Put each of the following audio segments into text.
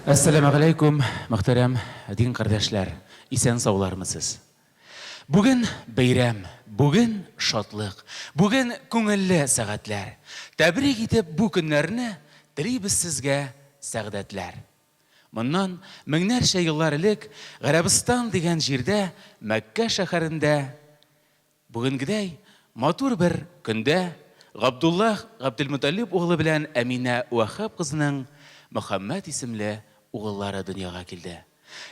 Әссәламегаләйкүм, мөхтәрәм дин кардәшләр, исән саулармысыз? Бүген бәйрәм, бүген шатлык, бүген күңелле сәгатьләр. Тәбрик итеп бу көннәрне телибез сезгә сәгъдәтләр. Моннан меңнәрчә еллар элек Гарәбстан дигән җирдә, Мәккә шәһәрендә Бүгенгедәй матур бер көндә Габдуллаһ Габделмөталлиб угылы белән Әминә Вәһһаб кызының Мөхәммәд исемле угыллары дөньяга килде.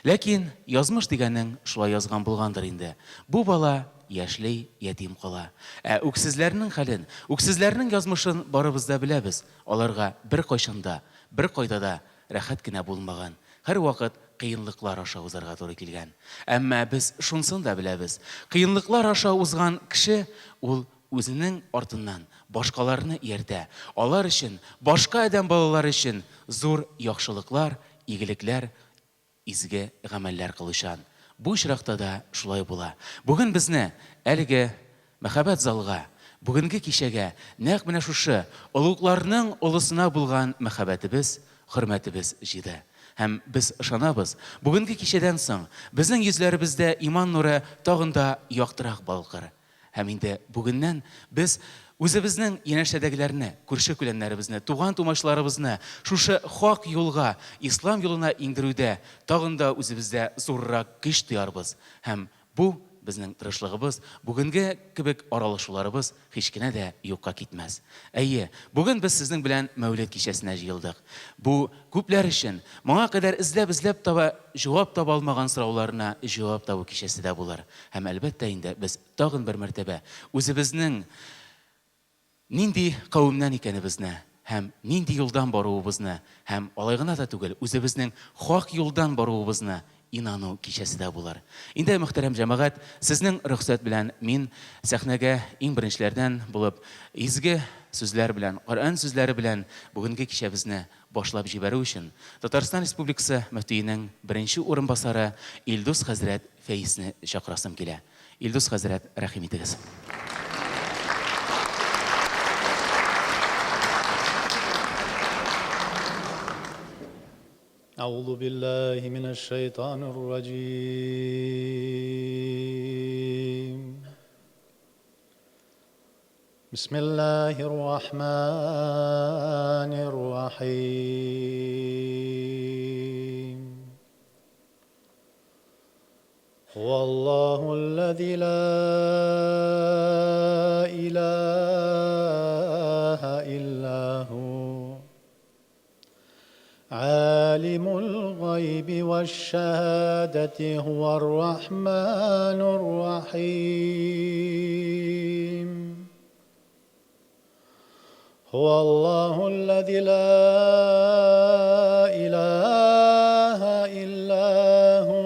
Ләкин язмыш дигәнең шулай язган булгандыр инде, бу бала яшьлей ятим кала. Ә үксезләрнең хәлен, үксезләрнең язмышын барыбыз да беләбез, аларга беркайчан да, беркайда да рәхәт кенә булмаган, һәрвакыт кыенлыклар аша узарга туры килгән. Әмма без шунсын да беләбез, кыенлыклар аша узган кеше ул үзенең артыннан башкаларны ияртә, алар өчен, башка адәм балалары өчен зур яхшылыклар, игелекләр, изге гамәлләр кылучан. Бу очракта да шулай була. Бүген безне әлеге мәһабәт залга, бүгенге кичәгә нәкъ менә шушы олугларның олысына булган мәхәббәтебез, хөрмәтебез җыйды. Һәм без ышанабыз, бүгенге кичәдән соң безнең йөзләребездә иман нуры тагын да яктырак балкыр. Һәм инде бүгеннән без үзебезнең янәшәдәгеләрне, күрше-күләннәребезне, туган-тумачларыбызны шушы хак юлга, ислам юлына иңдерүдә тагын да үзебездә зуррак көч тоярбыз һәм бу безнең тырышлыгыбыз, бүгенге кебек аралашуларыбыз һич кенә дә юкка китмәс. Әйе, бүген без сезнең белән Мәүлид кичәсенә җыелдык. Бу, күпләр өчен, моңа кадәр эзләп-эзләп таба, җавап таба алмаган сорауларына җавап табу кичәсе дә булыр. Һәм, әлбәттә инде, без тагын бер мәртәбә үзебезнең нинди кавемнән икәнебезне һәм нинди юлдан баруыбызны һәм, алай гына да түгел, үзебезнең хак юлдан баруыбызны инану кичәсе дә булыр. Инде, мөхтәрәм җәмәгать, сезнең рөхсәт белән мин сәхнәгә иң беренчеләрдән булып изге сүзләр белән, Коръән сүзләре белән бүгенге кичәбезне башлап җибәрү өчен Татарстан Республикасы мөфтиенең беренче урынбасары Илдус хәзрәт Фәизне чакырасым килә. Илдус хәзрәт, рәхим итегез. Әгъузу биллаһи минәш-шәйтанир раҗим. Бисмиллаһир рахманир рахим. هو الله الذي لا إله إلا هو عالم الغيب والشهادة هو الرحمن الرحيم هو الله الذي لا إله إلا هو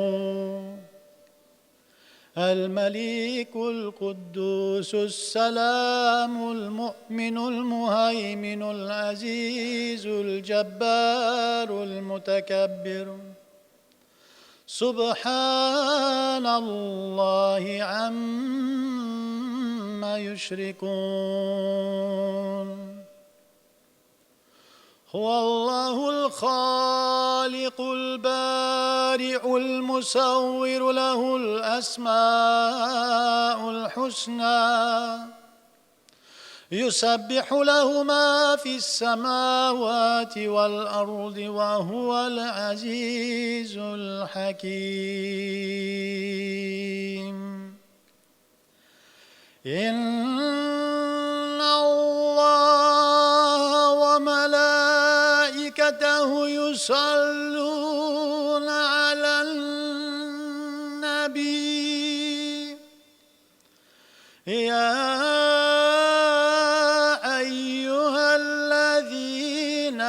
المليك القدوس السلام المؤمن المهيمن العزيز الجبار المتكبر سبحان الله عما يشركون هو الله الخالق البارئ المصور له الأسماء الحسنى يسبح له ما في السماوات والأرض وهو العزيز الحكيم إن الله وملائكته يصلون على النبي يا أيها الذين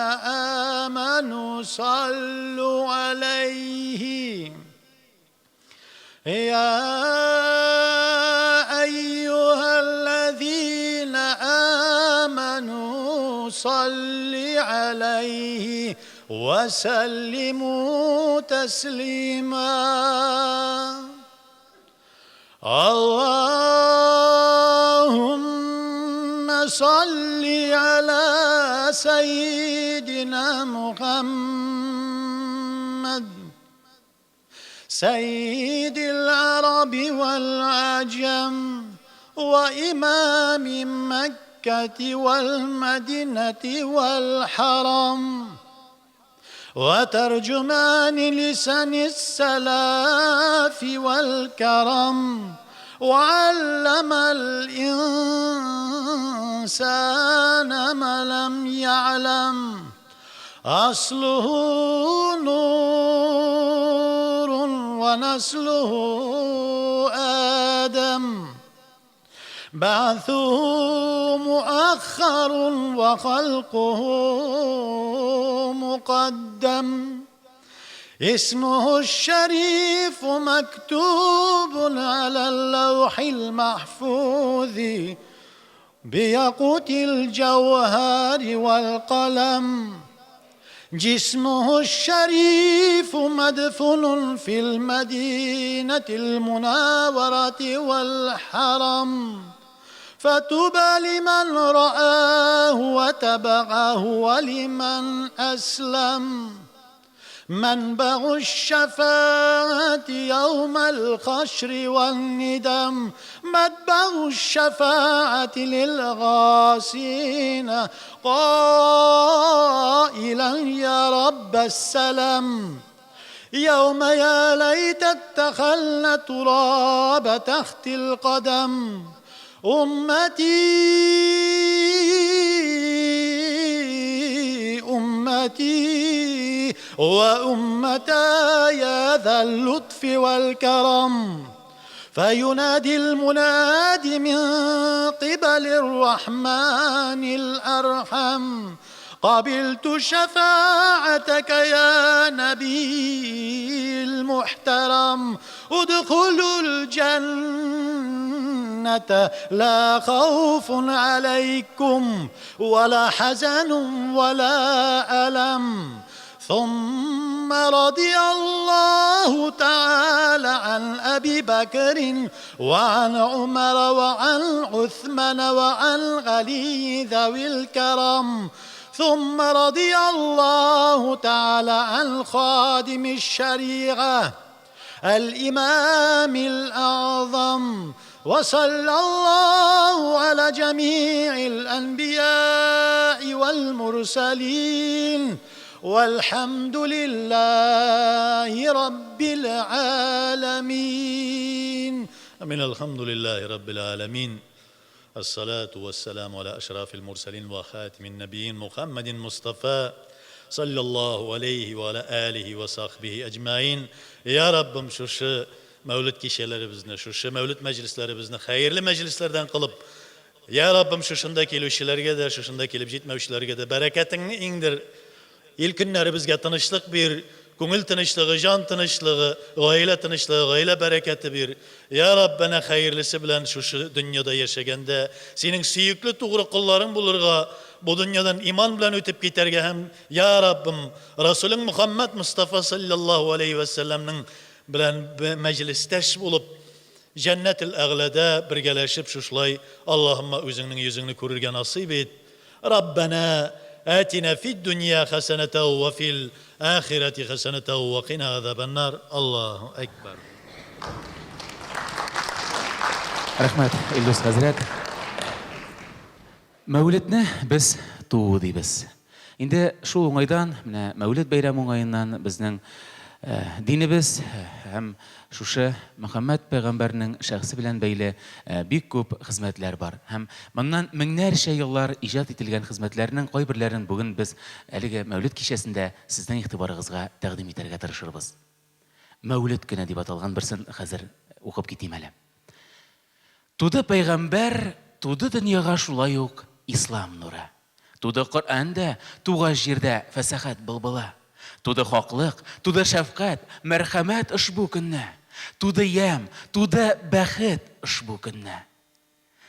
آمنوا صلوا عليه يا أيها الذين آمنوا صل عليه وسلموا تسليما اللهم صل على سيدنا محمد سيد العرب والعجم وإمام مكة والمدينة والحرم وترجمان لسان السلاف والكرم وعلم الإنسان ما لم يعلم أصله نور ونسله آدم بعثه مؤخر وخلقه مقدم اسمه الشريف مكتوب على اللوح المحفوظ بياقوت الجوهر والقلم جسمه الشريف مدفون في المدينة المناورة والحرم فطوبى لمن رآه وتبعه ولمن أسلم منبع الشفاعة يوم الخشر والندم متبع الشفاعة للغاسين قائلا يا رب السلام يوم يا ليت اتخلنا تراب تحت القدم أمتي أمتي وأمتا يا ذا اللطف والكرم فينادي المناد من قبل الرحمن الأرحم قبلت شفاعتك يا نبي المحترم ادخلوا الجنة لا خوف عليكم ولا حزن ولا ألم ثم رضي الله تعالى عن أبي بكر وعن عمر وعن عثمان وعن علي ذوي الكرم ثم رضي الله تعالى عن خادم الشريعة الإمام الأعظم وصلى الله على جميع الأنبياء والمرسلين والحمد لله رب العالمين من الحمد لله رب العالمين الصلاة والسلام على أشرف المرسلين وخاتم النبيين محمد مصطفى صلى الله عليه وعلى آله وصحبه أجمعين يا Rabbim шушы мәүлид кичәләребезне, шушы мәүлид мәҗлесләребезне хәерле мәҗлесләрдән кылып, я Раббым, шушында килүчеләргә дә, шушында килеп җитмәүчеләргә дә бәрәкәтеңне иңдер. Ил көннәребезгә тынычлык бир, күңел тынычлыгы, җан тынычлыгы, гаилә тынычлыгы, гаилә бәрәкәте бир. Я Раббәнә, хәерлесе белән шушы дөньяда яшәгәндә, синең сөекле тугры колларың булырга, бу дөньядан иман белән үтеп китәргә һәм, я Раббым, Расулең Мөхәммәд Мостафа салләллаһу алейһи вә сәлләмнең белән мәҗлестәш булып, Җәннәтел Әгъләдә бергәләшеп шушылай, Аллаһымма, үзеңнең йөзеңне күрергә насыйп ит. Раббәнә атина фид дөнья хәсәнәтәү вә фил ахирәти хәсәнәтәү вә кина газабәннар. Аллаһу әкбәр. Рәхмәт, Илдус хәзрәт. Мәүледне без туу дибез. Инде шул уңайдан, менә Мәүлед бәйрәме уңаеннан безнең динебез һәм шушы Мөхәммәд пәйгамбәрнең шәхесе белән бәйле бик күп хезмәтләр бар. Һәм моннан меңнәрчә еллар иҗат ителгән хезмәтләрнең кайберләрен бүген без әлеге Мәүлед кичәсендә сезнең игътибарыгызга тәкъдим итәргә тырышырбыз. Мәүлед көне дип аталган берсен хәзер укып китим әле. Туды пәйгамбәр, туды дөньяга шулай ук ислам нуры. Туды Коръән дә, тугач җирдә фәсахәт былбылы. Туды хаклык, туды шәфкать, мәрхәмәт ошбу көнне. Туды ямь, туды бәхет ошбу көнне.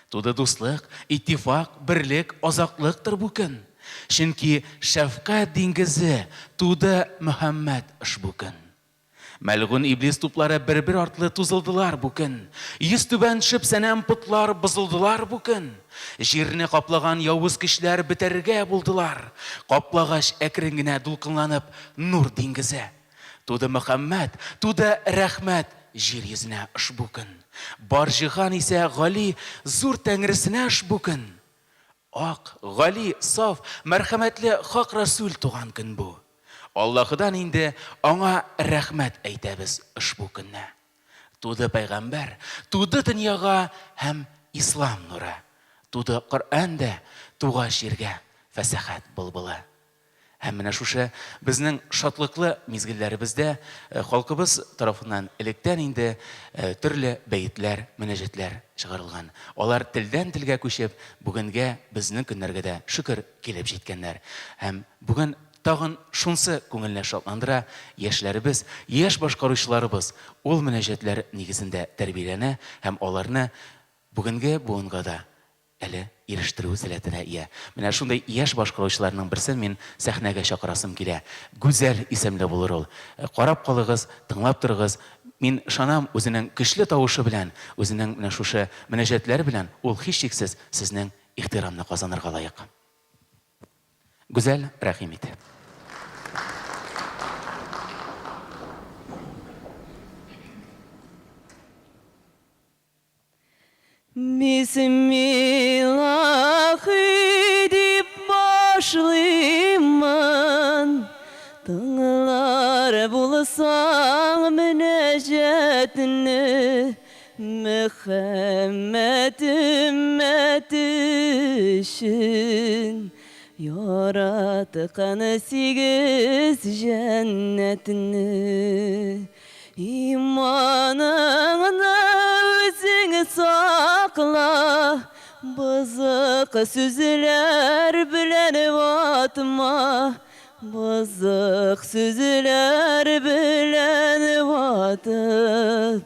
Туды дуслык, иттифак, берлек, азатлыктыр бу көн. Чөнки шәфкать диңгезе туды Мөхәммәд ошбу көн. Мәлгунь иблис туплары бер-бер артлы тузылдылар бу көн. Йөзтүбән төшеп сәнәм потлар бозылдылар бу көн. Җирне каплаган явыз көчләр бетәргә булдылар. Каплагач әкрен генә дулкынланып нур диңгезе. Туды Мөхәммәд, туды рәхмәт җир йөзенә ошбу көн. Бар җиһан исә гали зур Тәңресенә ошбу көн. Ак, гали, саф, мәрхәмәтле хак Рәсүл туган көн бу. Аллаһыдан инде аңа рәхмәт әйтәбез ошбу көнне. Туды пәйгамбәр, туды дөньяга һәм ислам нуры. Туды Коръән дә, тугач җиргә фәсахәт былбылы. Һәм менә шушы безнең шатлыклы мизгелләребездә халкыбыз тарафыннан электән инде төрле бәетләр, мөнәҗәтләр чыгарылган. Алар телдән-телгә күчеп, бүгенгә, безнең көннәргә дә, шөкер, килеп җиткәннәр. Һәм бүген тагын шунсы күңелне шатландыра, яшьләребез, яшь башкаручыларыбыз ул мөнәҗәтләр нигезендә тәрбияләнә һәм аларны бүгенге буынга да әле ирештерү сәләтенә ия. Менә шундый яшь башкаручыларның берсен мин сәхнәгә чакырасым килә. Гүзәл исемле булыр ул. Карап калыгыз, тыңлап торыгыз. Мин ышанам, үзенең көчле тавышы белән, үзенең менә шушы мөнәҗәтләре белән ул һичшиксез сезнең ихтирамны казанырга лаек. Гүзәл, рәхим ит. Бисмиллахи дип башлыймын, Тыңлар булсаң мөнәҗәтне, Мөхәммәт өммәте өчен Яраткан сигез җәннәтне. Иманыңны үзең сакла, Бозык сүзләр белән ватма, Бозык сүзләр белән ватып,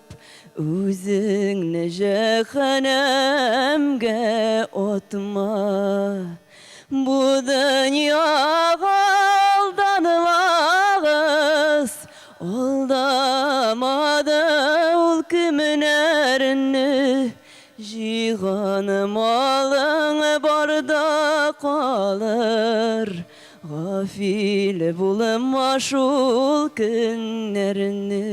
Үзеңне җәһәннәмгә атма. Бу дөньяга алданмагыз, Алдамады ул кемнәрне, Җыйган малың барда калыр, Гафил булма шул көннәрне.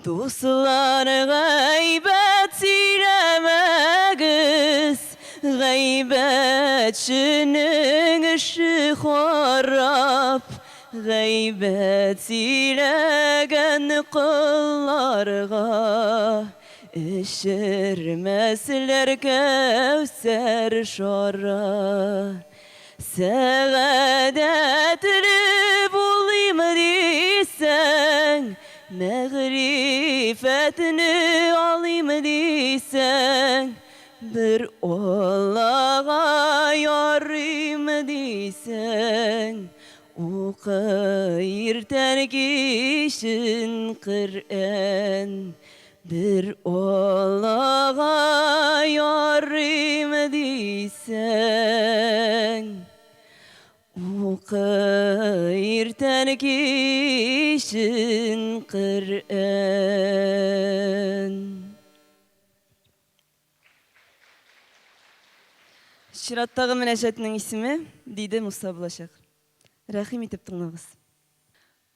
Дуслар, гайбәт сөйләмәгез, Гайбәтченең эше харап. Гайбәт сөйләгән колларга Эчермәсләр кәүсәр шарап. Сәгадәтле булыйм дисәң, Мәгърифәтне алыйм дисәң, Бер Аллага ярыйм дисәң, Укы иртән-кичен Коръән. Бер Аллага ярыйм дисәң, Укы иртән-кичен Коръән. Чираттагы мөнәҗәтнең исеме, диде Муса булачак. Рәхим итеп тыңлагыз.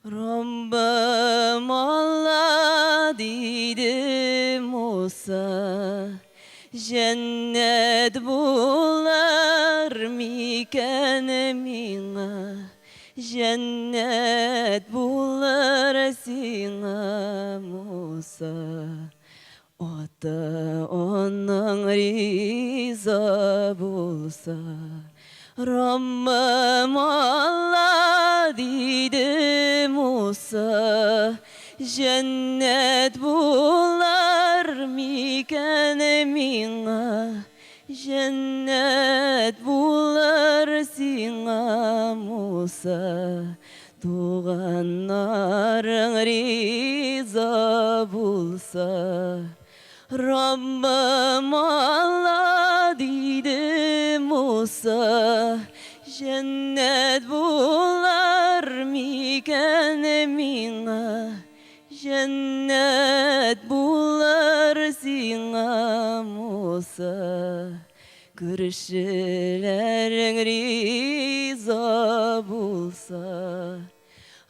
Раббым Алла, диде Муса, Җәннәт булыр микән миңа, Җәннәт булыр сиңа, Муса. Ата-анаң риза булса, Раббым Алла, диде Муса, Җәннәт булыр микән миңа, Җәннәт булыр сиңа, Муса, Туганнарың риза булса, Раббым Алла, диде Муса, Җәннәт булыр микән миңа, Җәннәт булыр сиңа, Муса, Күршеләрең риза булса.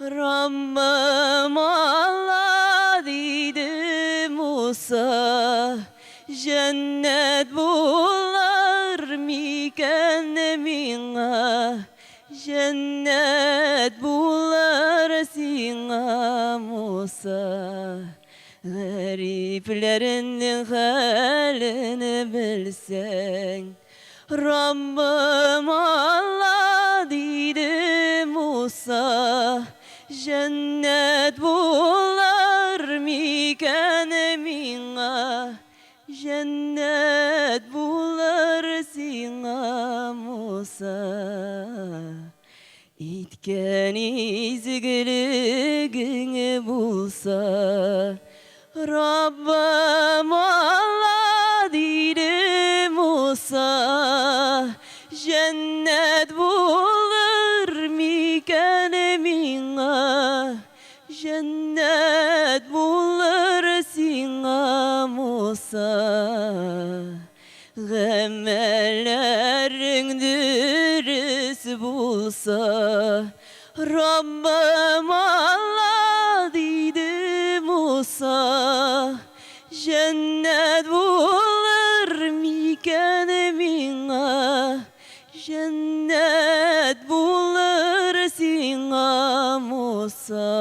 Раббым Алла, диде Муса, җәннәт булыр микән миңа? Җәннәт булыр сиңа, Муса. Гарипләрнең хәлен белсәң. Раббым Алла, диде Муса, җәннәт булыр микән миңа? Җәннәт булыр сиңа, Муса. Иткән изгелегең булса. Раббым Алла, диде Муса, җәннәт булыр микән миңа? Җәннәт булыр сиңа, Муса. Гамәлләрең дөрес булса. Раббым Алла, диде Муса, җәннәт булыр микән миңа? Җәннәт булыр сиңа, Муса.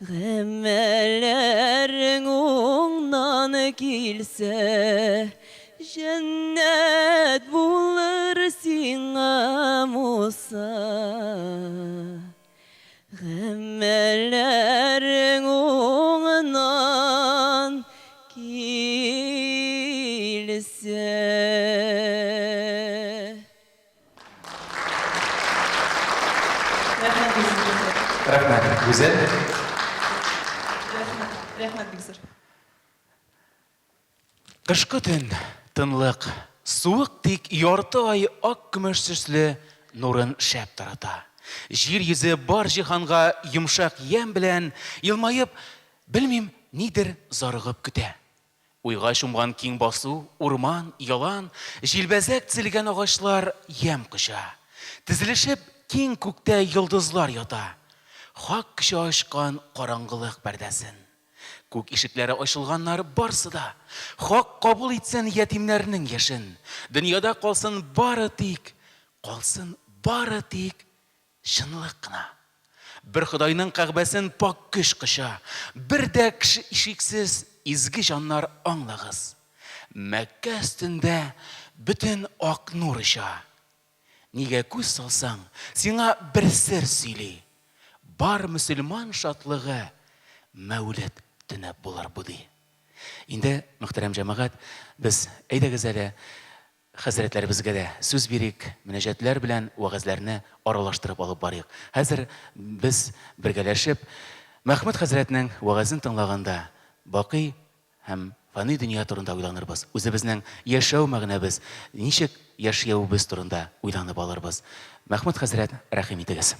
Гамәлләрең уңнан килсә, җәннәт булыр сиңа, Муса. Гамәлләрең уңнан килсә. Рәхмәт бик зур. Рәхмәт, Гүзәл. Рәхмәт, рәхмәт бик зур. Кышкы төн, тынлык, суык тик ярты ай ак көмеш төсле нурын шәп тарата. Җир йөзе бар җиһанга йомшак ямь белән елмаеп, белмим, нидер зарыгып көтә. Уйга чумган киң басу, урман, ялан, җилбәзәк тезелгән агачлар ямь коча. Тезелешеп киң күктә йолдызлар ята. Хак көче ачкан караңгылык пәрдәсен. Күк ишекләре ачылганнар барсы да. Хак кабул итсен ятимнәрнең яшен. Дөньяда калсын бары тик, калсын бары тик чынлык кына. Бер Ходайның Кәгъбәсен пакь көч коча. Бер дә шиксез изге җаннар аңлагыз. Мәккә өстендә бөтен ак нур оча. Нигә күз салсаң, сиңа бер сер сөйли. Бар мөселман шатлыгы Мәүлед төне булыр бу, ди. Инде, мөхтәрәм җәмәгать, без, әйдәгез әле, хәзрәтләребезгә дә сүз бирик, мөнәҗәтләр белән вәгазьләрне аралаштырып алып барыйк. Хәзер без бергәләшеп Мәхмүт хәзрәтнең вәгазен тыңлаганда, бакый Һәм фани дөнья турында уйланырбыз, үзебезнең яшәү мәгънәбез, ничек яшьәвебез турында уйланып алырбыз. Мәхмүт хәзрәт, рәхим итегез.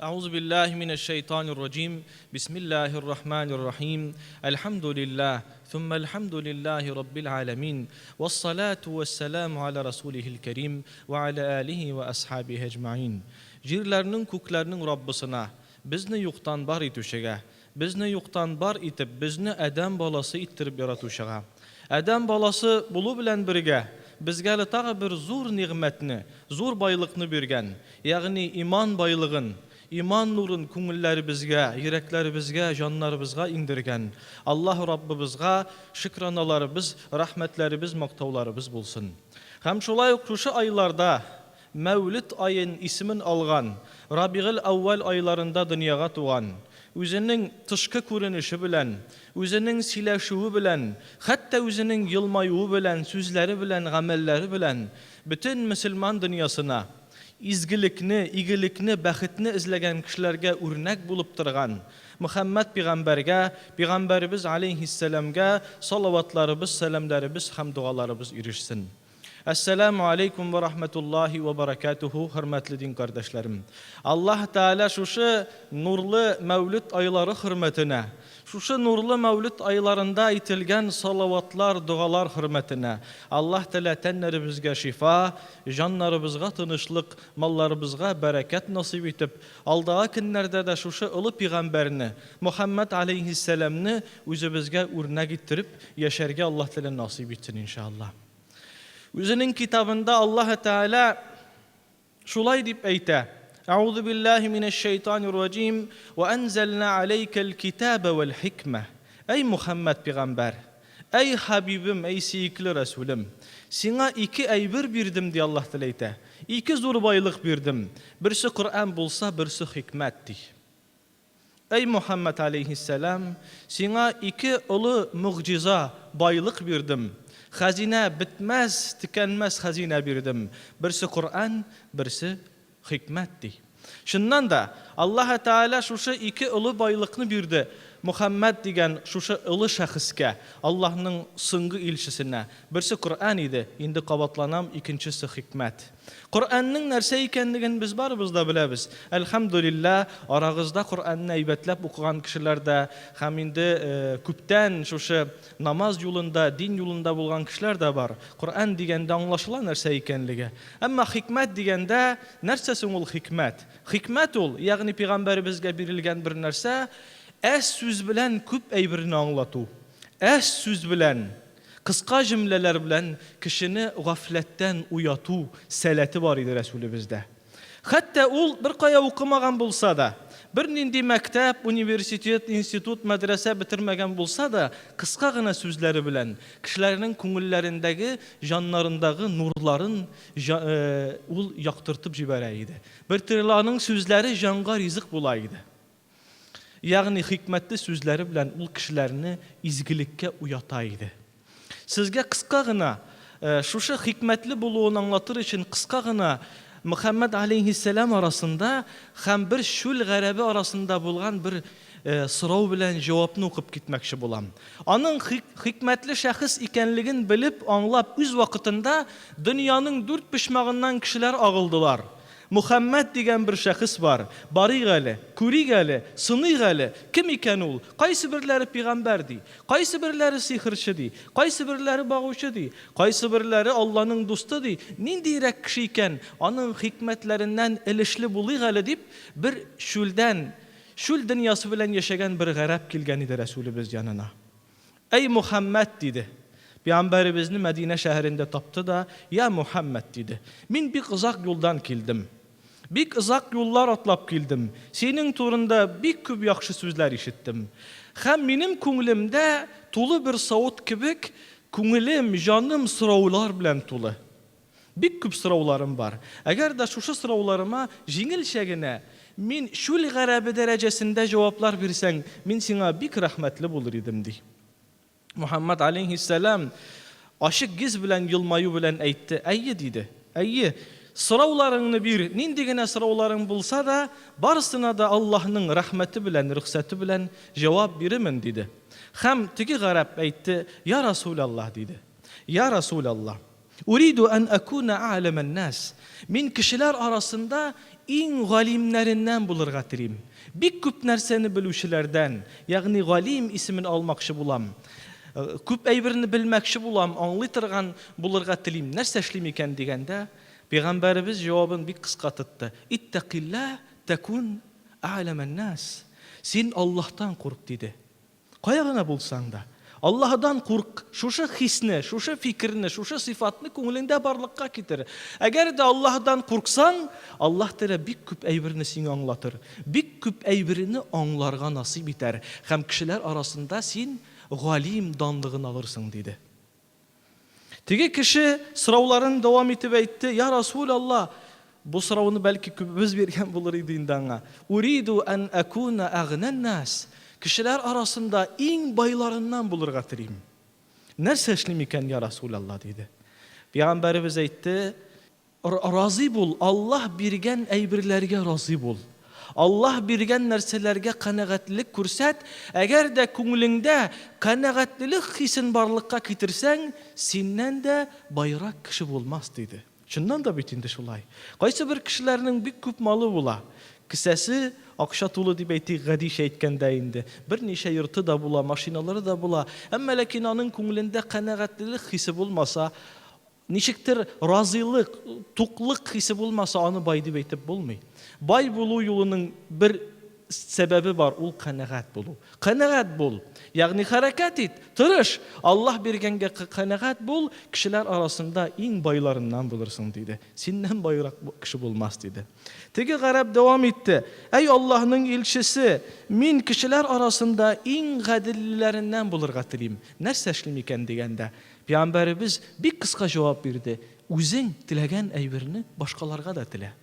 Әгъузу биллаһи минәш-шәйтанир раҗим. Бисмиллаһир рахманир рахим. Әлхәмдүлиллаһ, сүммә әлхәмдүлиллаһи раббил галәмин. Вәссалату вәссәламу галә расулиһил кәрим вә галә алиһи вә асхабиһи әҗмәгыйн. Җирләрнең, күкләрнең Раббысына, безне юктан бар итүчегә, безне юктан бар итеп, безне адәм баласы иттереп яратучыга. Адәм баласы булу белән бергә, безгә әле тагы бер зур нигъмәтне, зур байлыкны биргән, ягъни иман байлыгын, Иман нурын күңелләребезгә, йөрәкләребезгә, җаннарыбызга иңдергән Аллаһ Раббыбызга шөкраналарыбыз, рәхмәтләребез, мактауларыбыз булсын. Һәм шулай ук шушы айларда Мәүлид аен исемен алган Рабигыль-әүвәл айларында дөньяга туган, үзенең тышкы күренеше белән, үзенең сөйләшүе белән, хәтта үзенең елмаюы белән, сүзләре белән, гамәлләре белән бөтен мөселман дөньясына, Изгелекне, игелекне, бәхетне эзләгән кешеләргә үрнәк булып торган Мөхәммәд пигамбәргә, пигамбәребез аләйһиссәламгә салаватларыбыз, сәламнәребез һәм догаларыбыз ирешсен. Әссәләмү алейкум вә рахмәтуллаһи вә бәрәкәтүһү, хөрмәтле дин кардәшләрем. Аллаһ Тәгалә шушы нурлы Мәүлид айлары хөрмәтенә, шушы нурлы Мәүлид айларында әйтелгән салаватлар, догалар хөрмәтенә, Аллаһ Тәгалә тәннәребезгә шифа, җаннарыбызга тынычлык, малларыбызга бәрәкәт насыйп итеп, алдагы көннәрдә дә шушы олы пигамбәрне, Мөхәммәд алейһиссәламне үзебезгә үрнәк иттереп яшәргә Аллаһ Тәгалә насыйп итсен, иншаллаһ. Үзенең китабында Аллаһ Тәгалә шулай дип әйтә: Әгъузу биллаһи минәш шәйтанир раҗим, Вә әнзәлнә аләйкәл китабә вәл хикмә. Әй Мухәммәд пигамбәр, әй хәбибем, әй сөекле рәсүлем, сиңа ике әйбер бирдем, ди Аллаһ Тәгалә әйтә. Ике зур байлык бирдем. Берсе Коръән булса, берсе хикмәт, ди. Әй Мөхәммәд аләйһиссәлам, сиңа ике олы могҗиза, байлык бирдем. Хәзинә, бетмәс, төкәнмәс хәзинә бирдем. Берсе Коръән, берсе хикмәт, ди. Чыннан да, Аллаһы Тәгалә шушы ике олы байлыкны бирде Мөхәммәд дигән шушы олы шәхескә, Аллаһның соңгы илчесенә. Берсе Коръән иде, инде кабатланам, икенчесе хикмәт. Коръәннең нәрсә икәнлеген без барыбыз да беләбез. Әлхәмдүлилләһ, арагызда Коръәнне әйбәтләп укыган кешеләр дә һәм инде күптән шушы намаз юлында, дин юлында булган кешеләр дә бар. Коръән дигәндә аңлашыла нәрсә икәнлеге. Әмма хикмәт дигәндә, нәрсә соң ул хикмәт? Хикмәт ул, ягъни пәйгамбәребезгә бирелгән бер нәрсә, әз сүз белән күп әйберне аңлату. Әз сүз белән. Кыска җөмләләр белән кешене гафләттән уяту сәләте бар иде Рәсүлебездә. Хәтта ул беркая укымаган булса да, бернинди мәктәп, университет, институт, мәдрәсә бетермәгән булса да, кыска гына сүзләре белән кешеләрнең күңелләрендәге, җаннарындагы нурларын ул яктыртып җибәрә иде. Бертөрле аның сүзләре җанга ризык була иде. Ягъни хикмәтле сүзләре белән ул кешеләрне изгелеккә уята иде. Сезгә кыска гына, шушы хикмәтле булуын аңлатыр өчен кыска гына Мөхәммәд аләйһиссәлам арасында һәм бер чүл гарәбе арасында булган бер сорау белән җавапны укып китмәкче булам. Аның хикмәтле шәхес икәнлеген белеп, аңлап, үз вакытында дөньяның дүрт почмагыннан кешеләр агылдылар. Мөхәммәд дигән бер шәхес бар, барыйк әле, күрик әле, сыныйк әле, кем икән ул, кайсыберләре пигамбәр ди, кайсыберләре сихерче ди, кайсыберләре багучы ди, кайсыберләре Алланың дусты ди, ниндиерәк кеше икән, аның хикмәтләреннән өлешле булыйк әле дип, бер чүлдән, чүл дөньясы белән яшәгән бер гарәп килгән иде Рәсүлебез янына. Әй Мөхәммәд, диде. Пәйгамбәребезне Мәдинә шәһәрендә тапты да, Йа Мөхәммәд, диде, мин бик озак юлдан килдем. Бик озак юллар атлап килдем. Синең турында бик күп яхшы сүзләр ишеттем. Һәм минем күңелемдә тулы бер савыт кебек, күңелем, җаным сораулар белән тулы. Бик күп сорауларым бар. Әгәр дә шушы сорауларыма җиңелчә генә, мин чүл гарәбе дәрәҗәсендә җаваплар бирсәң, мин сиңа бик рәхмәтле булыр идем, ди. Мөхәммәд аләйһиссәлам ачык йөз белән елмаю белән әйтте, Әйе, диде. Әйе, сорауларыңны бир, нинди генә сорауларың булса да, барысына да Аллаһның рәхмәте белән, рөхсәте белән җавап бирермен, диде. Һәм теге гарәп әйтте, Я Расүләллаһ, диде. Я Расүләллаһ! Уриду ән әкүнә әгъләмән нәс. Мин кешеләр арасында иң галимнәреннән булырга телим. Бик күп нәрсәне белүчеләрдән, ягъни галим исемен алмакчы булам. Күп әйберне белмәкче булам, аңлый торган булырга телим. Нәрсә эшлим икән дигәндә, Пәйгамбәребез җавабын бик кыска тотты, Иттәкыйллаһ тәкүн әгъләмән нәс. Син Аллаһтан курк, диде. Кая гына булсаң да, Аллаһыдан курк, шушы хисне, шушы фикерне, шушы сыйфатны күңелеңдә барлыкка китер. Әгәр дә Аллаһыдан курксаң, Аллаһ Тәгалә бик күп әйберне сиңа аңлатыр, бик күп әйберне аңларга насыйп итәр һәм кешеләр арасында син галим данлыгын алырсың, диде. Теге кеше сорауларын дәвам итеп әйтте, Я Расул Алла, бу сорауны бәлки күбебез биргән булыр иде инде аңа. Уриду ан акуна агнан нас. Кешеләр арасында иң байларыннан булырга телим. Нәрсә эшлим икән, я Расул Алла, диде. Пәйгамбәребез әйтте, Разый бул, Аллаһ биргән әйберләргә разый бул. Аллаһ биргән нәрсәләргә канәгатьлелек күрсәт, әгәр дә күңелеңдә канәгатьлелек хисен барлыкка китерсәң, синнән дә баерак кеше булмас, диде. Чыннан да бит инде шулай. Кайсы бер кешеләрнең бик күп малы була. Кесәсе акча тулы дип әйтик, гадичә әйткәндә инде. Берничә йорты да була, машиналары да була. Әмма ләкин аның күңелендә канәгатьлелек хисе булмаса, Ничектер разыйлык, туклык хисе булмаса, аны бай дип әйтеп булмый. Бай булу юлының бер сәбәбе бар, ул канәгать булу. Канәгать бул, ягъни хәрәкәт ит, тырыш, Аллаһ биргәнгә канәгать бул, кешеләр арасында иң байларыннан булырсың, диде. Синнән байрак кеше булмас, диде. Теге гарәп дәвам итте, Әй Аллаһның илчесе, мин кешеләр арасында иң гаделлеләреннән булырга телим. Нәрсә эшлим икән дигәндә, Пәйгамбәребез бик кыска җавап бирде, Үзең теләгән әйберне башкаларга да телә.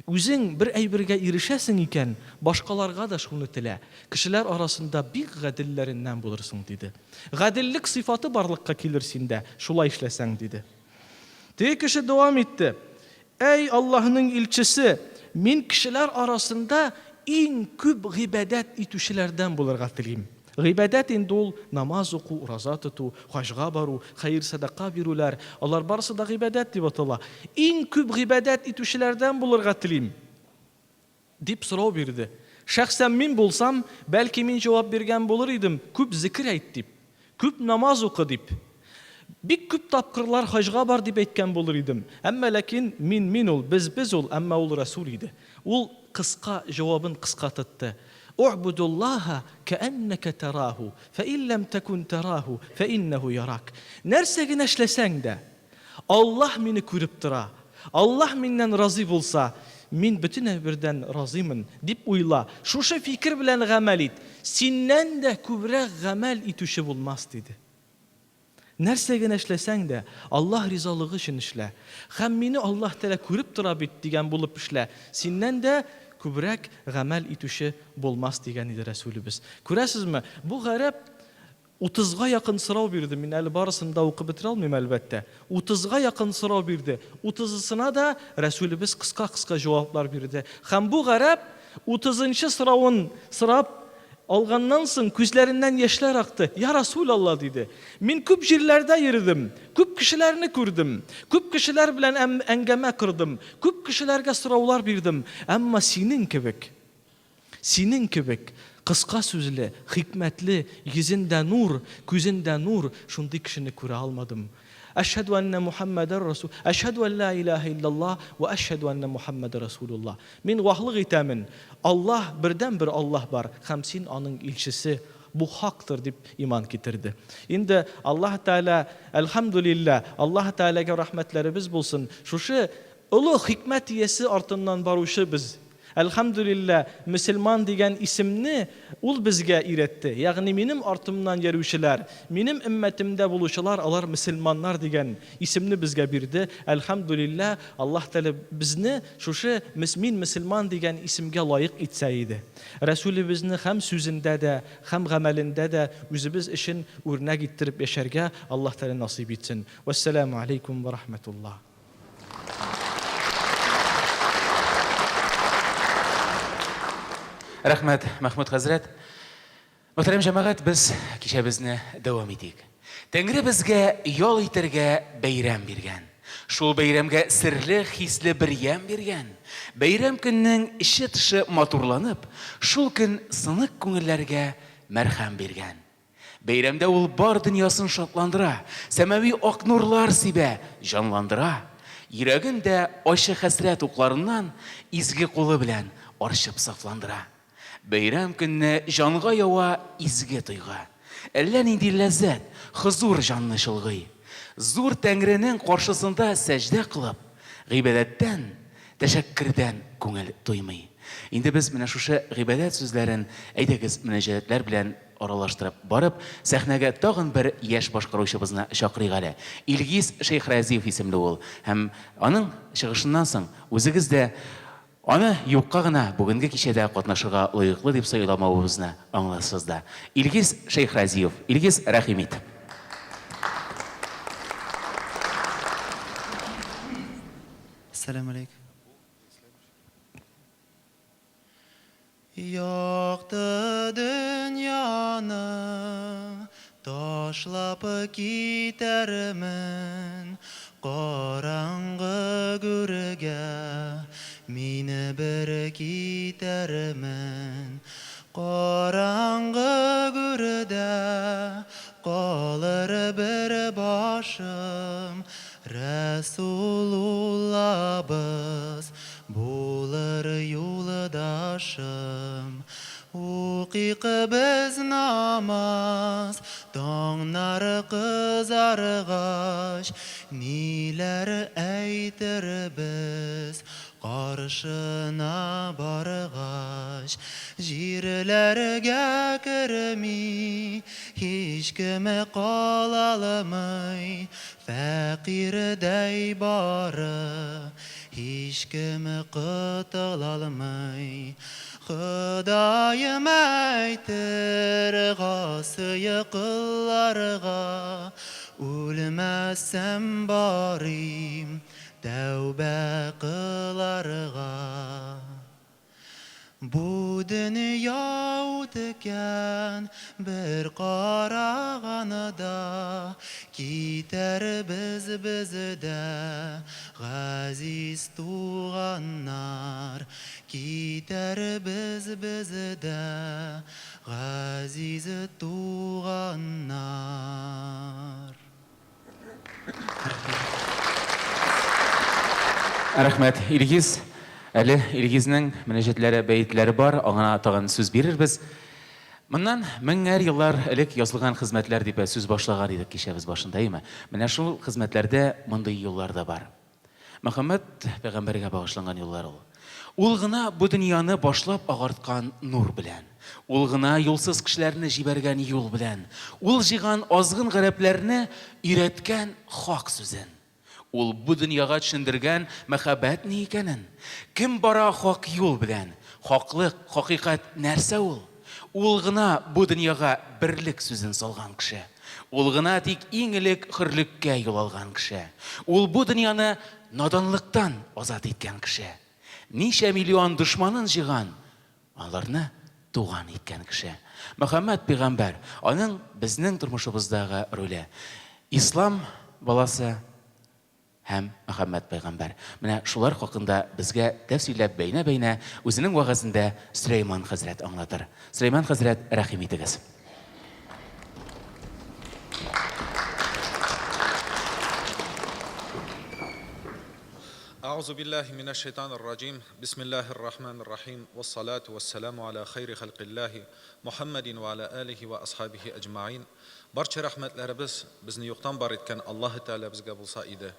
Үзең бер әйбергә ирешәсең икән, башкаларга да шуны телә. Кешеләр арасында бик гаделләреннән булырсың, диде. Гаделлек сыйфаты барлыкка килер синдә, шулай эшләсәң, диде. Теге кеше дәвам итте, Әй Аллаһның илчесе, мин кешеләр арасында иң күп гыйбадәт итүчеләрдән булырга телим. Гыйбадәт инде ул намаз уку, ураза тоту, хаҗга бару, хәер-сәдака бирүләр, алар барысы да гыйбадәт дип атала. Иң күп гыйбадәт итүчеләрдән булырга телим. Дип сорау бирде. Шәхсән мин булсам, бәлки мин җавап биргән булыр идем, күп зекер әйт дип, күп намаз укы дип, бик күп тапкырлар хаҗга бар дип әйткән булыр идем. Әмма ләкин мин мин ул, без без ул, әмма ул Рәсүл иде. Ул кыска җавабын кыска тотты, Угбудуллаһа кәәннәкә тәраһу, фә ин ләм тәкүн тәраһу, фә иннәһу ярак. Нәрсә генә эшләсәң дә, Аллаһ мине күреп тора, Аллаһ миннән разый булса, мин бөтен әйбердән разыймын, дип уйла, шушы фикер белән гамәл ит, синнән дә күбрәк гамәл итүче булмас, диде. Нәрсә генә эшләсәң дә, Аллаһ ризалыгы өчен эшлә. Һәм мине Аллаһ Тәгалә күреп тора бит, дигән булып эшлә, синнән дә күбрәк гамәл итүче булмас, дигән иде Рәсүлебез. Күрәсезме, бу гарәп Утызга якын сорау бирде, мин әле барысын да укып бетерә алмыйм, әлбәттә. Утызга якын сорау бирде. Утызысына да Рәсүлебез кыска-кыска җаваплар бирде. Һәм бу гарәп утызынчы соравын сорап алганнан соң, күзләреннән яшьләр акты. Я Расүлалла, диде, мин күп җирләрдә йөрдем, күп кешеләрне күрдем, күп кешеләр белән әңгәмә кордым, күп кешеләргә сораулар бирдем, әмма синең кебек Синең кебек кыска сүзле, хикмәтле, йөзендә нур, күзендә нур, шундый кешене күрә алмадым. Әшһәдү әннә Мухәммәдәр расу, әшһәдү ән лә иләһә илляллаһ вә әшһәдү әннә Мухәммәдәр расулуллаһ. Мин гуаһлык итәмен, Аллаһ, бердәнбер Аллаһ бар һәм син аның илчесе, бу хактыр, дип иман китерде. Инде Аллаһ Тәгалә, әлхәмдүлилләһ, Аллаһ Тәгаләгә рәхмәтләребез булсын, шушы олы хикмәт иясе артыннан баручы без. Әлхәмдүлилләһ, мөселман дигән исемне ул безгә өйрәтте. Ягъни минем артымнан йөрүчеләр, минем өммәтемдә булучылар, алар мөселманнар дигән исемне безгә бирде. Әлхәмдүлилләһ, Аллаһ Тәгалә безне шушы мин мөселман дигән исемгә лаек итсә иде. Рәсүлебезне һәм сүзендә дә, һәм гамәлендә дә үзебез өчен үрнәк иттереп яшәргә Аллаһ Тәгалә насыйп итсен. Вәссәламү алейкум вә рахмәтуллаһ. Рәхмәт, Мәхмүт хәзрәт. Мөхтәрәм җәмәгать, без кичәбезне дәвам итик. Тәңре безгә ял итәргә бәйрәм биргән. Шул бәйрәмгә серле, хисле бер ямь биргән. Бәйрәм көннең эче-тышы матурланып, шул көн сынык күңелләргә мәрхәм биргән. Бәйрәмдә ул бар дөньясын шатландыра, сәмави ак нурлар сибә, җанландыра. Йөрәген дә ачы хәсрәт укларыннан изге кулы белән арчып сафландыра. Бәйрәм көнне җанга ява изге тойгы. Әллә нинди ләззәт, хозур җанны чолгый. Зур Тәңренең каршысында сәҗдә кылып, гыйбадәттән, тәшәккердән күңел туймый. Инде без менә шушы гыйбадәт сүзләрен, әйдәгез, мөнәҗәтләр белән аралаштырып барып, сәхнәгә тагын бер яшь башкаручыбызны чакырыйк әле. Илгиз Шәйхразиев исемле ул. Һәм аның чыгышыннан соң үзегез дә аны юкка гына бүгенге кичәдә катнашырга лаеклы дип сайламавыбызны аңларсыз да. Илгиз Шәйхразиев. Илгиз, рәхим ит. Әссәламү алейкум. Якты дөньяны ташлап китәрмен, Караңгы гүргә мин бер китәрмен. Караңгы гүрдә калыр бер башым, Рәсулуллабыз булыр юлдашым. Укыйк без намаз, таңнар кызаргач, Ниләр әйтербез каршына баргач. Җирләргә керми һичкем калалмый, Фәкыйрьдәй бары һичкем котылалмый. Ходаем әйтер гасый колларга, Үлмәсәм барыйм тәүбә кыларга. Бу дөнья үткән бер караганда, Китәрбез без дә, газиз туганнар. Китәрбез без дә, газиз туганнар. Рәхмәт, Илгиз. Әле Илгизнең мөнәҗәтләре, бәетләре бар, аңа тагын сүз бирербез. Моннан меңәр еллар элек язылган хезмәтләр дип сүз башлаган идек кичәбез башында, әйеме? Менә шул хезмәтләрдә мондый юллар да бар. Мөхәммәд пәйгамбәргә багышланган юллар ул. Ул гына бу дөньяны башлап агарткан нур белән. Ул гына юлсыз кешеләрне җибәргән юл белән. Ул җыйган азгын гарәпләрне өйрәткән хак сүзен. Ул бу дөньяга төшендергән мәхәббәт ни икәнен. Кем бара хак юл белән? Хаклык, хакыйкать нәрсә ул? Ул гына бу дөньяга берлек сүзен салган кеше. Ул гына тик иң элек хөрлеккә юл алган кеше. Ул бу дөньяны наданлыктан азат иткән кеше. Ничә миллион дошманын җыйган, аларны туган иткән кеше. Мөхәммәд пигамбәр, аның безнең тормышыбыздагы роле. Ислам баласы һәм Мөхәммәд пәйгамбәр. Менә шулар хакында безгә тәфсилләп бәйнә-бәйнә үзенең вәгазендә Сөләйман хәзрәт аңлатыр. Сөләйман хәзрәт, рәхим итегез. أعوذ بالله من الشيطان الرجيم بسم الله الرحمن الرحيم والصلاة والسلام على خير خلق الله محمد وعلى آله وأصحابه أجمعين Барча рәхмәтләребез безне юктан бар иткән Аллаһы Тәгаләбезгә булса иде.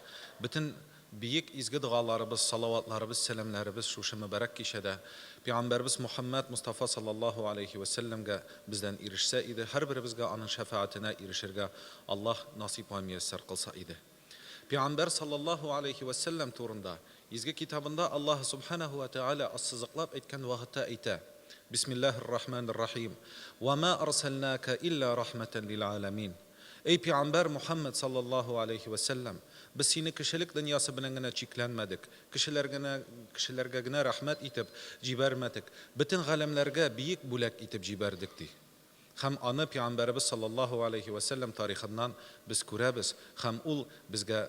Бөтен биек изге догаларыбыз, салаватларыбыз, сәламнәребез шушы мөбарәк кичәдә Пигамбәребез Мухәммәд Мостафа саллаллаһу аләйһи вә сәлләмгә бездән ирешсә иде, һәрберебезгә аның шәфәгатенә ирешергә Аллаһ насыйп вә мияссәр кылса иде. Пигамбәр саллаллаһу аләйһи вә сәлләм турында Изге Китабында Аллаһы Сүбхәнәһү вә Тәгалә ассызыклап әйткән вакытта әйтә, Бисмиллаһир рахманир рахим, Вә мә арсәлнәкә илля рахмәтән лил галәмин. Әй пигамбәр Мухәммәд саллаллаһу аләйһи вә сәлләм, без сине кешелек дөньясы белән генә чикләнмәдек, кешеләргенә кешеләргә генә рәхмәт итеп җибәрмәдек, бөтен галәмнәргә биек бүләк итеп җибәрдек, ди. Һәм аны пигамбәребез саллаллаһу аләйһи вә сәлләм тарихыннан без күрәбез һәм ул безгә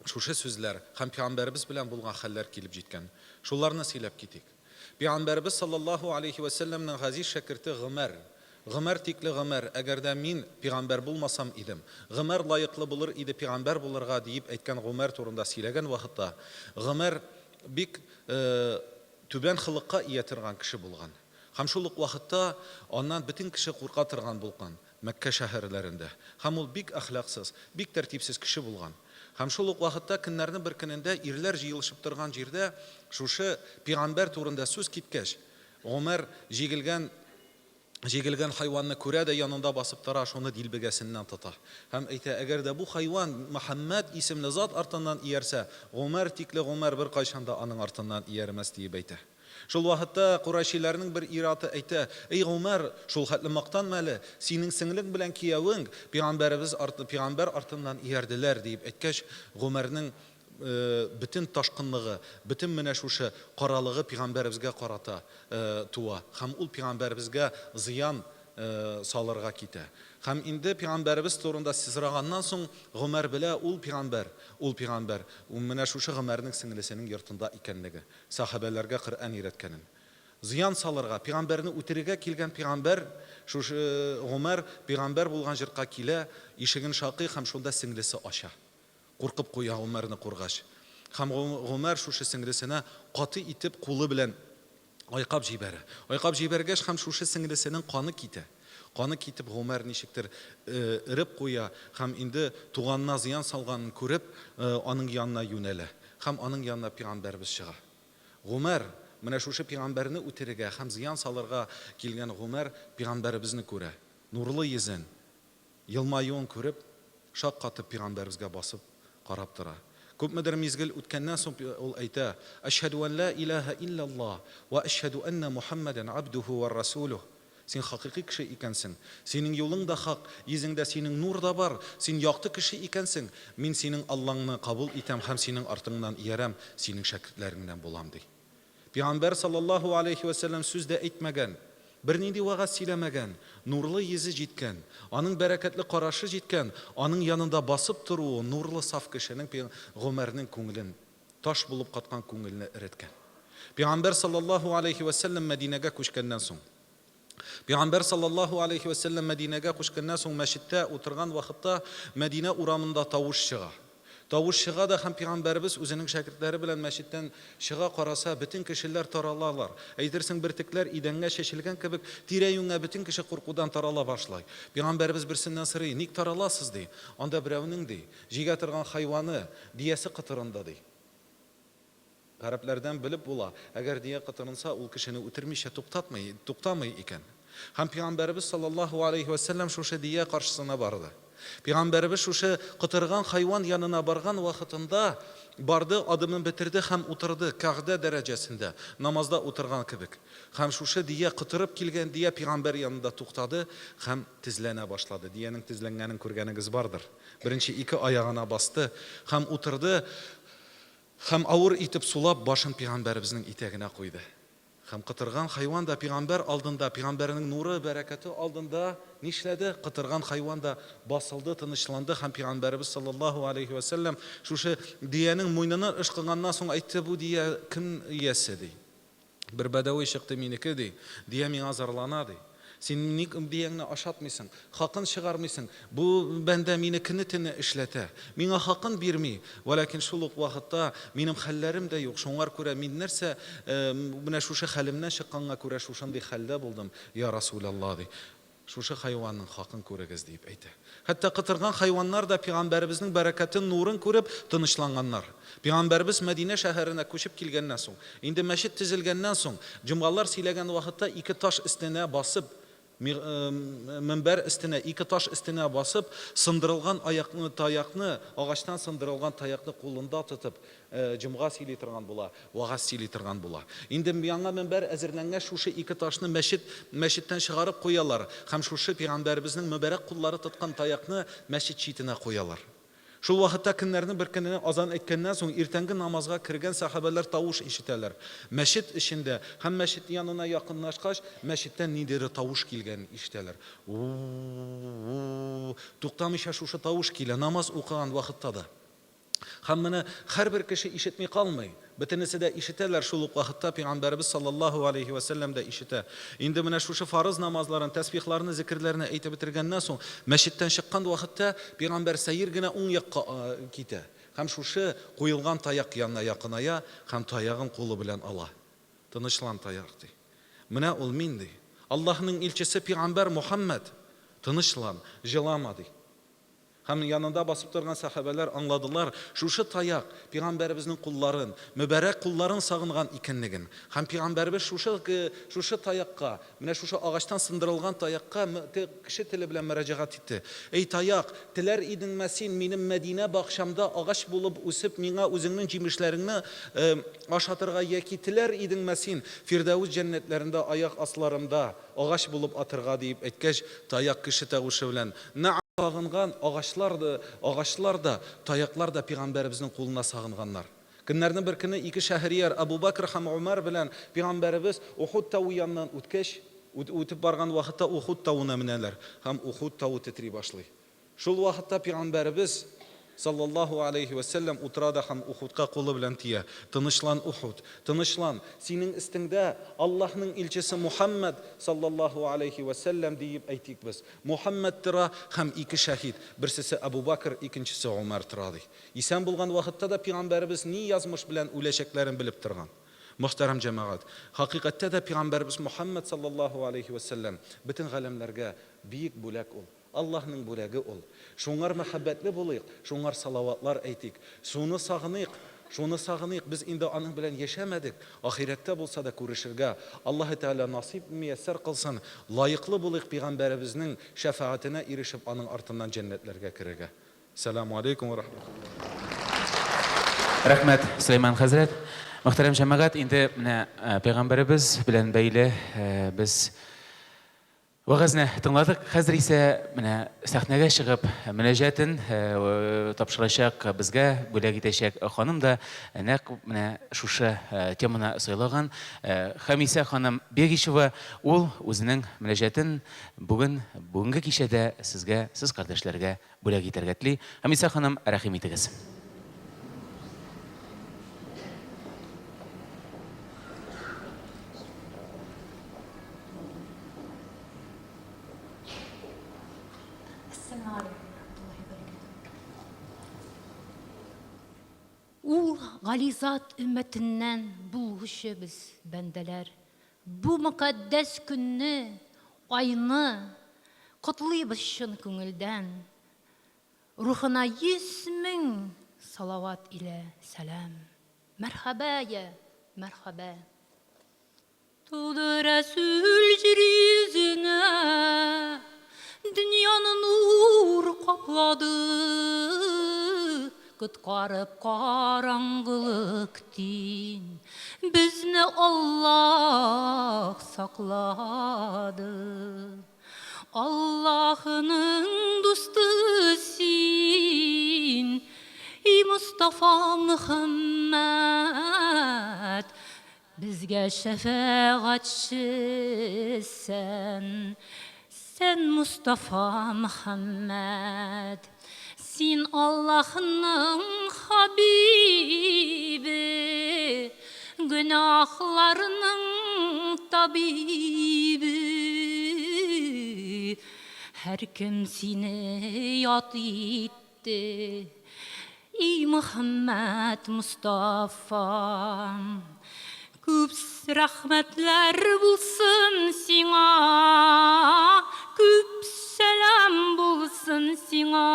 шушы сүзләр һәм пигамбәребез белән булган хәлләр килеп җиткән. Шуларны сөйләп китик. Пигамбәребез саллаллаһу алейһи вә сәлләмнең газиз шәкерте Гомәр, Гомәр тикле Гомәр, әгәр дә мин пигамбәр булмасам идем, Гомәр лаеклы булыр иде пигамбәр булырга, диеп әйткән Гомәр турында сөйләгән вакытта, Гомәр бик түбән холыкка ия торган кеше булган. Һәм шул ук вакытта аннан бөтен кеше курка торган булган. Мәккә шәһәрләрендә. Һәм ул бик әхлаксыз, бик тәртипсез кеше булган. Һәм шул ук вакытта көннәрнең бер көнендә ирләр җыелышып торган җирдә шушы пигамбәр турында сүз киткәч, Гомәр җигелгән җигелгән хайванны күрә дә янында басып тора, шуны дилбегәсеннән тота. Һәм әйтә, әгәр дә бу хайван Мөхәммәд исемле зат артыннан иярсә, Гомәр тикле Гомәр беркайчан да аның артыннан иярмәс, диеп әйтә. Шул вакытта курайшиләрнең бер ир-аты әйтә, Әй Гомәр, шул хәтле мактанма әле, синең сеңлең белән киявең пигамбәребез арты, пигамбәр артыннан иярделәр, диеп әйткәч, Гомәрнең бөтен ташкынлыгы, бөтен менә шушы каралыгы пигамбәребезгә карата туа һәм ул пигамбәребезгә зыян салырга китә. Һәм инде пигамбәребез турында сораганнан соң Гомәр белә, ул пигамбәр, ул пигамбәр, менә шушы Гомәрнең сеңлесенең йортында икәнлеге, сәхабәләргә Коръән өйрәткәнен. Зыян салырга, пигамбәрне үтерергә килгән пигамбәр, шушы Гомәр пигамбәр булган җортка килә, ишеген шакый һәм шунда сеңлесе ача. Куркып куя Гомәрне кургач. Һәм Гомәр шушы сеңлесенә каты итеп кулы белән айкап җибәрә. Айкап җибәргәч һәм шушы сеңлесенең каны китә. Каны китеп Гомәр ничектер эреп куя һәм инде туганына зыян салганын күреп, аның янына юнәлә. Һәм аның янына пигамбәребез чыга. Гомәр, менә шушы пигамбәрне үтерергә һәм зыян салырга килгән Гомәр пигамбәребезне күрә. Нурлы йөзен, елмаюын күреп, шаккатып пигамбәребезгә басып карап тора. Күпмедер мизгел үткәннән соң ул әйтә, Әшһәдү ән лә иләһә илляллаһ вә әшһәдү әннә Мухәммәдән абдүһү вә расүлүһ. Син хакыйкый кеше икәнсең. Синең юлың да хак, йөзеңдә синең нур да бар, син якты кеше икәнсең. Мин синең Аллаңны кабул итәм һәм синең артыңнан иярәм, синең шәкертләреңнән булам, ди. Пигамбәр саллаллаһу алейһи вә сәлләм сүз дә әйтмәгән, бернинди вәгазь сөйләмәгән, нурлы йөзе җиткән, аның бәрәкәтле карашы җиткән, аның янында басып торуы нурлы саф кешенең Гомәрнең күңелен, таш булып каткан күңелне эреткән. Пигамбәр саллаллаһу алейһи вә сәлләм Мәдинәгә күчкәннән соң. Пигамбәр саллаллаһу алейһи вә сәлләм Мәдинәгә күчкәннән соң мәчеттә утырган вакытта Мәдинә урамында тавыш чыга. Тавыш чыга да һәм пигамбәребез үзенең шәкертләре белән мәчеттән чыга, караса, бөтен кешеләр таралалар. Әйтерсең бөртекләр идәнгә чәчелгән кебек, тирә-юньгә бөтен кеше куркудан тарала башлый. Пигамбәребез берсеннән сорый, ник тараласыз, ди. Анда берәүнең, ди, җигә торган хайваны, диясе котырынды, ди. Гарәпләрдән белеп була, әгәр дия котырынса, ул кешене үтермичә туктатмый, туктамый икән. Һәм пигамбәребез саллаллаһу алейһи вә сәлләм шушы дия каршысына барды. Пигамбәребез шушы котырган хайван янына барган вакытында барды, адымын бетерде һәм утырды, кәгъдә дәрәҗәсендә, намазда утырган кебек. Һәм шушы дия, котырып килгән дия пигамбәр янында туктады һәм тезләнә башлады. Диянең тезләнгәнен күргәнегез бардыр. Беренче ике аягына басты һәм утырды. Һәм авыр итеп сулап, башын пигамбәребезнең итәгенә куйды. Һәм котырган хайван да пигамбәр алдында, пигамбәрнең нуры, бәрәкәте алдында нишләде? Котырган хайван да басылды, тынычланды һәм пигамбәребез саллаллаһу алейһи вә сәлләм шушы дөянең муеныннан ышкыганнан соң әйтте, бу дөя кем иясе, ди. Бер бәдәви чыкты минеке, ди. Дия миңа зарлана, ди. Син ник дияңне ашатмыйсың, хакын чыгармыйсың? Бу бәндә мине көне-төне эшләтә. Миңа хакын бирми. Вәләкин шул ук вакытта минем хәлләрем дә юк. Шуңар күрә мин нәрсә, менә шушы хәлемнән чыкканга күрә шушындый хәлдә булдым, йа Расүләллаһ, ди. Шушы хайванның хакын күрегез, диеп әйтә. Хәтта котырган хайваннар да пигамбәребезнең бәрәкәтен, нурын күреп, тынычланганнар. Пигамбәребез Мәдинә шәһәренә күчеп килгәннән соң, инде мәчет төзелгәннән соң, җомгалар сөйләгән вакытта ике таш өстенә басып, мөнбәр өстенә, ике таш өстенә басып, сындырылган аякны, таякны, агачтан сындырылган таякны кулында тотып, Җомга сөйли торган була, вәгазь сөйли торган була. Инде яңа мөнбәр әзерләнгәч, шушы ике ташны мәчет, мәчеттән чыгарып куялар һәм шушы пигамбәребезнең мөбарәк куллары тоткан таякны мәчет читенә куялар. Шул вакытта көннәрнең бер көнне азан әйткәннән соң, иртәнге намазга кергән сәхабәләр тавыш ишетәләр. Мәчет эчендә һәм мәчет янына якынлашкач, мәчеттән ниндидер тавыш килгәнен ишетәләр. У-у-у-у, туктамыйча шушы тавыш килә, намаз укыган вакытта да. Һәм моны һәрбер кеше ишетми калмый. Бөтенесе дә ишетәләр, шул ук вакытта Пәйгамбәребез саллаллаһу алейһи вә сәлләм дә ишетә. Инде менә шушы фарыз намазларын, тәсбихларны, зикерләрне әйтеп бетергәннән соң, мәчеттән чыккан вакытта Пәйгамбәр сәер генә уң якка китә һәм шушы куелган таяк янына якыная һәм таягын кулы белән ала. Тынычлан, таяк, ди. Менә ул мин, ди. Аллаһның илчесе Пәйгамбәр Мухәммәд. Тынычлан, җылама, ди. Һәм янында басып торган сәхабәләр аңладылар, шушы таяк пигамбәребезнең кулларын, мөбарәк кулларын сагынган икәнлеген. Һәм пигамбәребез шушы, шушы таякка, менә шушы агачтан сындырылган таякка кеше теле белән мөрәҗәгать итте. Әй таяк, теләр идеңме син минем Мәдинә бакчамда агач булып үсеп, миңа үзеңнең җимешләреңне ашатырга яки теләр идеңме син Фирдәвес җәннәтләрендә аяк асларымда агач булып атырга, диеп әйткәч, таяк кеше тавышы белән, Нәгъ! Сагынган агачлар да, агачлар да, таяклар да пигамбәребезнең кулына сагынганнар. Көннәрнең бер көне ике шәһрияр Абу Бәкр һәм Умар белән пигамбәребез Ухуд тавы яныннан үткәч, үтеп барган вакытта Ухуд тавына менәләр һәм Ухуд тавы тетри башлый. Шул вакытта пигамбәребез, саллаллаһу алейһи вә сәлләм, утыра да һәм Ухудка кулы белән тия, Тынычлан, Ухуд, тынычлан, синең өстеңдә Аллаһның илчесе Мухәммәд, саллаллаһу алейһи вә сәлләм, диеп әйтик без. Мухәммәд тора һәм ике шәһид, берсесе Әбу Бәкр, икенчесе Умәр тора, ди. Исән булган вакытта да пигамбәребез ни язмыш белән үләчәкләрен белеп торган. Мөхтәрәм җәмәгать, хакыйкатьтә дә пигамбәребез Мухәммәд, саллаллаһу алейһи вә сәлләм, бөтен галәмнәргә биек бүләк ул. Аллаһның бүләге ул. Шуңар мәхәббәтле булыйк, шуңар салаватлар әйтик. Шуны сагыныйк, шуны сагыныйк, без инде аның белән яшәмәдек, ахирәттә булса да күрешергә Аллаһы Тәгалә насыйп, мияссәр кылсын, лаеклы булыйк пигамбәребезнең шәфәгатенә ирешеп, аның артыннан җәннәтләргә керергә. Сәламү алейкум вә рахмәтуллаһи. Рәхмәт, Сөләйман хәзрәт. Мөхтәрәм җәмәгать, инде менә пәйгамбәребез белән бәйле без Вәгазьне тыңладык. Хәзер исә менә сәхнәгә чыгып, мөнәҗәтен тапшырачак, безгә бүләк итәчәк ханым да нәкъ менә шушы теманы сайлаган. Хәмисә ханым Бегичева, ул үзенең мөнәҗәтен бүген, бүгенге кичәдә сезгә, сез кардәшләргә бүләк итәргә тели. Хәмисә ханым, рәхим итегез. Ул гали зат өммәтеннән булгучы без, бәндәләр, бу мөкатдәс көнне, айны котлыйбыз чын күңелдән. Рухына 100 000 салават илә сәлам. Мәрхәбә, йә, мәрхәбә. Туды Рәсүл җир йөзенә, дөньяны нур каплады, коткарып караңгылык тин, безне Аллаһ саклады. Аллаһының дусты син, и Мостафа Мөхәммәд, безгә шәфәгатьче сән, сән Мостафа Мөхәммәд. Син Аллаһның хабибе, гөнаһларның табибе. Һәркем сине ят итте, и Мөхәммәд Мостафа. Күп рәхмәтләр булсын сиңа, күп сәлам булсын сиңа.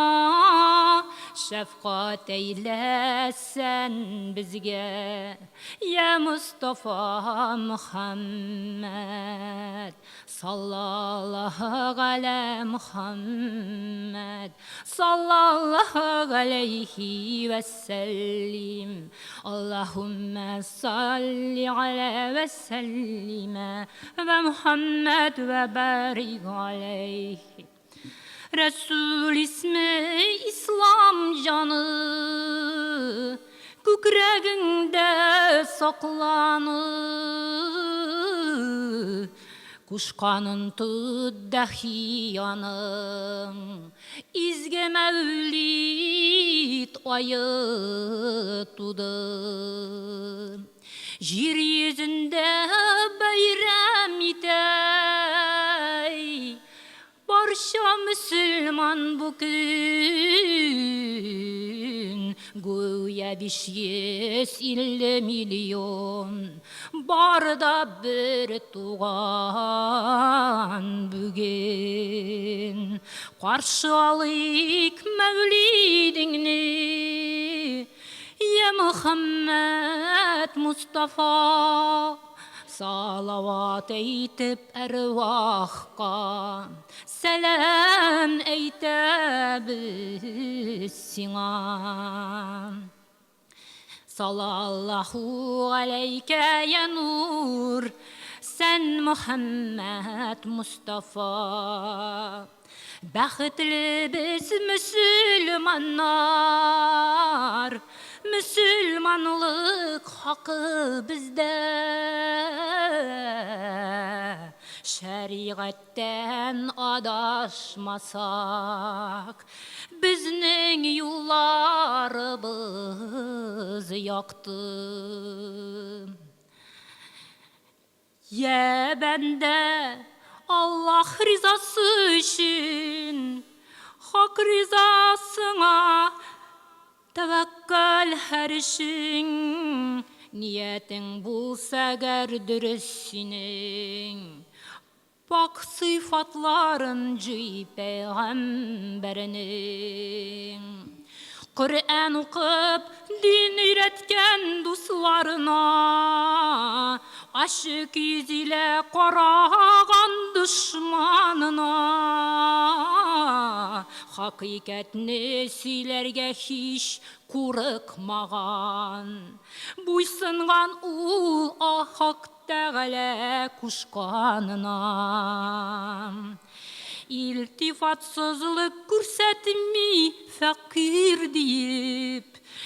Шәфкать әйләсән безгә, я Мостафа Мөхәммәд. Саллаллаһу галә Мөхәммәд, саллаллаһу галәйһи вәссәллим. Аллаһуммә салли галә вәссәллимә вә Мөхәммәд вә барик галәйһи. Рәсүл исме ислам җаны, күкрәгеңдә сакланыр. Кушканын тот дәхи аның, изге Мәүлид ае туды. Җир йөзендә бәйрәм итә барча мөселман бу көн, гүя 550 миллион бар да бер туган бүген. Каршы алыйк Мәүлидеңне, я Мөхәммәд Мустафа. Салават әйтеп әрвахка, сәлам әйтәбез сиңа. Салаллаһу галәйкә я нур, сән Мөхәммәд Мустафа. Бәхетле без мөселманнар, Мөселманлык хакы бездә. Шәригатьтән адашмасак, Безнең юлларыбыз якты. Йә бәндә, Аллаһ ризасы өчен, Хак ризасыңа тәвәккәл һәр эшең, Ниятең булса әгәр дөрес синең, Пакь сыйфатларын җый пәйгамбәрнең. Коръән укып, дин өйрәткән дусларына, Ачык йөз илә караган дошманына, Хакыйкатьне сөйләргә һич курыкмаган, Буйсынган ул Хак Тәгалә кушканына. Илтифатсызлык күрсәтми фәкыйрь диеп,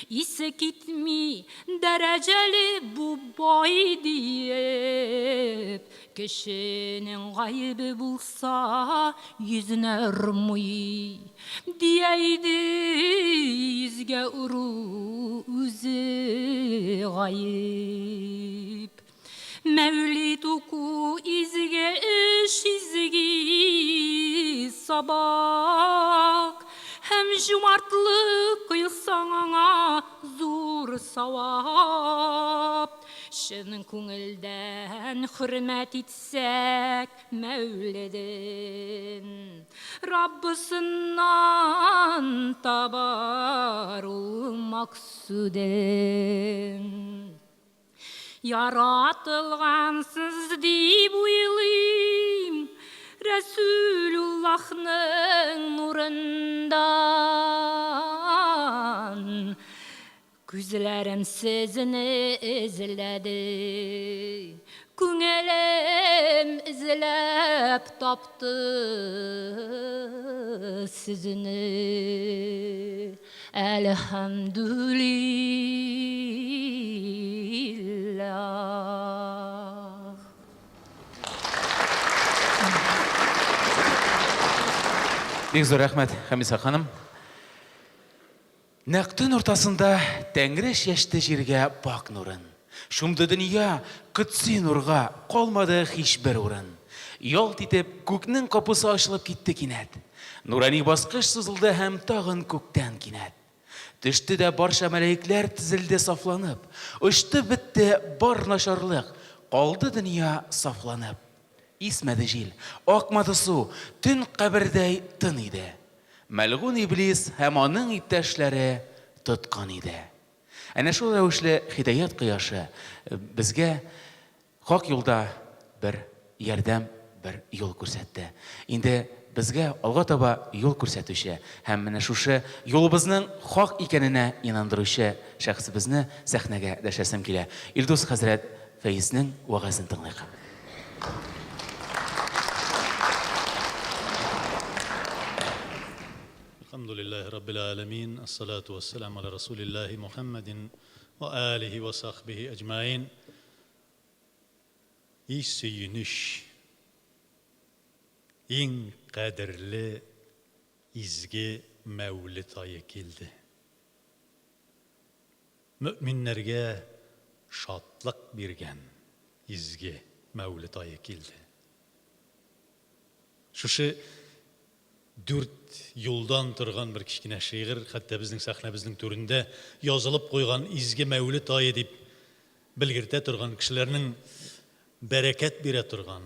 Исе китми дәрәҗәле бу бай диеп. Кешенең гаебе булса, йөзенә ормый, Дия иде, йөзгә ору үзе гаеп. Мәүлид уку изге эш, изге сабак. Һәм җумартлык кыйлсаң аңа зур савап. Чын күңелдән хөрмәт итсәк Мәүледен, Раббысыннан табар ул максудын. Яратылгансыз дип уйлыйм, Рәсүлуллаһның нурыннан. Күзләрем сезне эзләде, Күңелем эзләп тапты сезне. Әлхәмдүлилләһ. Бик зур рәхмәт, Хәмисә ханым. Нәкъ төн уртасында Тәңре чәчте җиргә пакь нурын. Чумды дөнья котси нурга, калмады һичбер урын. Ялт итеп, күкнең капусы ачылып китте кинәт. Нурани баскыч сузылды һәм тагын күктән кинәт. Төште дә барча мәләекләр тезелде сафланып. Очты бетте бар начарлык, калды дөнья сафланып. Исмәде җил, акмады су, төн кабердәй тын иде. Мәлгунь Иблис һәм аның иптәшләре тоткан иде. Әнә шул рәвешле һидаять кояшы безгә хак юлда бер ярдәм, бер юл күрсәтте. Инде безгә алга таба юл күрсәтүче һәм менә шушы юлыбызның хак икәненә инандыручы шәхесебезне сәхнәгә дәшәсем килә. Илдус хәзрәт Фәизнең вәгазен тыңлыйк. Әлхәмдүлилләһи раббил галәмин, әссалату вәссәламу аля расулиллаһи Мухәммәдин вә алиһи вә сахбиһи әҗмәгыйн. И сөенеч, иң кадерле изге Мәүлет ае килде. Мөэминнәргә шатлык биргән изге Мәүлет ае килде. Шушы дүрт юлдан торган бер кечкенә шигырь, хәтта безнең сәхнәбезнең түрендә язылып куйган изге Мәүлет ае дип белгертә торган кешеләрнең бәрәкәт бирә торган,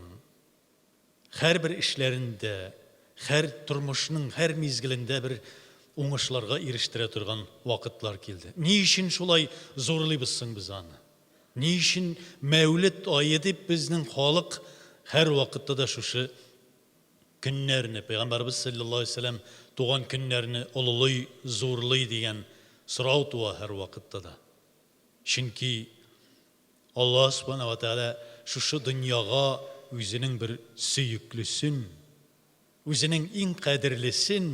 Һәрбер эшләрендә, һәр тормышның һәр мизгелендә бер уңышларга ирештерә торган вакытлар килде. Ни өчен шулай зурлыйбыз соң без аны? Ни өчен Мәүлет ае дип безнең халык һәрвакытта да шушы көннәрне, Пәйгамбәребез салләллаһу алейһи ва сәлләм туган көннәрне олылый, зурлый дигән сорау туа һәрвакытта да. Чөнки Аллаһ Сүбхәнәһү вә Тәгалә шушы дөньяга үзенең бер сөеклесен, Үзенең иң кадерлесен,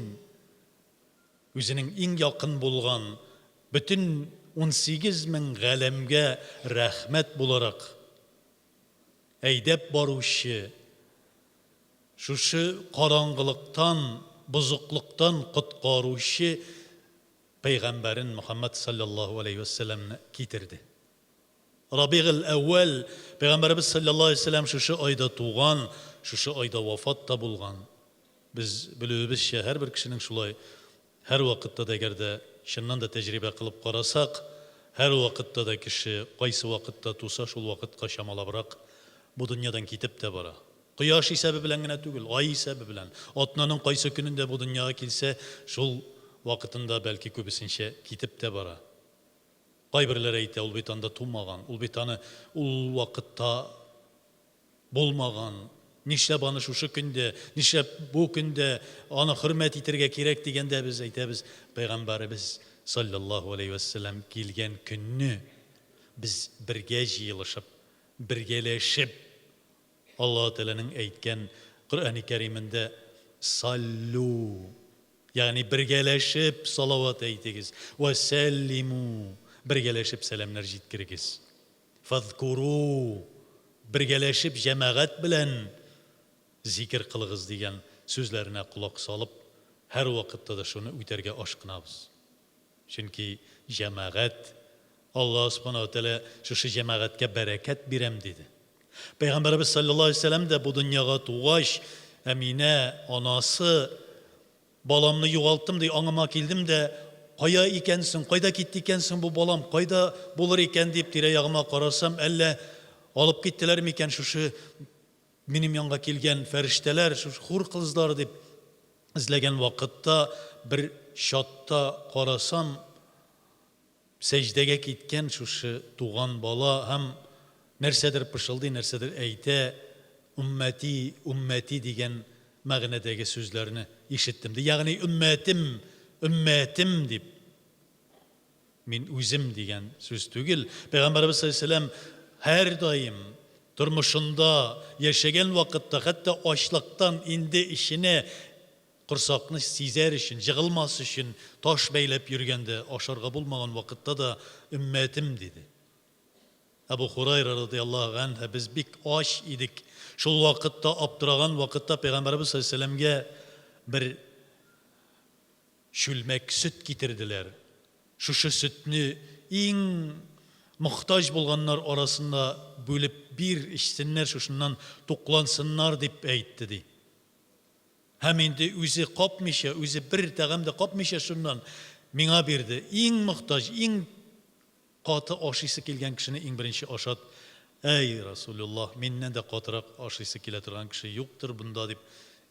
үзенең иң якын булган бөтен 18 мең галәмгә рәхмәт буларак әйдәп баручы, шушы караңгылыктан, бозыклыктан коткаручы пәйгамбәрен Мөхәммәд салләллаһу галәйһи вә сәлләмне китерде. Рабигыль әүвәл, Пәйгамбәребез салләллаһу галәйһи ва сәлләм шушы айда туган, шушы айда вафат та булган. Без белүебезчә, һәрбер кешенең шулай һәрвакытта да, әгәр дә чыннан да тәҗрибә кылып карасак, һәрвакытта да кеше кайсы вакытта туса, шул вакытка чамалабрак бу дөньядан китеп тә бара. Кояш исәбе белән генә түгел, ай исәбе белән, атнаның кайсы көнендә бу дөньяга килсә, шул вакытында бәлки күбесенчә китеп тә бара. Кайберләре әйтә, ул бит анда тумаган, ул бит аны ул вакытта булмаган, нишләп аны шушы көндә, нишләп бу көндә аны хөрмәт итәргә кирәк дигәндә без әйтәбез, Пәйгамбәребез салләллаһу аләйһи вәссәлам килгән көнне без бергә җыелышып, бергәләшеп Аллаһы Тәгаләнең әйткән Коръәни Кәримендә Саллю, ягъни бергәләшеп салават әйтегез, вә сәллиму, бергәләшеп сәламнәр җиткерегез, фәзкуру, бергәләшеп җәмәгать белән зикер кылыгыз дигән сүзләренә колак салып, һәрвакытта да шуны үтәргә ашкынабыз. Чөнки җәмәгать, Аллаһ Субхана ва Тәгалә шушы җәмәгатькә бәрәкәт бирәм, диде. Пәйгамбәребез салләллаһу алейһи ва сәлләм дә бу дөньяга тугач, Әминә, анасы, Баламны югалттым, ди, аңыма килдем дә, кая икән соң, кайда китте икән соң бу балам, кайда булыр икән дип тирә-ягыма карасам, әллә алып киттеләр микән шушы минем янга килгән фәрештәләр, шушы хур кызлар дип эзләгән вакытта бер чатта карасам, сәҗдәгә киткән шушы туган бала һәм нәрсәдер пышылдый, нәрсәдер әйтә, уммәти, уммәти дигән мәгънәдәге сүзләрне ишеттем. Ди, ягъни өммәтем, өммәтем дип. Мин үзем дигән сүз түгел. Пәйгамбәребез саллаллаһу алейһи ва сәлләм һәрдаим тормышында яшәгән вакытта, хәтта ачлыктан инде эченә корсакны сизәр өчен, җыгылмас өчен таш бәйләп йөргәндә, ашарга булмаган вакытта да өммәтем диде. Әбу Хурайра радыяллаһу ганһ, без бик ач идек. Шул вакытта, аптыраган вакытта Пәйгамбәребез саллаллаһу алейһи ва сәлләмгә бер Чүлмәк сөт китерделәр. Шушы сөтне иң мохтаҗ булганнар арасында бүлеп бир, эчсеннәр, шушыннан туклансыннар, дип әйтте, ди. Һәм инде үзе капмыйча, үзе бер тәгам дә капмыйча шуннан миңа бирде. Иң мохтаҗ, иң Каты ашыйсы килгән кешене иң беренче ашат. Әй, Расулуллаһ, миннән дә катырак ашыйсы килә торган кеше юктыр бунда, дип,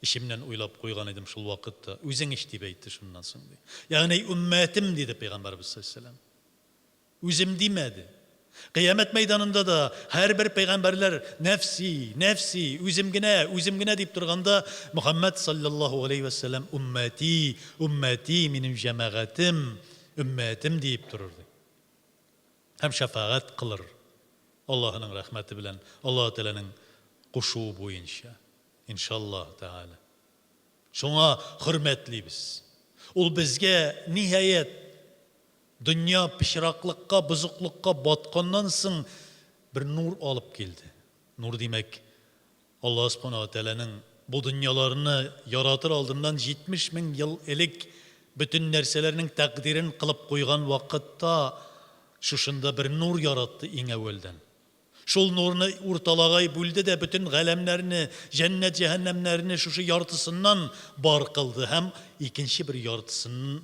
эчемнән уйлап куйган идем шул вакытта. Үзең эч, дип әйтте шуннан соң, ди. Ягъни, өммәтем, диде Пәйгамбәребез салләллаһу галәйһи ва сәлләм. Үзем димәде. Кыямәт мәйданында да һәрбер пәйгамбәрләр нәфси, нәфси, үзем генә, үзем генә дип торганда, Мөхәммәд салләллаһу галәйһи ва сәлләм өммәти, өммәти, минем җәмәгатем, Өммәтем диеп торыр, ди. Һәм шәфәгать кылыр, Аллаһының рәхмәте белән, Аллаһы Тәгаләнең кушуы буенча, иншаллаһ Тәгалә. Шуңа хөрмәтлибез. Ул безгә, ниһаять, дөнья пычраклыкка, бозыклыкка батканнан соң бер нур алып килде. Нур димәк, Аллаһ Субхана ва Тәгаләнең бу дөньяларны яратыр алдыннан 70 мең ел элек бөтен нәрсәләрнең тәкъдирен кылып куйган вакытта шушында бер нур яратты иң әүвәлдән. Шул нурны урталагай бүлде дә бөтен галәмнәрне, җәннәт-җәһәннәмнәрне шушы яртысыннан бар кылды һәм икенче бер яртысын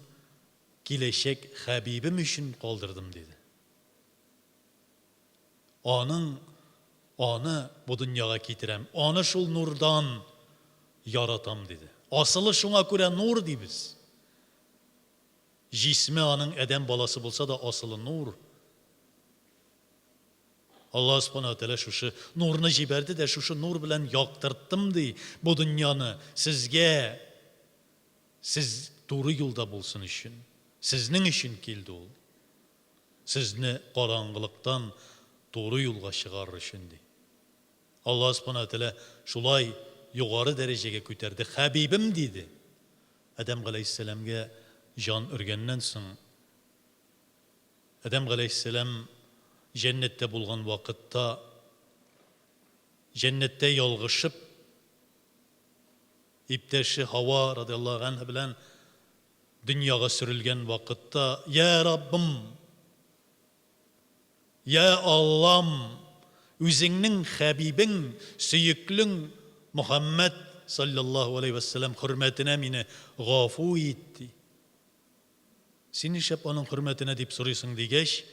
киләчәк хәбибем өчен калдырдым, диде. Аның, аны бу дөньяга китерәм, аны шул нурдан яратам, диде. Асылы шуңа күрә нур дибез. Җисме аның адәм баласы булса да, асылы нур. Аллаһ Субхана ва Тәгалә шушы нурны җибәрде дә, шушы нур белән яктырттым, ди, бу дөньяны сезгә, сез туры юлда булсын өчен. Сезнең өчен килде ул. Сезне караңгылыктан туры юлга чыгарыр өчен, ди. Аллаһ Субхана ва Тәгалә шулай югары дәрәҗәгә күтәрде. Хәбибем диде. Адәм галәйһиссәламгә җан өргәннән соң, Адәм галәйһиссәлам җәннәттә булган вакытта, җәннәттә ялгышып, иптәше Һава радиаллаһу ганһа белән дөньяга сөрелгән вакытта, Йә Раббым! Йә Аллам! Үзеңнең хәбибең, сөеклең Мөхәммәд салләллаһу галәйһи вә сәлләм хөрмәтенә мине гафу ит, ди. Син нишләп аның хөрмәтенә дип сорыйсың, дигәч,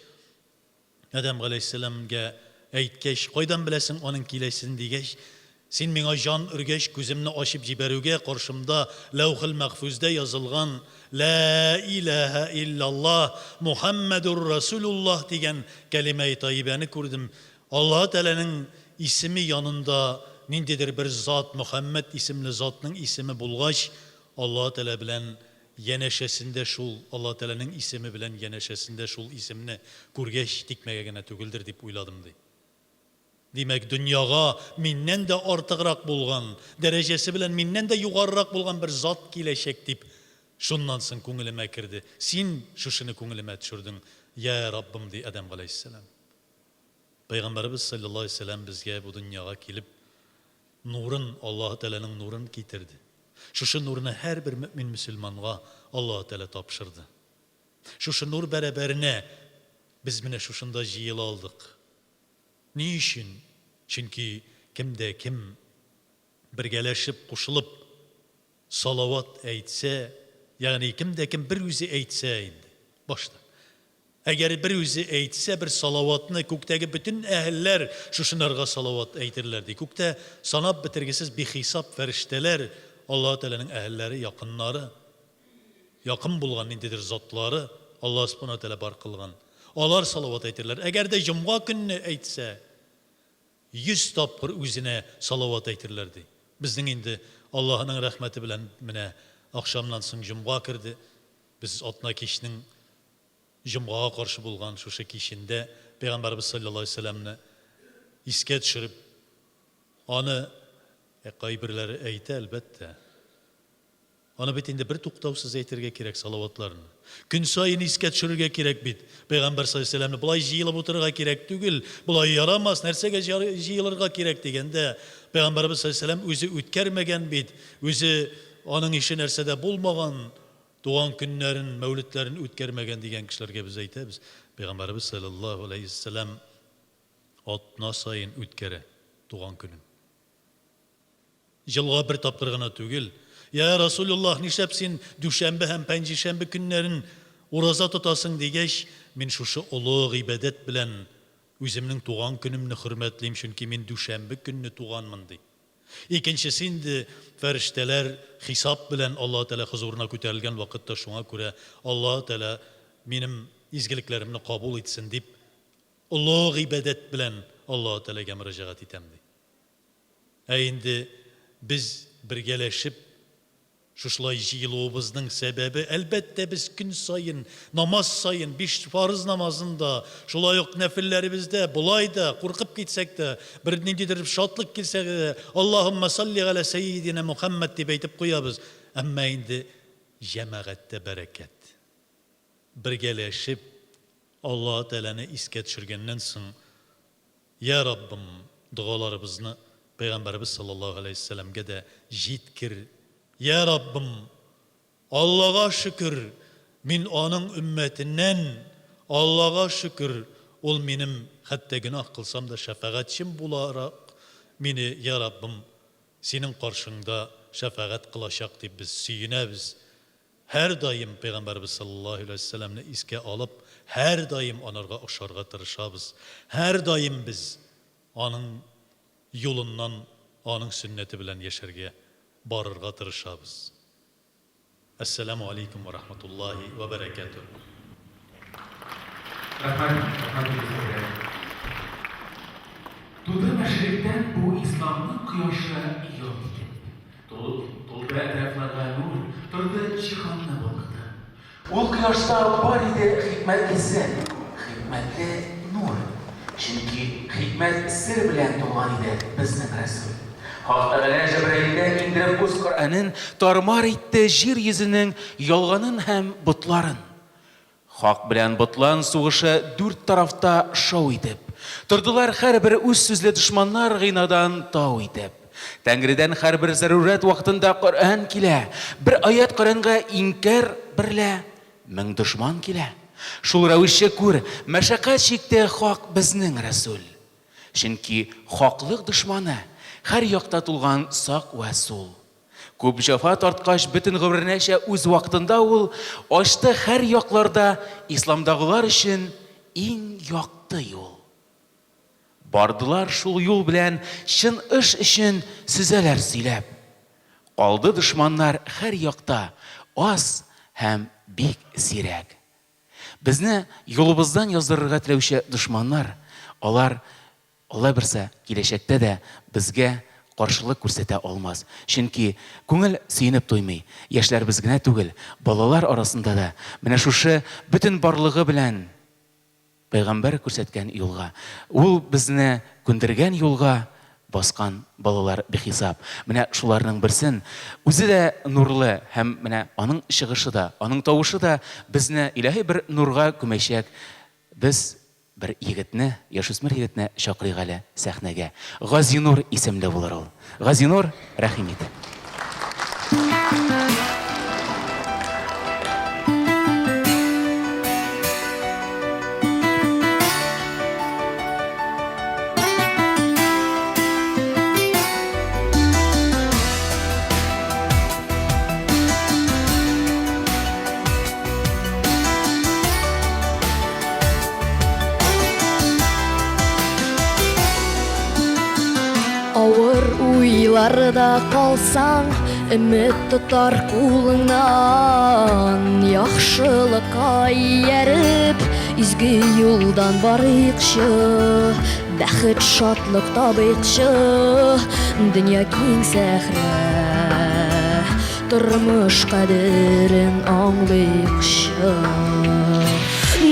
Адәм галәйһиссәламгә әйткәч, кайдан беләсең аның киләсен, дигәч, син миңа җан өргәч, күземне ачып җибәрүгә, каршымда Ләүхел Мәхфүздә язылган Лә иләһә илляллаһ, Мухәммәдүр Рәсүлуллаһ дигән кәлимәи таибәне күрдем. Аллаһы Тәгаләнең исеме янында ниндидер бер зат, Мөхәммәд исемле затның исеме булгач, Аллаһы Тәгалә белән Янәшәсендә шул Аллаһы Тәгаләнең исеме белән янәшәсендә шул исемне күргәч, тикмәгә генә түгелдер дип уйладым, ди. Димәк, дөньяга миннән дә артыграк булган, дәрәҗәсе белән миннән дә югарырак булган бер зат киләчәк дип, шуннан соң күңелемә керде. Син шушыны күңелемә төшердең, йә Раббым, ди Адәм галәйһиссәлам. Пәйгамбәребез салләллаһу галәйһи ва сәлләм безгә бу дөньяга килеп, Нурын, Аллаһы Тәгаләнең нурын китерде. Шушы нурны һәрбер мөэмин-мөселманга Аллаһы Тәгалә тапшырды. Шушы нур бәрабәренә без менә шушында җыела алдык. Ни өчен? Чөнки кем дә кем бергәләшеп, кушылып салават әйтсә, ягъни кем дә кем бер үзе әйтсә инде, башта. Әгәр бер үзе әйтсә бер салаватны, күктәге бөтен әһелләр шушынарга салават әйтерләр, ди. Күктә санап бетергесез бихисап фәрештәләр, Аллаһы Тәгаләнең әһелләре, якыннары, якын булган ниндидер затлары, Аллаһы Субхана ва Тәгалә бар кылган. Алар салават әйтерләр. Әгәр дә җомга көнне әйтсә, 100 тапкыр үзенә салават әйтерләр, ди. Безнең инде Аллаһының рәхмәте белән менә ахшамнан соң җомга керде. Без атна кичнең җомгага каршы булган шушы кичендә Пәйгамбәребез салләллаһу галәйһи ва сәлләмне искә төшереп, аны, ә кайберләре әйтә, әлбәттә, аны бит инде бертуктаусыз әйтергә кирәк салаватларны. Көн саен искә төшерергә кирәк бит. Пәйгамбәр салләллаһу галәйһи ва сәлләмне болай җыелып утырырга кирәк түгел, болай ярамас, нәрсәгә җыелырга кирәк дигәндә, Пәйгамбәребез салләллаһу галәйһи ва сәлләм үзе үткәрмәгән бит, үзе аның ише нәрсә дә булмаган, Туган көннәрен, мәүледләрен үткәрмәгән дигән кешеләргә без әйтәбез, Пәйгамбәребез салләллаһу галәйһи ва сәлләм атна саен үткәрә туган көнен. Елга бер тапкыр гына түгел. Йә Расулуллаһ, нишләп син дүшәмбе һәм пәнҗешәмбе көннәрен ураза тотасың дигәч, мин шушы олы гыйбадәт белән үземнең туган көнемне хөрмәтлим, чөнки мин дүшәмбе көнне туганмын, ди. Икенчесе инде, фәрештәләр хисап белән Аллаһы Тәгалә хозурына күтәрелгән вакытта шуңа күрә Аллаһы Тәгалә минем изгелекләремне кабул итсен дип, олы гыйбадәт белән Аллаһы Тәгаләгә мөрәҗәгать итәм, ди. Ә инде без бергәләшеп Шушылай җыелуыбызның сәбәбе, әлбәттә, без көн саен, намаз саен, биш фарыз намазын да, шулай ук нәфелләребездә, болай да, куркып китсәк тә, бер ниндидер шатлык килсә дә, Аллаһуммә салли галә сәййидинә Мухәммәд дип әйтеп куябыз. Әмма инде җәмәгатьтә бәрәкәт. Бергәләшеп, Аллаһы Тәгаләне искә төшергәннән соң, Йә Раббым, догаларыбызны Пәйгамбәребез саллаллаһу галәйһи ва сәлләмгә дә җиткер. Йә Раббым, Аллага шөкер, мин аның өммәтеннән, Аллага шөкер, ул минем хәтта гөнаһ кылсам да шәфәгатьчем буларак мине, йә Раббым, Синең каршыңда шәфәгать кылачак дип без сөенәбез. Һәрдаим Пәйгамбәребез салләллаһу галәйһи ва сәлләмне искә алып, һәрдаим анарга охшарга тырышабыз. Һәрдаим без аның юлыннан, аның сөннәте белән яшәргә, барырга тырышабыз. Әссәламү алейкум ва рахматуллаһи ва бәрәкәтүһ. Рәхмәт, рәхмәт Илгиз хәзрәт. Туды мәшрикътән бу исламның кояшы ялт итеп. Тулды әтрафларга нур, торды җиһанны балкытып. Ул кояшта бар иде хикмәтле сер, хикмәтле нур. Чөнки хикмәт сер белән тулган иде безнең Рәсүл. Хак Тәгалә Җәбраилгә иңдереп үз Коръәнен тар-мар итте җир йөзенең ялганын һәм ботларын. Хак белән ботлан сугышы дүрт тарафта шау итеп. Тордылар һәрбер үз сүзле дошманнар гыйнадан тау итеп. Тәңредән һәрбер зарурәт вакытында Коръән килә. Бер аять Коръәнгә инкяр берлә мең дошман килә. Шул рәвешчә күр, мәшәкать чикте хак безнең Рәсүл. Чөнки хаклык дошманы һәр якта тулган сак вә сул. Күп җәфа тарткач, бөтен гомеренәчә үз вакытында ул ачты һәр якларда исламдагылар өчен иң якты юл. Бардылар шул юл белән чын эш өчен сөзәләр сөйләп. Калды дошманнар һәр якта аз һәм бик сирәк. Безне юлыбыздан яздырырга теләүче дошманнар, алар Алла бирсә, киләчәктә дә безгә каршылык күрсәтә алмас. Чөнки күңел сөенеп туймый. Яшьләребез генә түгел, балалар арасында да менә шушы бөтен барлыгы белән Пәйгамбәр күрсәткән юлга, ул безне күндергән юлга баскан балалар бихисап. Менә шуларның берсен, үзе дә нурлы һәм менә аның чыгышы да, аның тавышы да безне илаһи бер нурга күмәчәк. Без Бер егетне, яшүсмер егетне чакырыйк әле сәхнәгә. Газинур исемле булыр ул. Газинур, рәхим ит. Авыр уйларда калсаң, өмет тотар кулыңнан. Яхшылыкка ияреп, изге юлдан барыйкчы, бәхет, шатлык табыйкчы. Дөнья киң сәхрә. Тормыш кадерен аңлыйкчы.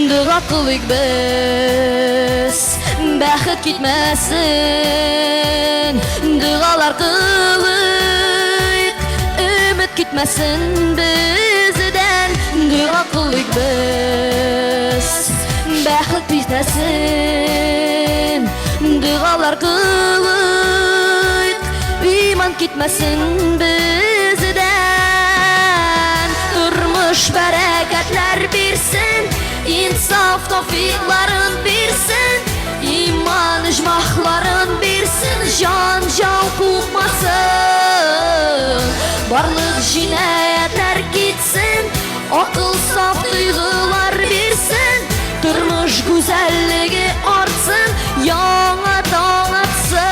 Дога кылыйк без, бәхет китмәсен. Догалар кылыйк, өмет китмәсен бездән. Дога кылыйк без, бәхет китмәсен. Догалар кылыйк, иман китмәсен бездән. Тормыш бәрәкәтләр бирсен, инсаф тәүфыйкларын бирсен, иман оҗмахларын бирсен, җан җау купмасын. Барлык җинаятьләр китсен, акыл саф тойгылар бирсен, тормыш гүзәллеге артсын, яңа таң атсын.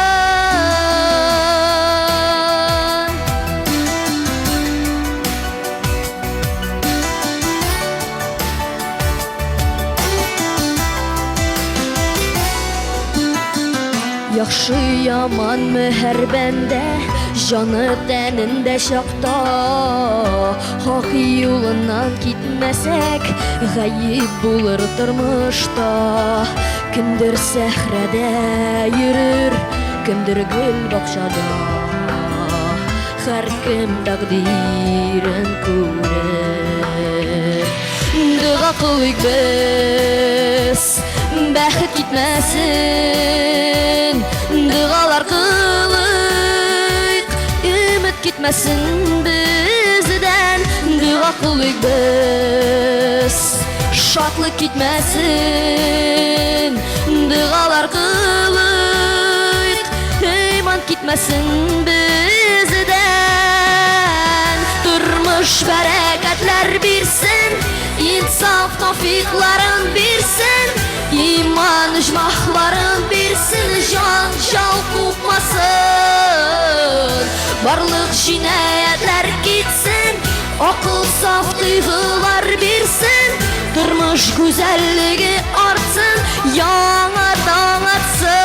Яхшы яман мөһәр бәндә, җаны тәнендә чакта, хак юлыннан китмәсәк, гаеп булыр тормышта. Кемдер сәхрәдә йөрер, кемдер гөл бакчада. Һәркем тәкъдирен күрер. Дога кылыйк без, бәхет китмәсен. Догалар кылыйк, өмет китмәсен бездән. Дога кылыйк без, шатлык китмәсен. Догалар кылыйк, иман китмәсен бездән. Тормыш бәрәкәтләр бирсен, инсаф тәүфыйкларын бирсен, иман оҗмахларын бирсен, җан җал купмасын. Барлык җинаятьләр китсен, акыл саф тойгылар бирсен, тормыш гүзәллеге артсын, яңа таң атсын.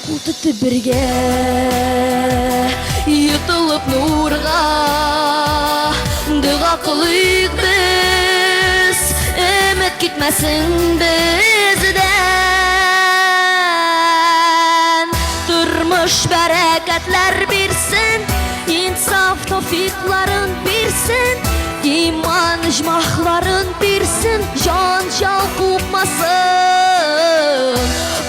Кул тотып бергә Йотылып нурга Дога кылыйк без Өмет китмәсен бездән Тормыш бәрәкәтләр бирсен Инсаф тәүфикларын бирсен Иман оҗмахларын бирсен Җанҗал купмасын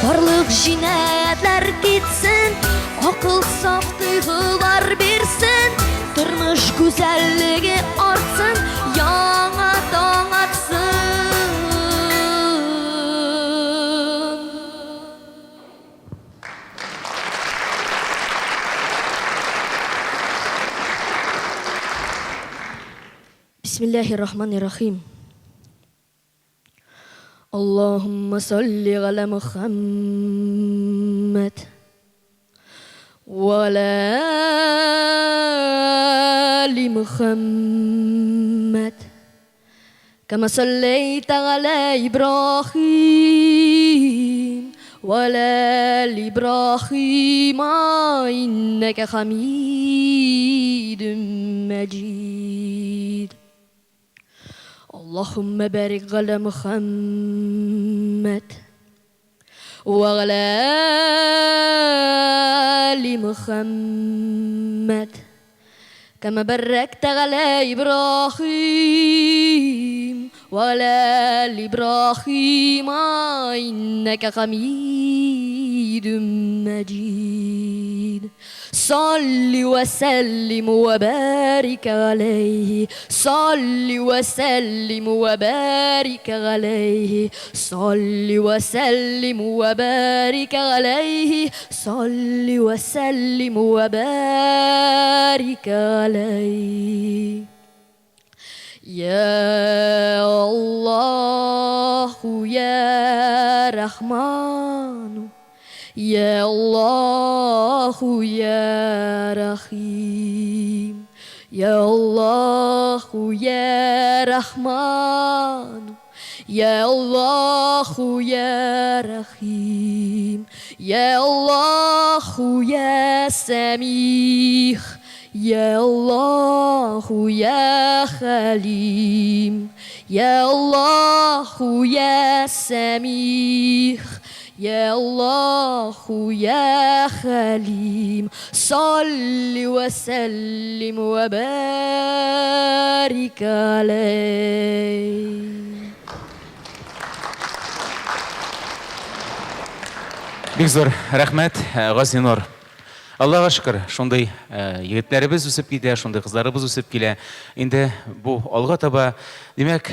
Барлык җинаятьләр китсен Акыл саф тойгылар бирсен Тормыш гүзәллеге артсын Яңа таң атсын Бисмиллахир рахманир рахим. Аллаһумма салли галя Мухаммад ва аля али Мухаммад كما صليت على إبراهيم وعلى آل إبراهيم إنك حميد مجيد اللهم بارك على محمد وعلى آل محمد كما باركت على إبراهيم وعلى آل إبراهيم إنك حميد مجيد صل وسلم وبارك عليه صل وسلم وبارك عليه صل وسلم وبارك عليه صل وسلم وبارك عليه يا الله يا رحمن يا الله يا رحيم يا الله يا رحمن يا الله يا رحيم يا الله يا سميع يا الله يا حليم يا الله يا سميع يا الله يا حليم صل وسلم وبارك عليه Бик зур рәхмәт, Газинур. Аллага шөкер, шундый егетләребез үсеп китә, шундый кызларыбыз үсеп килә. Инде бу алга таба, димәк,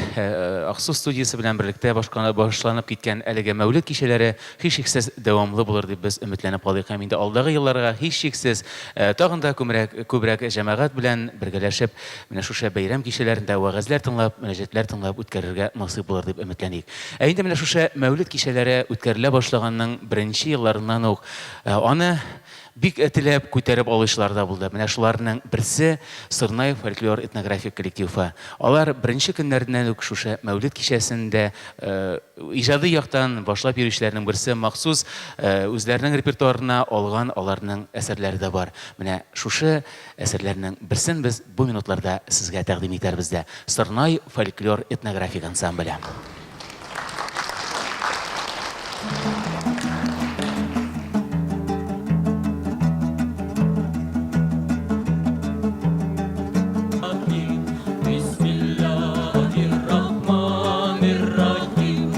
Аксу студиясе белән берлектә башланып киткән әлеге Мәүлет кичәләре һичшиксез дәвамлы булыр дип без өметләнеп калыйк һәм инде алдагы елларга һичшиксез тагын да күмрәк, күбрәк җәмәгать белән бергәләшеп, менә шушы бәйрәм кичәләрендә вәгазьләр тыңлап, мөнәҗәтләр тыңлап үткәрергә насыйп булыр дип өметләник. Ә инде менә шушы Мәүлет кичәләре үткәрелә башлаганның беренче елларыннан ук аны бик теләп күтәреп алучылар да булды. Менә шуларның берсе Сорнай фольклор-этнографик коллективы. Алар беренче көннәреннән үк шушы Мәүлет кичәсендә иҗади яктан башлап йөрүчеләрнең берсе, махсус үзләренең репертуарына алган аларның әсәрләре дә бар. Менә шушы әсәрләрнең берсен без бу минутларда сезгә тәкъдим итәрбез дә. Сорнай фольклор-этнографик ансамбле. Бисмиллаһир-рахманир-рахим.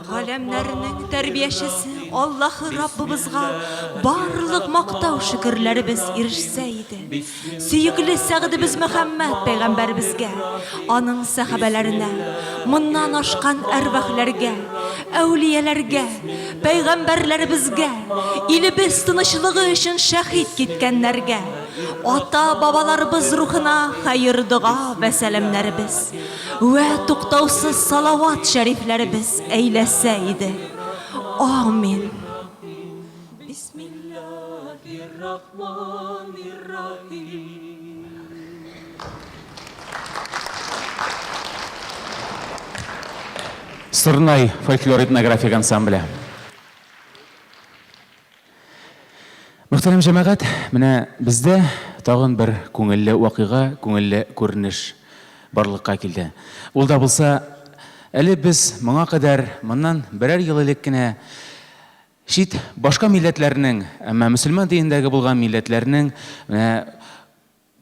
Галәмнәрнең тәрбиячесе Аллаһы Раббыбызга барлык мактау шөкерләребез ирешсә иде. Сөекле Сәгъдебез Мөхәммәд пәйгамбәребезгә, аның сәхабәләренә, моннан ашкан әрвахләргә, әүлияләргә, пәйгамбәрләребезгә, илебез тынычлыгы өчен шәһит киткәннәргә, ата-бабаларыбыз рухына хәер-дога вә сәламнәребез вә туктаусыз салават шәрифләребез әйләсә иде. Амин. Сорнай фольклор-этнографик ансамбле. Мөхтәрәм җәмәгать, менә бездә тагын бер күңелле вакыйга, күңелле күренеш барлыкка килде. Ул да булса, әле без моңа кадәр, моннан берәр ел элек кенә чит башка милләтләрнең, әмма мөселман динендәге булган милләтләрнең менә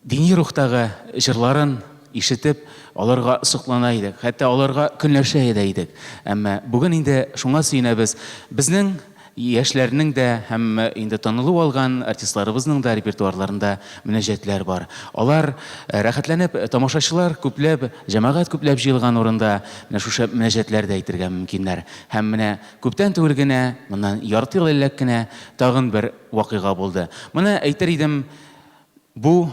Дини рухтагы җырларын ишетеп, аларга соклана идек, хәтта аларга көнләшә дә идек. Әмма бүген инде шуңа сөенәбез, безнең яшьләрнең дә һәм инде танылу алган артистларыбызның да репертуарларында мөнәҗәтләр бар. Алар рәхәтләнеп, тамашачылар күпләп, җәмәгать күпләп җыелган урында менә шушы мөнәҗәтләр дә әйтергә мөмкиннәр. Һәм менә күптән түгел генә, моннан ярты ел элек кенә тагын бер вакыйга булды. Моны әйтер идем, Бу,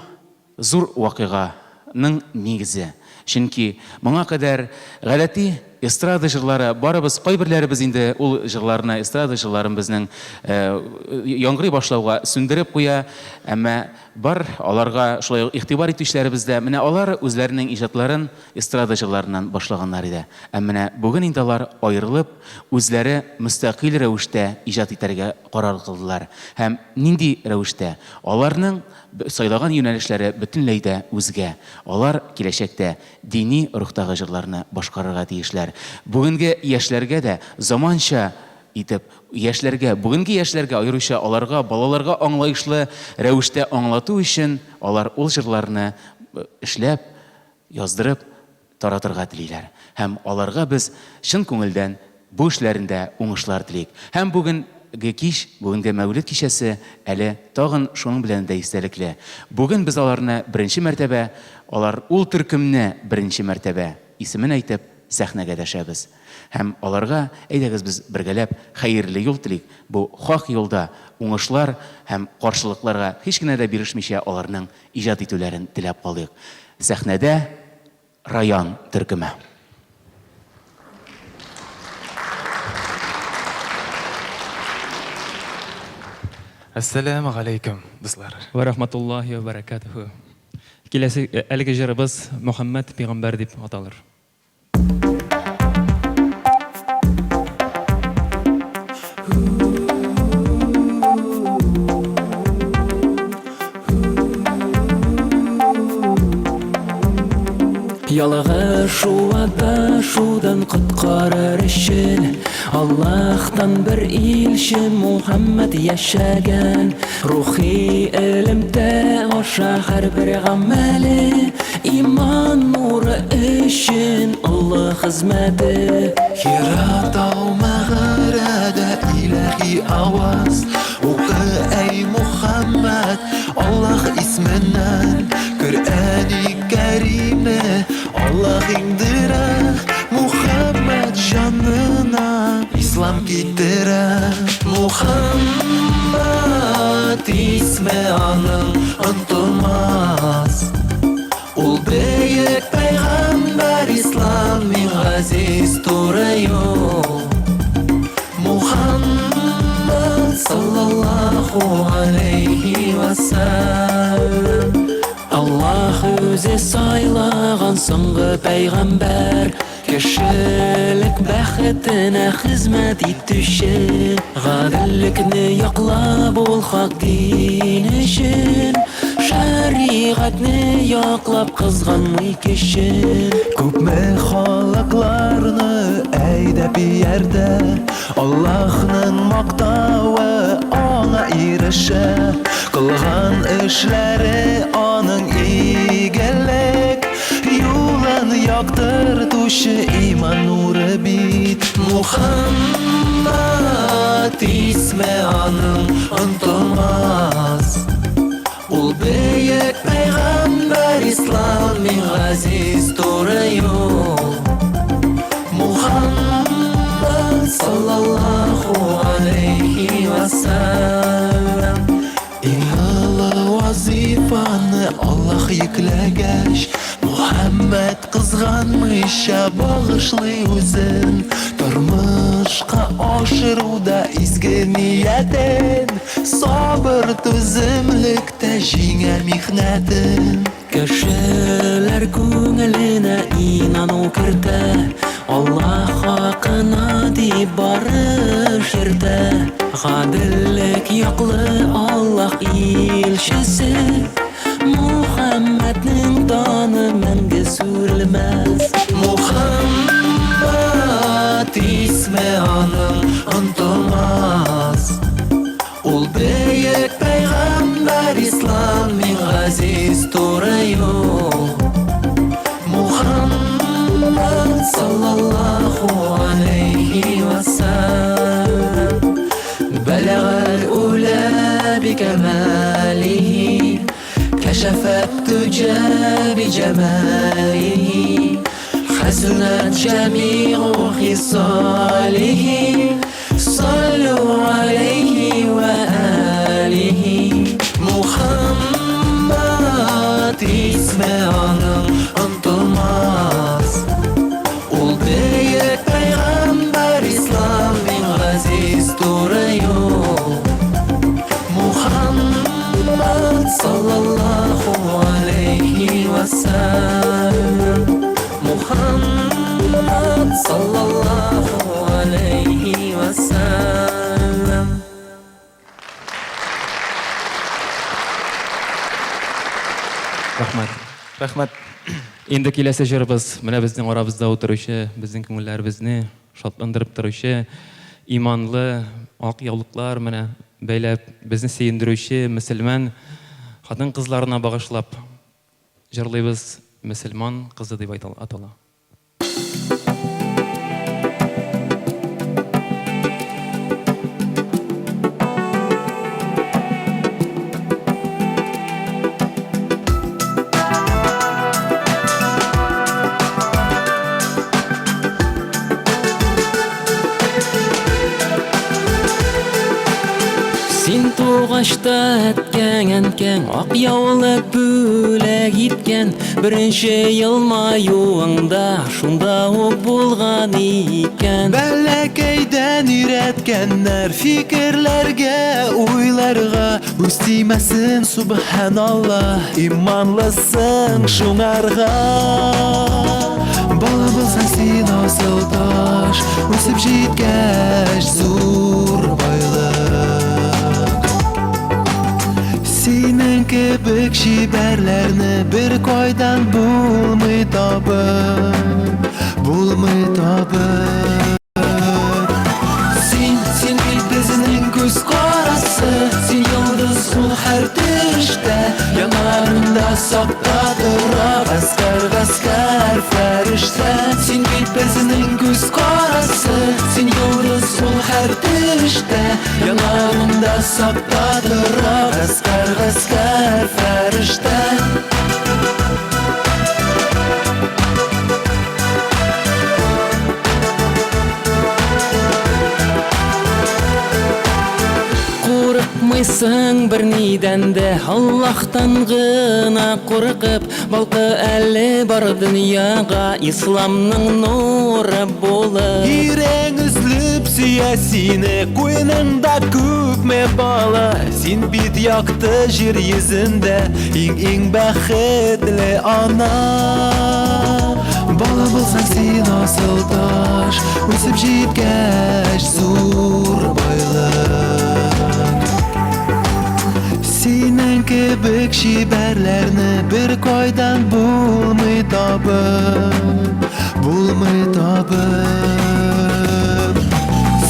зур вакыйга ның нигезе. Чөнки моңа кадәр гадәти эстрада җырлары, барыбыз, кайберләребез инде ул җырларны, эстрада җырларын безнең яңгырый башлауга сүндереп куя, әмма бар аларга шулай ук игътибар итүчеләребез дә, менә алар үзләренең иҗатларын эстрада җырларыннан башлаганнар иде. Ә менә бүген инде алар аерылып, үзләре мөстәкыйль рәвештә иҗат итәргә карар кылдылар. Һәм нинди рәвештә? Аларның сайлаган юнәлешләре бөтенләй дә үзгә. Алар киләчәктә дини рухтагы җырларны башкарырга тиешләр. Бүгенге яшьләргә дә заманча итеп, яшьләргә, бүгенге яшьләргә, аеруча аларга, балаларга аңлаешлы рәвештә аңлату өчен алар ул җырларны эшләп, яздырып таратырга телиләр. Һәм аларга без чын күңелдән бу эшләрендә уңышлар телик. Һәм бүгенге кич, бүгенге Мәүлид кичәсе әле тагын шуның белән дә истәлекле. Бүген без аларны беренче мәртәбә, алар ул төркемне беренче мәртәбә исемен әйтеп, сәхнәгә дәшәбез. Һәм аларга, әйдәгез без бергәләп хәерле юл телик, бу хак юлда уңышлар һәм каршылыкларга һич кенә дә бирешмичә аларның иҗат итүләрен теләп калыйк. Сәхнәдә Раян төркеме. Әссәләмү галәйкүм, дуслар. Вә рахматуллаһи вә бәрәкәтүһү. Киләсе әлеге җырыбыз Мөхәммәд пигамбәр дип аталыр. Ялгышу адашудан коткарыр өчен Аллаһтан бер илче Мухаммад яшәгән. Рухи элемтә аша һәрбер гамәле Иман нуры өчен олы хезмәте. Хира тау мәгарәдә илаһи аваз. Укы, әй Мухаммад, Аллаһ исменнән. Коръәни Кәримне Аллаһ иңдерә, Мухаммад җанына ислам китерә. Мухаммад исме аның онтылмас. Ул бөек пәйгамбәр, ислам иң газиз туры юл. Мухаммад саллаллаху алейхи ва сәлләм. Аллаһ үзе сайлаган соңгы пәйгамбәр, кешелек бәхетенә хезмәт итүче, гаделлекне яклап ул хак дин өчен, шәригатьне яклап кызганмый көчен. Күпме халыкларны әйдәп ияртә, Аллаһның мактавы аңа ирешә. Кылган эшләре аның игелек юлын яктырта. Яктыртучы иман нуры бит. Мухаммад исме аның онтылмас. Ул бөек пәйгамбәр, ислам иң газиз туры юл. Мухаммад саллаллаху алейхи ва саллям. Иң олы вазифаны Аллаһ йөкләгәч, Мухәммәд кызганмыйча багышлый үзен. Тормышка ашыруда изге ниятен, сабыр түземлектә җиңә михнәтен. Кешеләр күңеленә инану кертә, Аллаһ хакына дип барыш йөртә. Гаделлек яклы Аллаһ илчесе, Мухәммәднең даны мәңге сүрелмәс. Мухаммад исме аның онтылмас. Ул бөек пәйгамбәр, ислам иң газиз туры юл. Мухаммад саллаллаху алейхи ва саллям. Бәләгәл ула бикамалихи, кәшәфәт туҗа биҗамалихи, хәсунат җәмигу хисалихи, саллу алейхи ва алихи. Мухаммад исме аның онтылмас. Ул бөек пәйгамбәр, ислам иң газиз туры юл. Мухаммад саллаллаху алейхи ва саллям. Мухаммад саллаллаху алейхи ва саллям. Рәхмәт. Рәхмәт. Инде киләсе җырыбыз менә безнең арабызда утыручы, безнең күңелләребезне шатландырып торучы, иманлы ак яулыклар менә бәйләп безне сөендерүче мөселман хатын-кызларына багышлап җырлыйбыз. Мөселман кызы дип атала. Син тугач та әткәң, әнкәң ак яулык бүләк иткән, беренче елмаюыңда шунда ук булган икән. Бәләкәйдән өйрәткәннәр фикерләргә, уйларга, үз тимәсен, субханаллаһ, иманлысың шуңарга. Бала булсаң син асыл таш, үсеп җиткәч зур байлык. Синең кебек чибәрләрне бер кайдан булмый табып, булмый табып. Син, син бит безнең күз карасы, син йолдыз ул һәр төштә, яннарында сакта тора гаскәр, гаскәр фәрештә. Син бит безнең күз карасы, син йолдыз ул һәр төштә, яннарында сакта тора гаскәр, гаскәр фәрештә. Курыкмыйсың бернидән дә, Аллаһтан гына куркып, балкы әле бар дөньяга исламның нуры булып. Ирең өзлеп сөя сине, куеныңда күпме бала, син бит якты җир йөзендә, иң-иң бәхетле ана. Бала булсаң син асыл таш, үсеп җиткәч зур байлык. Синең кебек чибәрләрне бер кайдан булмый табып, булмый табып.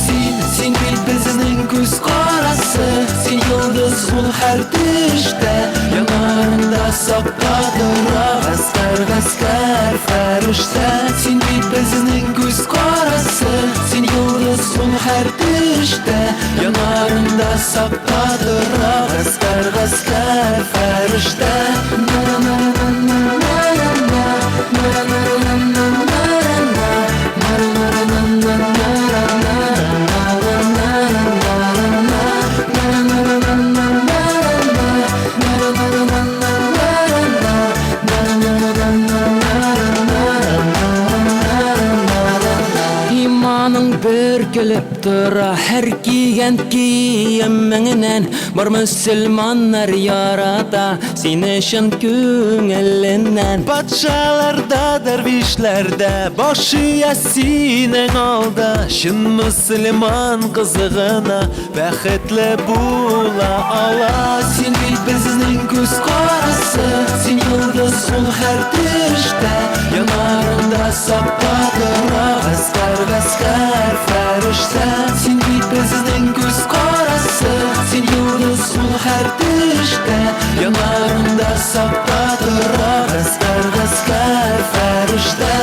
Син, син бит безнең күз карасы, син йолдыз ул һәр төштә, яннарында сакта тора гаскәр, гаскәр фәрештә. Син безнең күз карасы, син йолдыз ул һәр төштә, яннарында сакта тора гаскәр, гаскәр, фәрештә. Иманың бөркелеп тора һәр кигән киемеңнән. Бар мөселманнар ярата сине чын күңеленнән. Патшалар да, дәрвишләр дә баш ия синең алда. Чын мөселман кызы гына бәхетле була ала. Син бит безнең күз карасы, син йолдыз ул һәр төштә, яннарында сакта тора гаскәр, гаскәр, фәрештә. Син бит безнең күз карасы, син йолдыз ул һәр төштә, яннарында сакта тора гаскәр, гаскәр, фәрештә.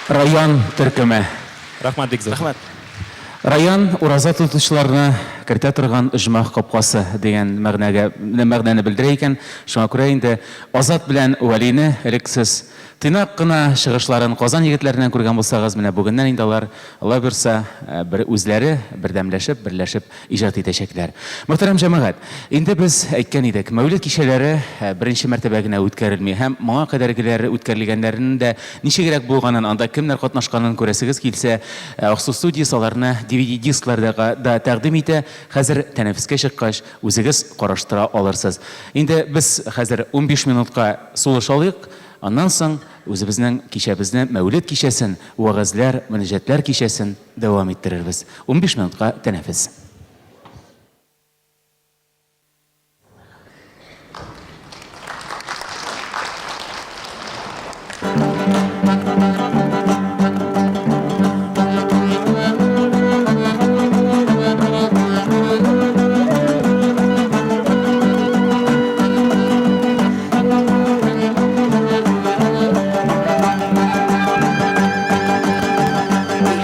Район төркеме. Рәхмәт бик зур. Рәхмәт. Район ураза тотучыларны кертә торган оҗмах капкасы дигән мәгънәгә, мәгънәне белдерә икән. Шуңа күрә инде Азат белән Вәлине элек сез тыйнак кына чыгышларын Казан егетләреннән күргән булсагыз, менә бүгеннән инде алар, Алла боерса, бер үзләре бердәмләшеп, берләшеп иҗат итәчәкләр. Мөхтәрәм җәмәгать, инде без әйткән идек, Мәүлид кичәләре беренче мәртәбә генә үткәрелми һәм моңа кадәргеләре үткәрелгәннәренең дә ничегрәк булганын, анда кемнәр катнашканын күрәсегез килсә, Аксу студиясе аларны DVD дискларда да тәкъдим итә. Хәзер тәнәфескә чыккач, үзегез караштыра алырсыз. Инде без хәзер 15 минутка сулыш алыйк, аннан соң үзебезнең кичәбезне, Мәүлид кичәсен, вәгазьләр, мөнәҗәтләр кичәсен дәвам иттерербез. 15 минутка тәнәфес.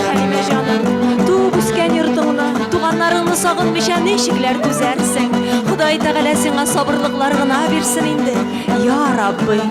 Хәлимә җаным, туып үскән йортыңны, туганнарыңны сагынмыйча ничекләр түзәрсең? Ходай Тәгалә сиңа сабырлыклар гына бирсен инде, я Раббый.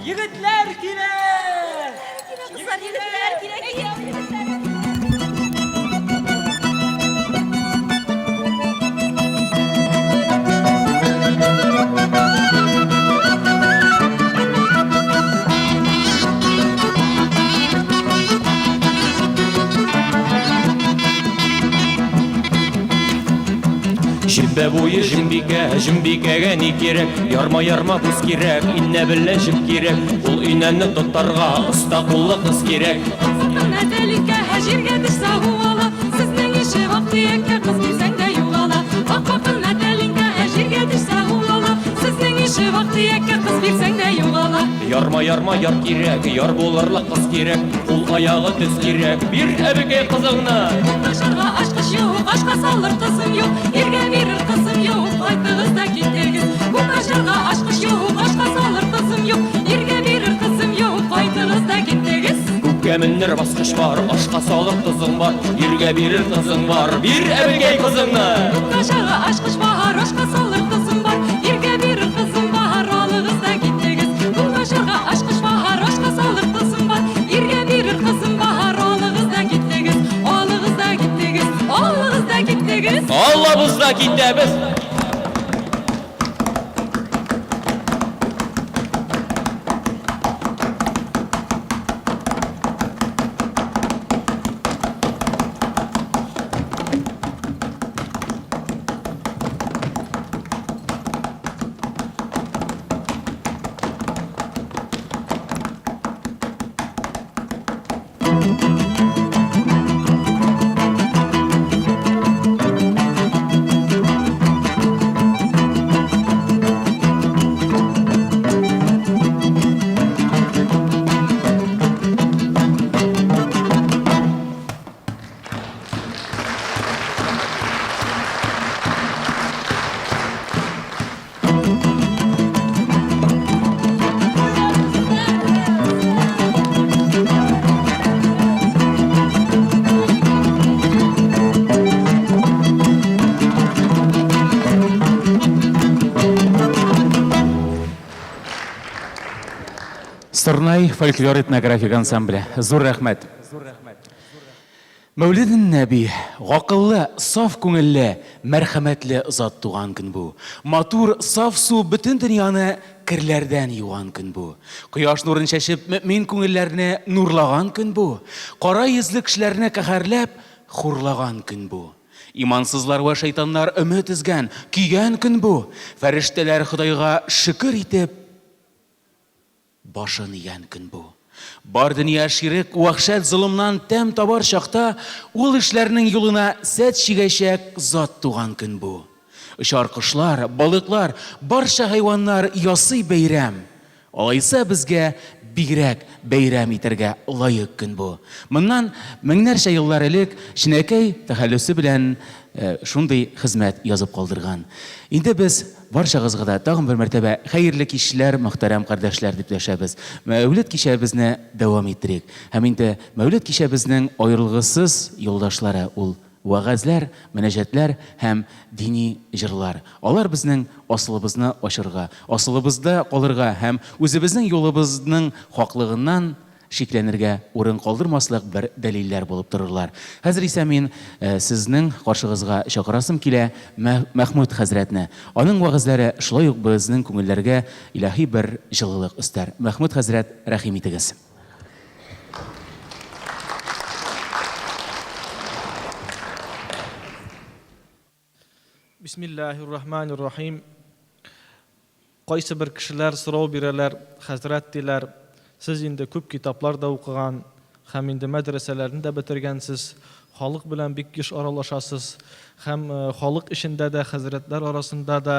Егетләр килә! Кызлар, егетләр килә, кияү егетләр. Җөббә буе җембикә, җембикәгә ни кирәк? Ярма ярма күз кирәк, иннә белән җеп кирәк. Ул инәне тотарга оста куллы кыз кирәк. Сатана тәлинкә, җиргә төшсә уала. Сезнең ише вак-төяккә кыз бирсәң дә югала. Ак-акына тәлинкә, җиргә төшсә уала. Сезнең ише вак-төяккә кыз бирсәң дә югала. Ярма ярма яр кирәк, яр булырлык кыз кирәк. Кул аягы төз кирәк, бир әбекәй кызыңны. Ашарга ачкыч юк, ашка салыр тозым юк, иргә бирер кызым юк, кайтыгыз да китегез. Күк ашарга ачкыч юк, ашка салыр тозым юк, иргә бирер кызым юк, кайтыгыз да китегез. Күккә менер баскыч бар, ашка салыр тозың бар, иргә бирер кызың бар, бир әбекәй кызыңны. Күк ашарга ачкыч бар, ашка салыр тозым бар, иргә бирер кызым бар, алыгыз да китегез. Күк ашарга ачкыч бар, ашка салыр тозым бар, иргә бирер кызым бар, алыгыз да китегез. Алыгыз да китегез, алыгыз да китегез. Аллабыз да китәбез. Сорнай фольклор этнографик ансамбле. Зур рәхмәт. Мәүлиден Нәби, гакыллы, саф күңелле, мәрхәмәтле зат туган көн бу. Матур, саф су бөтен дөньяны керләрдән юган көн бу. Кояш нурын чәчеп, мөэмин күңелләрне нурлаган көн бу. Кара йөзле кешеләрне каһәрләп, хурлаган көн бу. Имансызлар вә шайтаннар өмет өзгән, көйгән көн бу. Фәрештәләр Ходайга шөкер итеп, башын игән көн бу. Бар дөнья ширек, вәхшәт, золымнан тәм табар чакта, ул эшләрнең юлына сәт чигәчәк зат туган көн бу. Очар кошлар, балыклар, барча хайваннар ясый бәйрәм. Алайса безгә бигрәк бәйрәм итәргә лаек көн бу. Моннан меңнәрчә еллар элек Ченәкәй тәхәллүсе белән шундый хезмәт язып калдырган. Инде без барчагызга да тагын бер мәртәбә хәерле кичләр, мөхтәрәм кардәшләр дип дәшәбез. Мәүлет кичәбезне дәвам иттерик. Һәм инде Мәүлет кичәбезнең аерылгысыз юлдашлары ул вәгазьләр, мөнәҗәтләр һәм дини җырлар. Алар безнең асылыбызны ачырга, асылыбызда калырга һәм үзебезнең юлыбызның хаклыгыннан шикләнергә урын калдырмаслык бер дәлилләр булып торырлар. Хәзер исә мин сезнең каршыгызга чакырасым килә Мәхмүт хәзрәтне. Аның вәгазьләре шулай ук безнең күңелләргә илаһи бер җылылык өстәр. Мәхмүт хәзрәт, рәхим итегез. Бисмиллаһир-рахманир-рахим. Кайсы бер кешеләр сорау бирәләр, хәзрәт диләр, сез инде күп китаплар да укыган һәм инде мәдрәсәләрне дә бетергәнсез, халык белән бик еш аралашасыз һәм халык эчендә дә, хәзрәтләр арасында да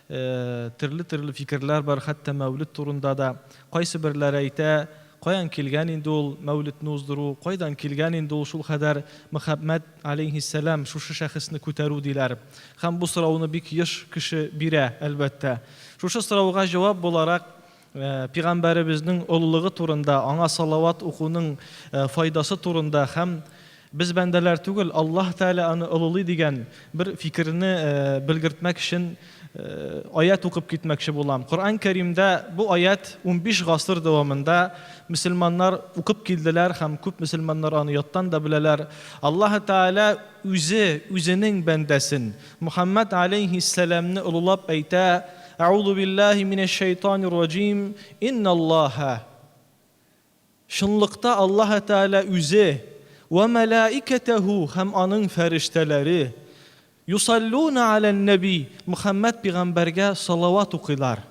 төрле-төрле фикерләр бар, хәтта мәүлед турында да. Кайсы берләре әйтә, Каян килгән инде ул мәүледне уздыру, кайдан килгән инде ул шулкадәр Мөхәммәд, аләйһиссәлам, шушы шәхесне күтәрү, диләр. Һәм бу сорауны бик еш кеше бирә, әлбәттә. Шушы сорауга җавап буларак, Пигамбәребезнең олылыгы турында, аңа салават укуның файдасы турында һәм без бәндәләр түгел, Аллаһ Тәгалә аны олылый дигән бер фикерне белгертмәк өчен аять укып китмәкче булам. Коръән Кәримдә бу аять 15 гасыр дәвамында мөселманнар укып килделәр һәм күп мөселманнар аны яттан да беләләр. Аллаһы Тәгалә үзе үзенең бәндәсен Мухаммад алейһиссәламне олылап әйтә, Әгъузу биллаһи минәш-шәйтанир раҗим, Инналлаһа Чынлыкта Аллаһы Тәгалә үзе, вә мәлаикәтәһү һәм аның фәрештәләре, юсаллуна галән-нәби, Мөхәммәд пигамбәргә салават укыйлар,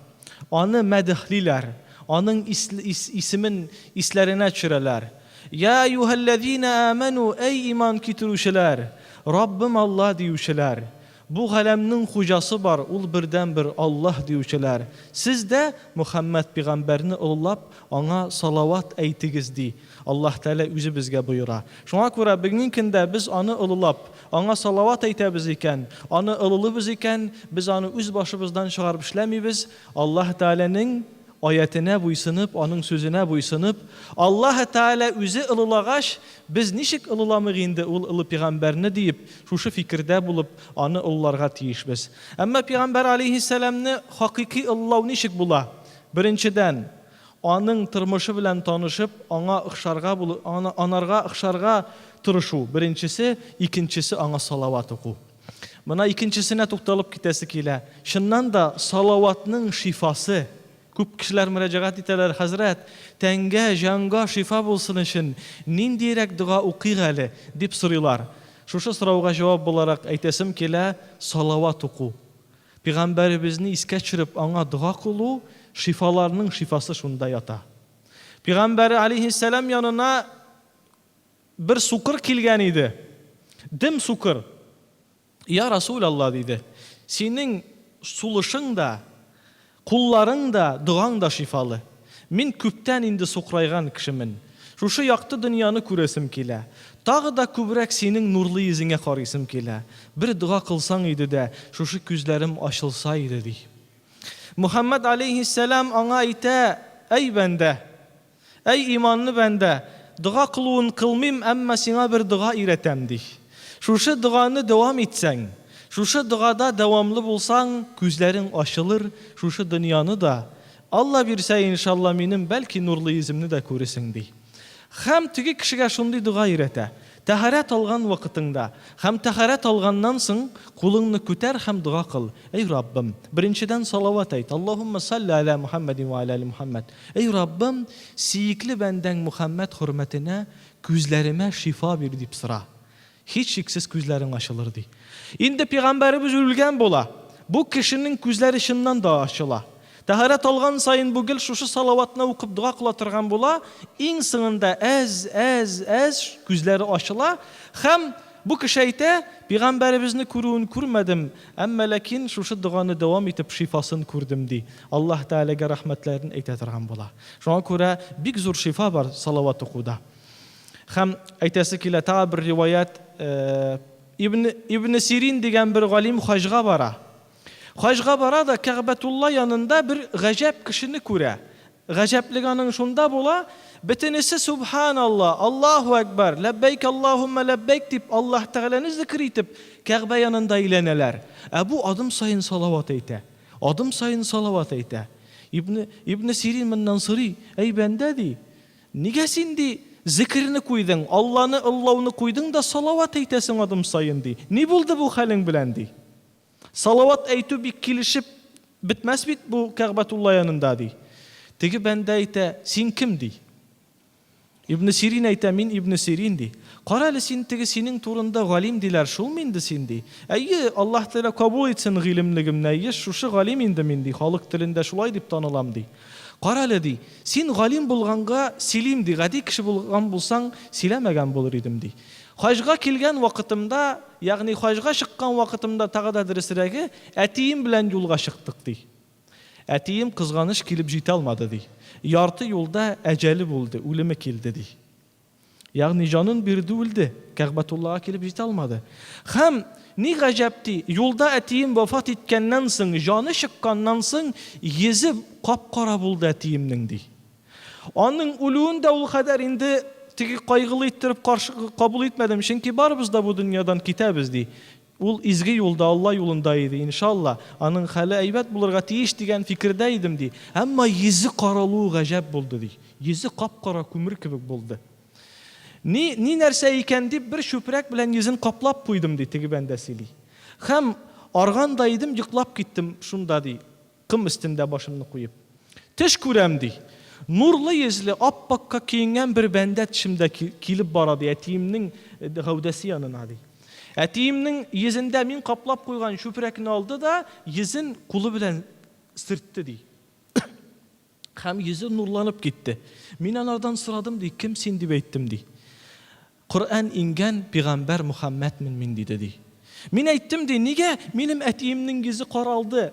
аны мәдехлиләр, аның исемен исләренә төшерәләр. Йа әйюһәлләзинә әмәнү, әй иман китерүчеләр, Раббым Алла диючеләр! Бу галәмнең хуҗасы бар, ул бердәнбер Аллаһ диючеләр, сез дә Мөхәммәд пигамбәрне олылап, аңа салават әйтегез, ди. Аллаһ Тәгалә үзе безгә боера. Шуңа күрә бүгенге көндә без аны олылап, аңа салават әйтәбез икән, аны олылыйбыз икән, без аны үз башыбыздан чыгарып эшләмибез, Аллаһ Тәгаләнең аятенә буйсынып, аның сүзенә буйсынып, Аллаһы Тәгалә үзе олылагач, без ничек олыламыйк инде ул олы пигамбәрне диеп, шушы фикердә булып, аны олыларга тиешбез. Әмма пигамбәр алейһиссәламне хакыйкый олылау ничек була? Беренчедән, аның тормышы белән танышып, аңа охшарга, анарга охшарга тырышу, беренчесе, икенчесе, аңа салават уку. Мына икенчесенә тукталып китәсе килә. Чыннан да, салаватның шифасы. Күп кешеләр мөрәҗәгать итәләр, Хәзрәт, тәнгә, җанга шифа булсын өчен ниндиерәк дога укыйк әле? дип сорыйлар. Шушы сорауга җавап буларак әйтәсем килә, салават уку. Пигамбәребезне искә төшереп, аңа дога кылу, шифаларның шифасы шунда ята. Пигамбәре алейһиссәлам янына Бер сукыр килгән иде. Дөм сукыр. Я Расул Алла, диде, синең сулышың да, кулларың да, догаң да шифалы. Мин күптән инде сукырайган кешемен. Шушы якты дөньяны күрәсем килә. Тагы да күбрәк синең нурлы йөзеңә карыйсым килә. Бер дога кылсаң иде дә, шушы күзләрем ачылса иде, ди. Мөхәммәд алейһиссәлам аңа әйтә, Әй бәндә! Әй иманлы бәндә, дога кылуын кылмыйм, әмма сиңа бер дога өйрәтәм, ди. Шушы доганы дәвам итсәң, шушы догада дәвамлы булсаң, күзләрең ачылыр, шушы дөньяны да, Алла бирсә, иншалла, минем, бәлки, нурлы йөземне дә күресең, ди. Һәм теге кешегә шундый дога өйрәтә. Тәһарәт алган вакытыңда һәм тәһарәт алганнан соң кулыңны күтәр һәм дога кыл, Әй Раббым! Беренчедән салават әйт, Аллаһуммә салли аля Мухәммәдин вә аля али Мухәммәд. Әй Раббым, сөекле бәндәң Мухәммәд хөрмәтенә күзләремә шифа бир, дип сора. Һичшиксез күзләрең ачылыр, ди. Инде пигамбәребез үлгән була. Бу кешенең күзләре чыннан да ачыла. Тәһарәт алган саен бу гел шушы салаватны укып дога кыла торган була, иң соңында әз, әз, әз күзләре ачыла һәм бу кеше әйтә, Пигамбәребезне күрүен күрмәдем, әмма ләкин шушы доганы дәвам итеп шифасын күрдем, ди. Аллаһ Тәгаләгә рәхмәтләрен әйтә торган була. Шуңа күрә бик зур шифа бар салават укуда. Һәм әйтәсе килә, тагы бер риваять, Ибн, Ибн Сирин дигән бер галим хаҗга бара. Хаҗга бара да Кәгъбәтулла янында бер гаҗәп кешене күрә. Гаҗәплек аның шунда була, бөтенесе Сүбхәналла, Аллаһу әкбәр, ләббәйк Аллаһуммә ләббәйк дип Аллаһ Тәгаләне зикер итеп, Кәгъбә янында әйләнәләр. Ә бу адым саен салават әйтә. Адым саен салават әйтә. Ибне, Ибне Сирин моннан сорый, Әй бәндә, ди, нигә син, ди, зикерне куйдың, Алланы оллауны куйдың да салават әйтәсең адым саен, ди. Ни булды бу хәлең белән, ди. Салават әйтү бик килешеп бетмәс бит бу Кәгъбәтулла янында, ди. Теге бәндә әйтә, син кем, ди. Ибне Сирин әйтә, мин Ибне Сирин, ди. Кара әле син теге синең турында галим диләр, шулмы инде син, ди. Әйе, Аллаһ Тәгалә кабул итсен гыйлемлегемне, әйе, шушы галим инде мин, ди, халык телендә шулай дип танылам, ди. Кара әле, ди, син галим булганга сөйлим, ди, гади кеше булган булсаң, сөйләмәгән булыр идем, ди. Хаҗга килгән вакытымда, ягъни хаҗга чыккан вакытымда, тагы да дөресрәге, әтием белән юлга чыктык, ди. Әтием, кызганыч, килеп җитә алмады, ди. Ярты юлда әҗәле булды, үлеме килде, ди. Ягъни җанын бирде, үлде. Кәгъбәтуллага килеп җитә алмады. Һәм, ни гаҗәп, ди, юлда әтием вафат иткәннән соң, җаны чыкканнан соң, йөзе кап-кара булды әтиемнең, ди. Аның үлүен дә ул кадәр инде теге кайгылы иттереп каршы кабул итмәдем, чөнки барыбыз да бу дөньядан китәбез, ди. Ул изге юлда, Алла юлында иде, иншалла, аның хәле әйбәт булырга тиеш дигән фикердә идем, ди. Әмма йөзе каралуы гаҗәп булды, ди. Йөзе кап-кара күмер кебек булды. Ни, ни нәрсә икән дип, бер чүпрәк белән йөзен каплап куйдым, ди, теге бәндә сөйли. Һәм арган да идем, йоклап киттем шунда, ди. Ком өстендә башымны куеп. Төш күрәм, ди. Нурлы йөзле, ап-акка киенгән бер бәндә төшемдә килеп бара, ди, әтиемнең гәүдәсе янына, ди. Әтиемнең йөзендә мин каплап куйган чүпрәкне алды да, йөзен кулы белән сөртте, ди. Һәм йөзе нурланып китте. Мин анардан сорадым, ди, кем син, дип әйттем, ди. Коръән иңгән пигамбәр Мөхәммәдмен мин, диде, ди. Мин әйттем, ди, нигә минем әтиемнең йөзе каралды,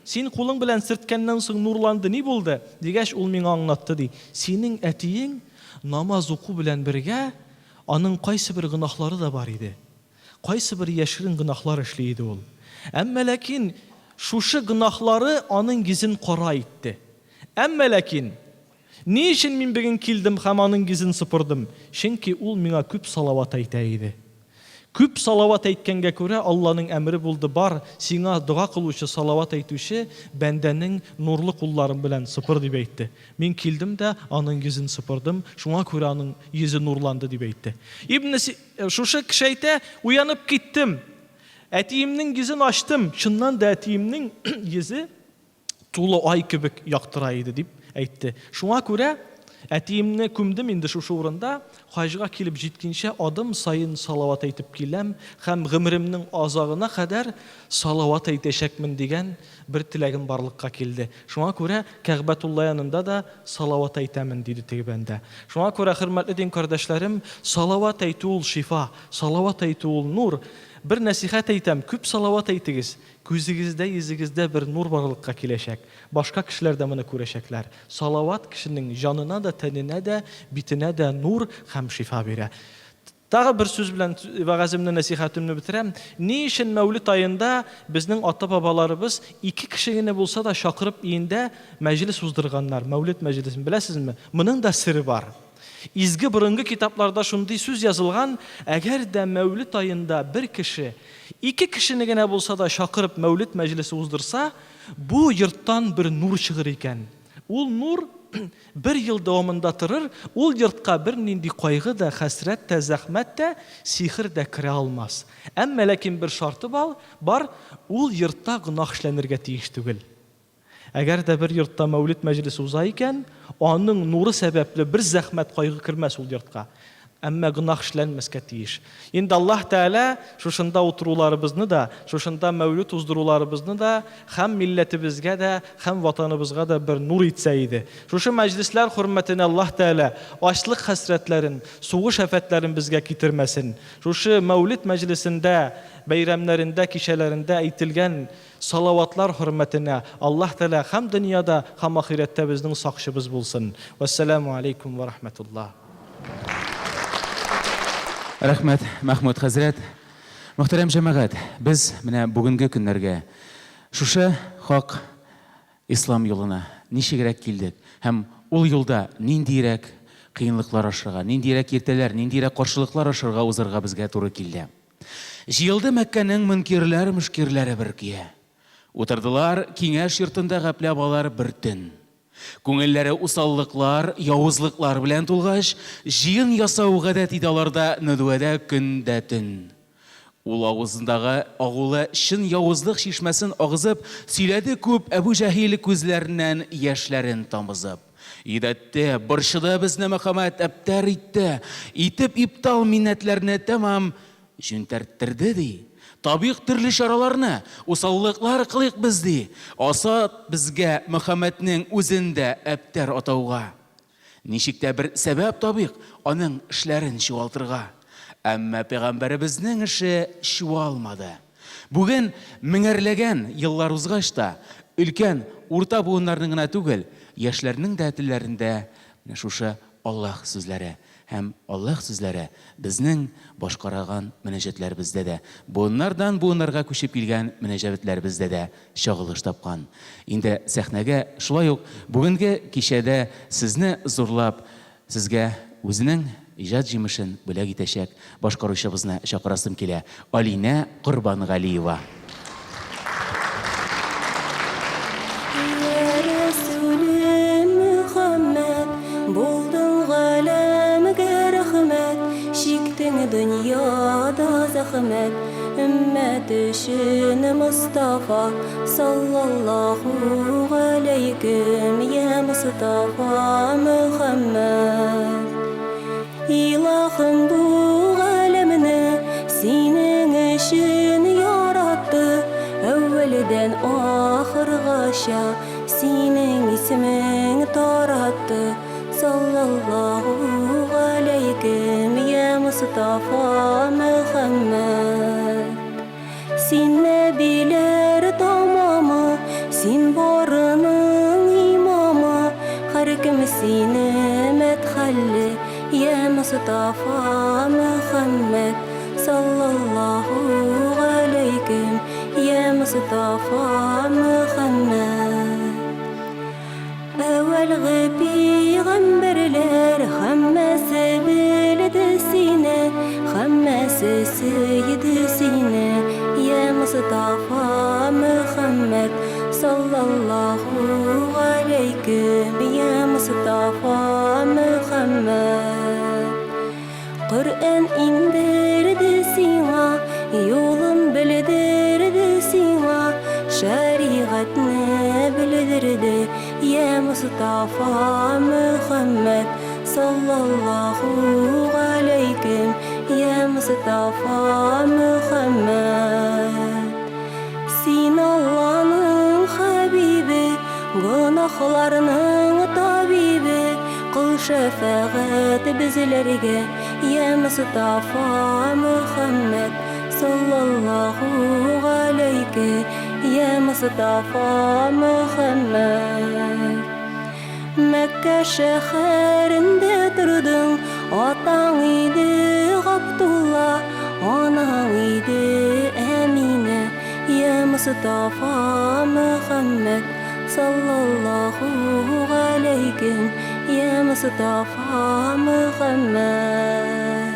син кулың белән сөрткәннән соң нурланды, ни булды? Дигәч, ул миңа аңлатты, ди, синең әтиең намаз уку белән бергә аның кайсыбер гөнаһлары да бар иде. Кайсыбер яшерен гөнаһлар эшли иде ул. Әмма ләкин шушы гөнаһлары аның йөзен кара итте. Әмма ләкин Ни өчен мин бүген килдем һәм аның йөзен сыпырдым? Чөнки ул миңа күп салават әйтә иде. Күп салават әйткәнгә күрә, Алланың әмере булды, бар, сиңа дога кылучы, салават әйтүче бәндәнең нурлы кулларың белән сыпыр, дип әйтте. Мин килдем дә аның йөзен сыпырдым, шуңа күрә аның йөзе нурланды, дип әйтте. Ибне Шушы кеше әйтә, уянып киттем. Әтиемнең йөзен ачтым. Чыннан да әтиемнең йөзе тулы ай кебек яктыра иде, дип әйтте. Шуңа күрә әтиемне күмдем инде шушы урында, хаҗга килеп җиткинчә адым саен салават әйтеп киләм һәм гомеремнең азагына кадәр салават әйтәчәкмен дигән бер теләгем барлыкка килде. Шуңа күрә Кәгъбәтулла янында да салават әйтәмен, диде теге бәндә. Шуңа күрә, хөрмәтле дин кардәшләрем, салават әйтү ул шифа, салават әйтү ул нур. Бер нәсыйхәт әйтәм, күп салават әйтегез, Күзегездә, йөзегездә бер нур барлыкка киләчәк. Башка кешеләр дә моны күрәчәкләр. Салават кешенең җанына да, тәненә дә, битенә дә нур һәм шифа бирә. Тагы бер сүз белән вәгаземне, нәсыйхәтемне бетерәм. Ни өчен Мәүлет аенда безнең ата-бабаларыбыз ике кеше генә булса да чакырып өендә мәҗлес уздырганнар, Мәүлет мәҗлесен, беләсезме? Моның да сере бар. Изге борынгы китапларда шундый сүз язылган, әгәр дә Мәүлет аенда бер кеше ике кешене генә булса да чакырып Мәүлет мәҗлесе уздырса, бу йорттан бер нур чыгыр икән. Ул нур бер ел дәвамында торыр, ул йортка бернинди кайгы да, хәсрәт тә, зәхмәт тә, сихер дә керә алмас. Әмма ләкин бер шарты бар, ул йортта гөнаһ эшләнергә тиеш түгел. Әгәр дә бер йортта мәүлид мәҗлесе уза икән, аның нуры сәбәпле бер зәхмәт кайгы кермәс ул йортка. Әмма гөнаһ эшләнмәскә тиеш. Инде Аллаһ Тәгалә шушында утыруларыбызны да, шушында мәүлид уздыруларыбызны да һәм милләтебезгә дә, һәм Ватаныбызга да бер нур итсә иде. Шушы мәҗлесләр хөрмәтенә Аллаһ Тәгалә ачлык хәсрәтләрен, сугыш афәтләрен безгә китермәсен. Шушы мәүлид мәҗлесендә, бәйрәмнәрендә, кичәләрендә әйтелгән Салаватлар хөрмәтенә Аллаһ Тәгалә һәм дөньяда, һәм ахирәттә безнең сакчыбыз булсын. Вәссәламү алейкум вә рахмәтуллаһ. Рәхмәт, Мәхмүт хәзрәт. Мөхтәрәм җәмәгать, без менә бүгенге көннәргә шушы хак ислам юлына ничегрәк килдек һәм ул юлда ниндиерәк кыенлыклар ашырга, ниндиерәк киртәләр, ниндиерәк каршылыклар ашырга узарга безгә туры килде. Җыелды Мәккәнең мөнкирләр-мөшкирләре бер көя. Утырдылар киңәш йортында гапләп алар бер төн. Күңелләре усаллыклар, явызлыклар белән тулгач, җыен ясау гадәт иде аларда Нөдүәдә көн дә төн. Ул авызындагы агулы чын явызлык чишмәсен агызып, сөйләде күп Әбү Җәһил күзләреннән яшьләрен тамызып. Йөдәтте, борчыды безне Мөхәммәд, әбтәр итте, итеп ибтал миннәтләрне тәмам җүнтәрттерде, ди. Табыйк төрле чараларны, усаллыклар кылыйк без, ди. Асат безгә Мөхәммәднең үзен дә әбтәр атауга. Ничек тә бер сәбәп табыйк аның эшләрен чуалтырга. Әмма пәйгамбәребезнең эше чуалмады. Бүген, меңәрләгән еллар узгач та, өлкән, урта буыннарның гына түгел, яшьләрнең дә телләрендә менә шушы Аллаһ сүзләре һәм Аллаһ сүзләре безнең башкараган мөнәҗәтләребездә дә, буыннардан буыннарга күчеп килгән мөнәҗәтләребездә дә чагылыш тапкан. Инде сәхнәгә шулай ук бүгенге кичәдә сезне зурлап, сезгә үзенең иҗат җимешен бүләк итәчәк башкаручыбызны чакырасым килә, Алинә Корбангалиева. Йә Рәсүлем Мөхәммәд, булдың галәмгә рәхмәт, Чиктең дөньяда зәхмәт, өммәт өчен Мостафа, Саллаллаһу галәйкем, йә Мостафа Мөхәммәд. Илаһым бу галәмне синең өчен яратты, Әүвәлдән ахыргача синең исемең таратты. Саллаллаһу галәйкем, йә Мостафа Мөхәммәд. Син нәбиләр тамамы, син барының имамы, Һәркем сине мәдхәлли, йә Мостафа Мөхәммәд. Саллаллаһу галәйкем, йә Мостафа Мөхәммәд. Әүвәлге пигамбәрләр һәммәсе белде сине, һәммәсе сөйде сине, йә Мостафа Мөхәммәд, саллаллаһу галәйкем, йә Мостафа Мөхәммәд. Коръән иңдерде сиңа, юлын белдерде сиңа, шәригатьне белдерде, йә Мостафа Мөхәммәд, саллаллаһу галәйкем, йә Мостафа Мөхәммәд. Син Алланың хәбибе, гөнаһларның табибе, кыл шәфәгать безләргә, йә Мостафа Мөхәммәд, саллаллаһу галәйке, йә Мостафа Мөхәммәд. Мәккә шәһәрендә тордың, атаң иде Габдулла, анаң иде Әминә, йә Мостафа Мөхәммәд, саллаллаһу галәйкем, йә Мостафа Мөхәммәд.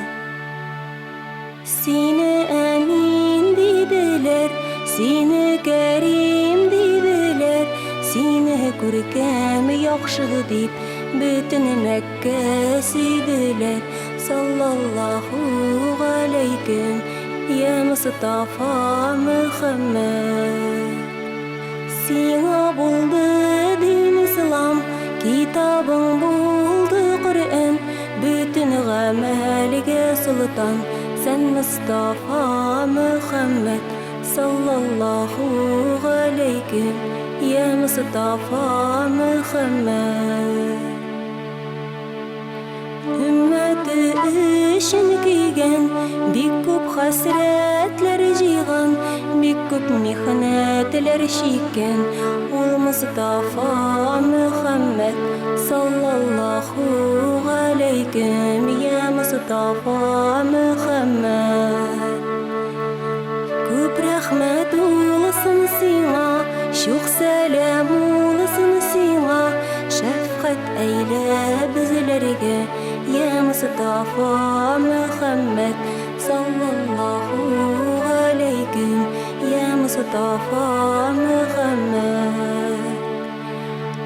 Сине Әмин диделәр, сине Кәрим диделәр, сине күркәм яхшы дип, бөтен Мәккә сөйделәр. Саллаллаһу галәйкем, йә Мостафа Мөхәммәд. Сиңа булды дин ислам, китабың булды Коръән, бөтен гамәлгә солтан, сән Мостафа Мөхәммәд, саллаллаһу галәйкем, йә Мостафа Мөхәммәд. Өммәте өчен көйгән, бик күп хәсрәтләр җыйган, бик күп михнәтләр чиккән ул Мостафа Мөхәммәд, саллаллаһу галәйкем, йә Мостафа Мөхәммәд. Күп рәхмәт улсын сиңа, чук сәлам улсын сиңа, шәфкать әйлә безләргә, йә Мостафа Мөхәммәд, саллаллаһу галәйкем, йә Мостафа Мөхәммәд.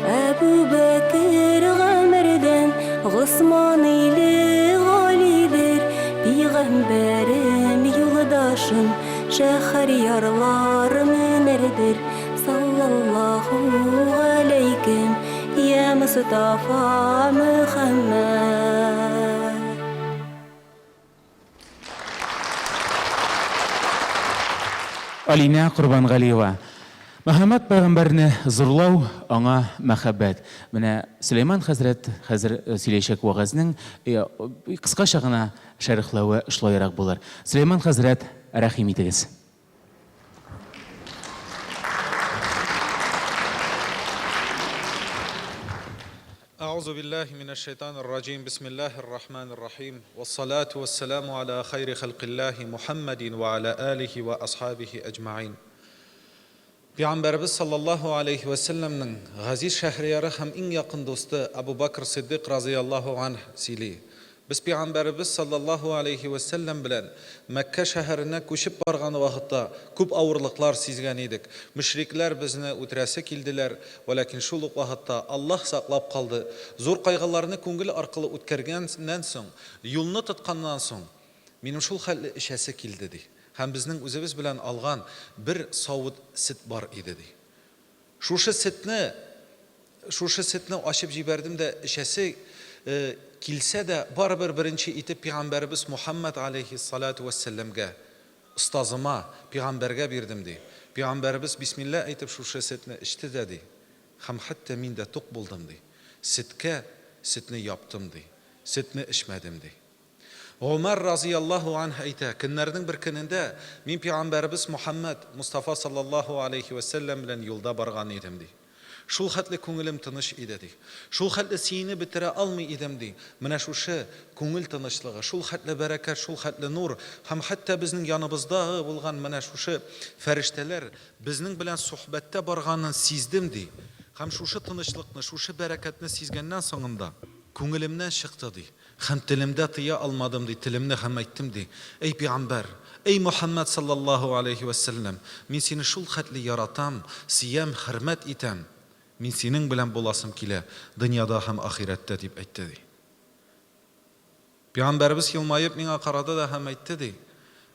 Әбу Бәкер Гомәрдән, Госман иле Галидер, пигамбәрем юлдашым, шәһәрьярлар менәрдер, саллаллаһу галәйкем, йә Мостафа Мөхәммәд. Алинә Корбангалиева. Мөхәммәд пәйгамбәрне зурлау, аңа мәхәббәт. Менә Сөләйман хәзрәт хәзер сөйләячәк вәгазьнең кыскача гына шәрехләве шулайрак булыр. Сөләйман хәзрәт, рәхим итегез. أعوذ بالله من الشيطان الرجيم بسم الله الرحمن الرحيم والصلاة والسلام على خير خلق الله محمد وعلى آله وأصحابه أجمعين Пәйгамбәребез саллаллаһу алейһи вә сәлләмнең газиз шәһрияры һәм иң якын дусты Әбу Бәкр Сиддыйк разыяллаһу анһ сөйли. Без Пәйгамбәребез салләллаһу галәйһи вә сәлләм белән Мәккә шәһәренә күчеп барган вакытта күп авырлыклар сизгән идек. Мөшрикләр безне үтерәсе килделәр, вә ләкин шул ук вакытта Аллаһ саклап калды. Зур кайгыларны күңел аркылы үткәргәннән соң, юлны тотканнан соң, минем шул хәтле эчәсе килде, ди. Һәм безнең үзебез белән алган бер савыт сөт бар иде, ди. Шушы сөтне, шушы сөтне ачып җибәрдем дә, эчәсе килсә дә, барыбер беренче итеп пигамбәребез Мухәммәд галәйһиссалату вәссәламгә, остазыма, пигамбәргә бирдем, ди. Пигамбәребез бисмилла әйтеп шушы сөтне эчте дә, ди. Һәм хәтта мин дә тук булдым, ди. Сөткә сөтне яптым, ди. Сөтне эчмәдем, ди. Гомәр разыяллаһу анһ әйтә, Көннәрнең бер көнендә мин пәйгамбәребез Мөхәммәд Мостафа саллаллаһу аләйһи вә сәлләм белән юлда барган идем, ди. Шул хәтле күңелем тыныч иде, ди. Шул хәтле сөенеп бетерә алмый идем, ди. Менә шушы күңел тынычлыгы, шул хәтле бәрәкәт, шул хәтле нур һәм хәтта безнең яныбыздагы булган менә шушы фәрештәләр безнең белән сохбәттә барганын сиздем, ди. Һәм шушы тынычлыкны, шушы бәрәкәтне сизгәннән соңында күңелемнән чыкты, ди. Һәм телемдә тыя алмадым, ди, телемне һәм әйттем, ди, Әй пигамбәр, әй Мөхәммәд саллаллаһу галәйһи вә сәлләм, мин сине шул хәтле яратам, сөям, хөрмәт итәм, мин синең белән буласым килә, дөньяда һәм ахирәттә, дип әйтте, ди. Пигамбәребез елмаеп миңа карады да һәм әйтте, ди,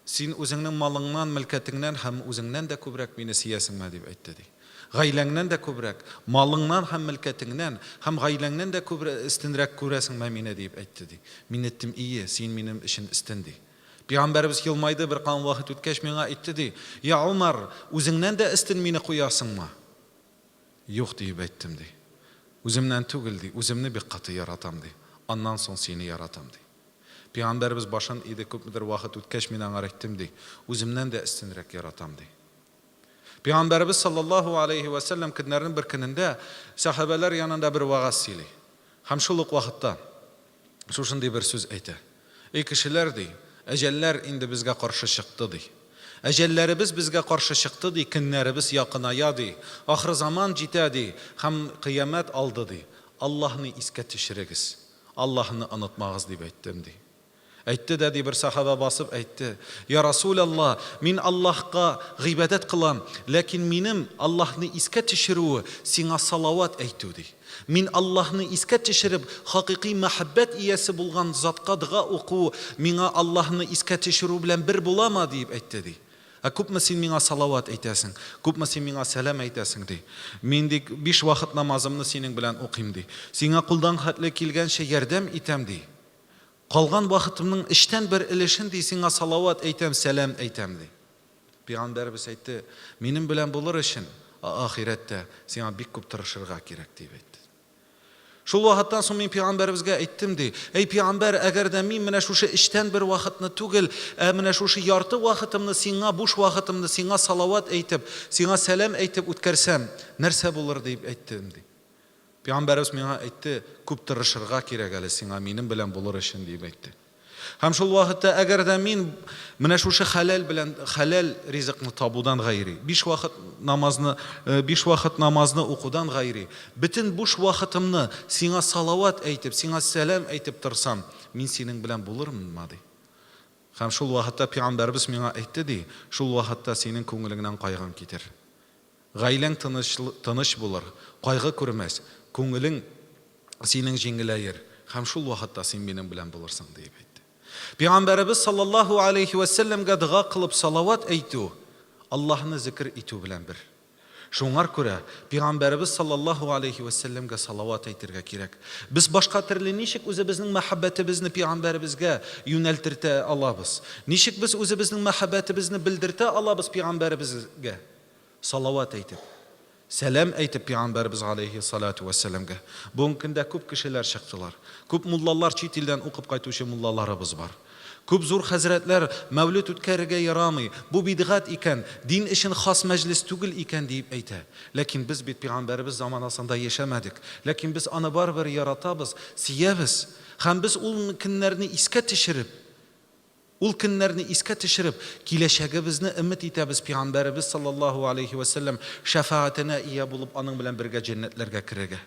Син үзеңнең малыңнан, мөлкәтеңнән һәм үзеңнән дә күбрәк мине сөясеңме? дип әйтте, ди. Гаиләңнән дә күбрәк, малыңнан һәм мөлкәтеңнән һәм гаиләңнән дә күбрә өстенрәк күрәсеңме мине? диеп әйтте, ди. Мин әйттем, Ие, син минем өчен өстен, ди. Пәйгамбәребез елмайды, беркавым вакыт үткәч, миңа әйтте, ди, Я Умар, үзеңнән дә өстен мине куясыңмы? Юк, диеп әйттем, ди. Үземнән түгел, ди, үземне бик каты яратам, ди. Аннан соң сине яратам, ди. Пәйгамбәребез башын иде, күпмедер вакыт үткәч, мин аңар әйттем, ди, Үземнән дә өстенрәк яратам, ди. Пәйгамбәребез саллаллаһу алейһи вә сәлләм көннәрнең бер көнендә сәхабәләр янында бер вәгазь сөйли. Һәм шул ук вакытта шушындый бер сүз әйтә. Эй кешеләр, ди, әҗәлләр инде безгә каршы чыкты, ди. Әҗәлләребез безгә каршы чыкты, ди, көннәребез якыная, ди, ахырзаман җитә, ди, һәм кыямәт алды, ди. Аллаһны искә төшерегез. Аллаһны онытмагыз, дип әйттем, ди. Әйтте дә, ди, бер сахаба басып әйтте, Я Расүләллаһ, мин Аллаһка гыйбадәт кылам, ләкин минем Аллаһны искә төшерүе, сиңа салават әйтү, ди. Мин Аллаһны искә төшереп, хакыйкый мәхәббәт иясе булган затка дога уку миңа Аллаһны искә төшерү белән бер буламы, диеп әйтте, ди. Ә күпме син миңа салават әйтәсең, күпме син миңа сәлам әйтәсең, ди. Мин, ди, биш вакыт намазымны синең белән укыйм, ди. Сиңа кулдан хәтле килгәнчә ярдәм итәм, ди. Калган вакытымның өчтән бер өлешен, ди, сиңа салават әйтәм, сәлам әйтәм, ди. Пәйгамбәребез әйтте, Минем белән булыр өчен, ахирәттә, сиңа бик күп тырышырга кирәк, дип әйтте. Шул вакыттан соң мин пәйгамбәребезгә әйттем, ди, Әй пәйгамбәр, әгәр дә мин менә шушы өчтән бер вакытны түгел, ә менә шушы ярты вакытымны сиңа, буш вакытымны сиңа салават әйтеп, сиңа сәлам әйтеп үткәрсәм, нәрсә булыр, дип әйттем, ди. Пәйгамбәребез миңа әйтте, күп тырышырга кирәк әле сиңа минем белән булыр өчен, диеп әйтте. Һәм шул вакытта, әгәр дә мин менә шушы хәләл белән хәләл ризыкны табудан гайри, биш вакыт намазны, биш вакыт намазны укудан гайри, бөтен буш вакытымны сиңа салават әйтеп, сиңа сәлам әйтеп торсам, мин синең белән булырмынмы, ди. Һәм шул вакытта пәйгамбәребез миңа әйтте, ди, шул вакытта синең күңелеңнән кайгың китер. Гаиләң тыныч, тыныч булыр, кайгы күрмәс, күңелең синең җиңеләер һәм шул вакытта син минем белән булырсың, диеп әйтте. Пәйгамбәребез саллаллаһу алейһи вә сәлләмгә дога кылып салават әйтү, Аллаһны зикер итү белән бер. Шуңар күрә Пәйгамбәребез саллаллаһу алейһи вә сәлләмгә салават әйтергә кирәк. Без башка төрле ничек үзебезнең мәхәббәтебезне Пәйгамбәребезгә юнәлтертә алабыз? Ничек без үзебезнең мәхәббәтебезне белдертә алабыз Пәйгамбәребезгә? Салават әйтеп, сәлам әйтеп пәйгамбәребез галәйһи салату вәссәламгә. Бүгенге көндә күп кешеләр чыктылар. Күп муллалар, чит илдән укып кайтучы муллаларыбыз бар. Күп зур хәзрәтләр мәүлет үткәрергә ярамый, бу бидгать икән, дин өчен хас мәҗлес түгел икән диеп әйтә. Ләкин без бит пәйгамбәребез заманасында яшәмәдек. Ләкин без аны барыбер яратабыз, сөябез. Һәм без ул көннәрне искә төшереп, Ул көннәрне искә төшереп, киләчәгебезне өмет итәбез, Пәйгамбәребез саллаллаһу алейһи вә сәлләм шәфәгатенә ия булып, аның белән бергә җәннәтләргә керергә.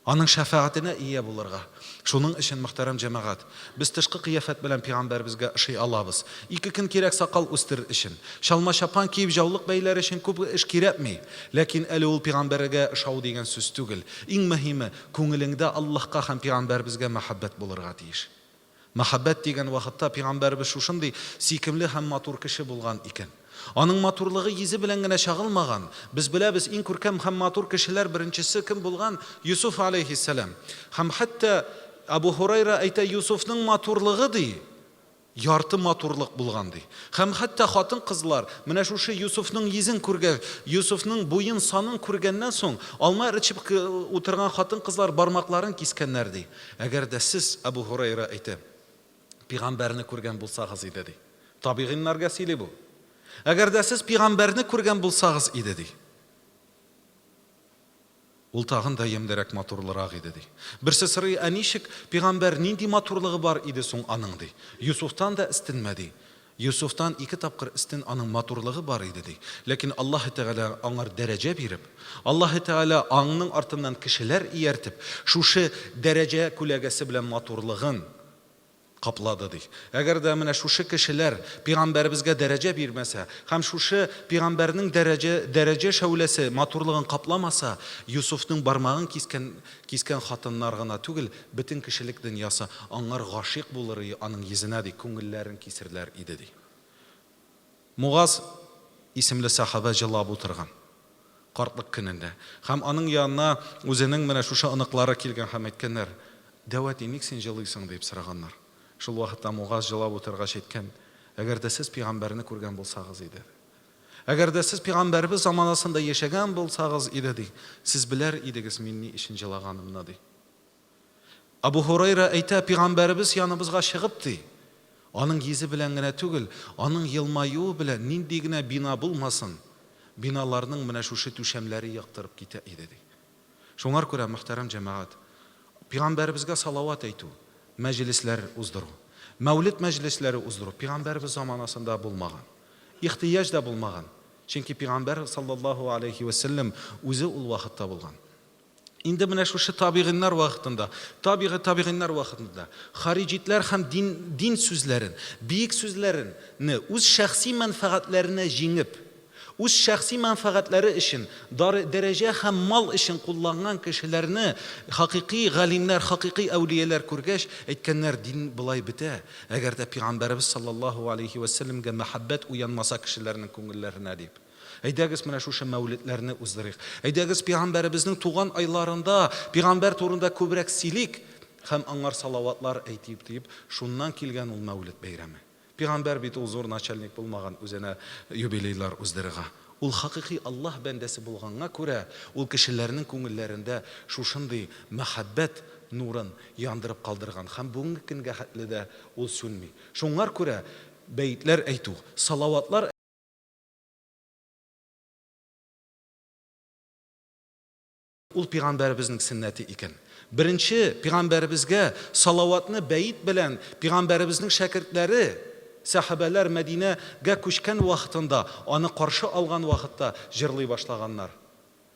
Аның шәфәгатенә ия булырга. Шуның өчен, мөхтәрәм җәмәгать, без тышкы кыяфәт белән пигамбәребезгә ошый алабыз. Ике көн кирәк сакал үстерер өчен. Чалма-чапан киеп җаулык бәйләр өчен күп эш кирәкми. Ләкин әле ул пигамбәргә ошау дигән сүз түгел. Иң мөһиме, күңелеңдә Аллаһка һәм пигамбәребезгә мәхәббәт булырга тиеш. Мәхәббәт дигән вакытта пигамбәребез шушындый сөйкемле һәм матур кеше булган икән. Аның матурлыгы йөзе белән генә чагылмаган. Без беләбез, иң күркәм һәм матур кешеләр беренчесе кем булган? Йосыф аләйһиссәлам. Һәм хәтта Әбу Һурайра әйтә, Йосыфның матурлыгы, ди, ярты матурлык булган, ди. Һәм хәтта хатын-кызлар менә шушы Йосыфның йөзен күргәч, Йосыфның буен-санын күргәннән соң, алма әрчеп утырган хатын-кызлар бармакларын кискәннәр, ди. Әгәр дә сез, Әбу Һурайра әйтә, пигамбәрне күргән булсагыз иде, ди. Табигыйннарга сөйли бу. Әгәр дә сез пигамбәрне күргән булсагыз иде, ди. Ул тагын да ямьлерәк, матурлырак иде, ди. Берсе сорый, ә ничек пигамбәр, нинди матурлыгы бар иде соң аның, ди. Юсуфтан да өстенме, ди. Йосыфтан ике тапкыр өстен аның матурлыгы бар иде, ди. Ләкин Аллаһы Тәгалә аңар дәрәҗә биреп, Аллаһы Тәгалә аңның артыннан кешеләр ияртеп, шушы дәрәҗә күләгәсе белән матурлыгын каплады, ди. Әгәр дә менә шушы кешеләр пигамбәребезгә дәрәҗә бирмәсә һәм шушы пигамбәрнең дәрәҗә, дәрәҗә шәүләсе матурлыгын капламаса, Йосыфның бармагын кискән, кискән хатыннар гына түгел, Бөтен кешелек дөньясы аңар гашыйк булыр и, аның йөзенә, ди, күңелләрен кисерләр иде, ди. Мугаз исемле сәхабә җылап утырган. Картлык көнендә. Һәм аның янына үзенең менә шушы оныклары килгән һәм әйткәннәр, Дәү әти, ник син җылыйсың? диеп сораганнар. Шул вакытта Мугаз җылап утыргач әйткән, Әгәр дә сез пигамбәрне күргән булсагыз иде. Әгәр дә сез пигамбәребез заманасында яшәгән булсагыз иде, ди, сез беләр идегез мин ни өчен җылаганымны, ди. Абу Һурайра әйтә, Пигамбәребез яныбызга чыгып, ди, аның йөзе белән генә түгел, аның елмаюы белән нинди генә бина булмасын, биналарның менә шушы түшәмләре яктырып китә иде, ди. Шуңар күрә, мөхтәрәм җәмәгать, Пигамбәребезгә салават әйтү, мәҗлесләр уздыру, мәүлед мәҗлесләре уздыру Пигамбәребез заманасында булмаган. Ихтыяҗ да булмаган. Чөнки Пигамбәр, саллаллаһу аләйһи вә сәлләм, үзе ул вакытта булган. Инде менә шушы табигыйннар вакытында, табигый табигыйннар вакытында хариҗитләр һәм дин, дин сүзләрен, биек сүзләрен не үз шәхси мәнфәгатьләренә җиңеп, үз шәхси мәнфәгатьләре өчен, дар, дәрәҗә һәм мал өчен кулланган кешеләрне хакыйкый галимнәр, хакыйкый әүлияләр күргәч, әйткәннәр, дин болай бетә, әгәр дә пигамбәребез саллаллаһу алейһи вә сәлләмгә мәхәббәт уянмаса кешеләрнең күңелләренә, дип. Әйдәгез, менә шушы мәүледләрне уздырыйк. Әйдәгез, пигамбәребезнең туган айларында пигамбәр турында күбрәк сөйлик һәм аңар салаватлар әйтик, дип, шуннан килгән ул Мәүлед бәйрәме. Пигамбәр бит ул зур начальник булмаган үзенә юбилейлар уздырырга. Ул хакыйкый Аллаһ бәндәсе булганга күрә, ул кешеләрнең күңелләрендә шушындый мәхәббәт нурын яндырып калдырган һәм бүгенге көнгә хәтле дә ул сүнми. Шуңар күрә бәетләр әйтү, салаватлар. Ул пигамбәребезнең сөннәте икән. Беренче пигамбәребезгә салаватны бәет белән пигамбәребезнең шәкертләре, сәхабәләр Мәдинә гә күчкән вакытында, аны каршы алган вакытта җырлый башлаганнар.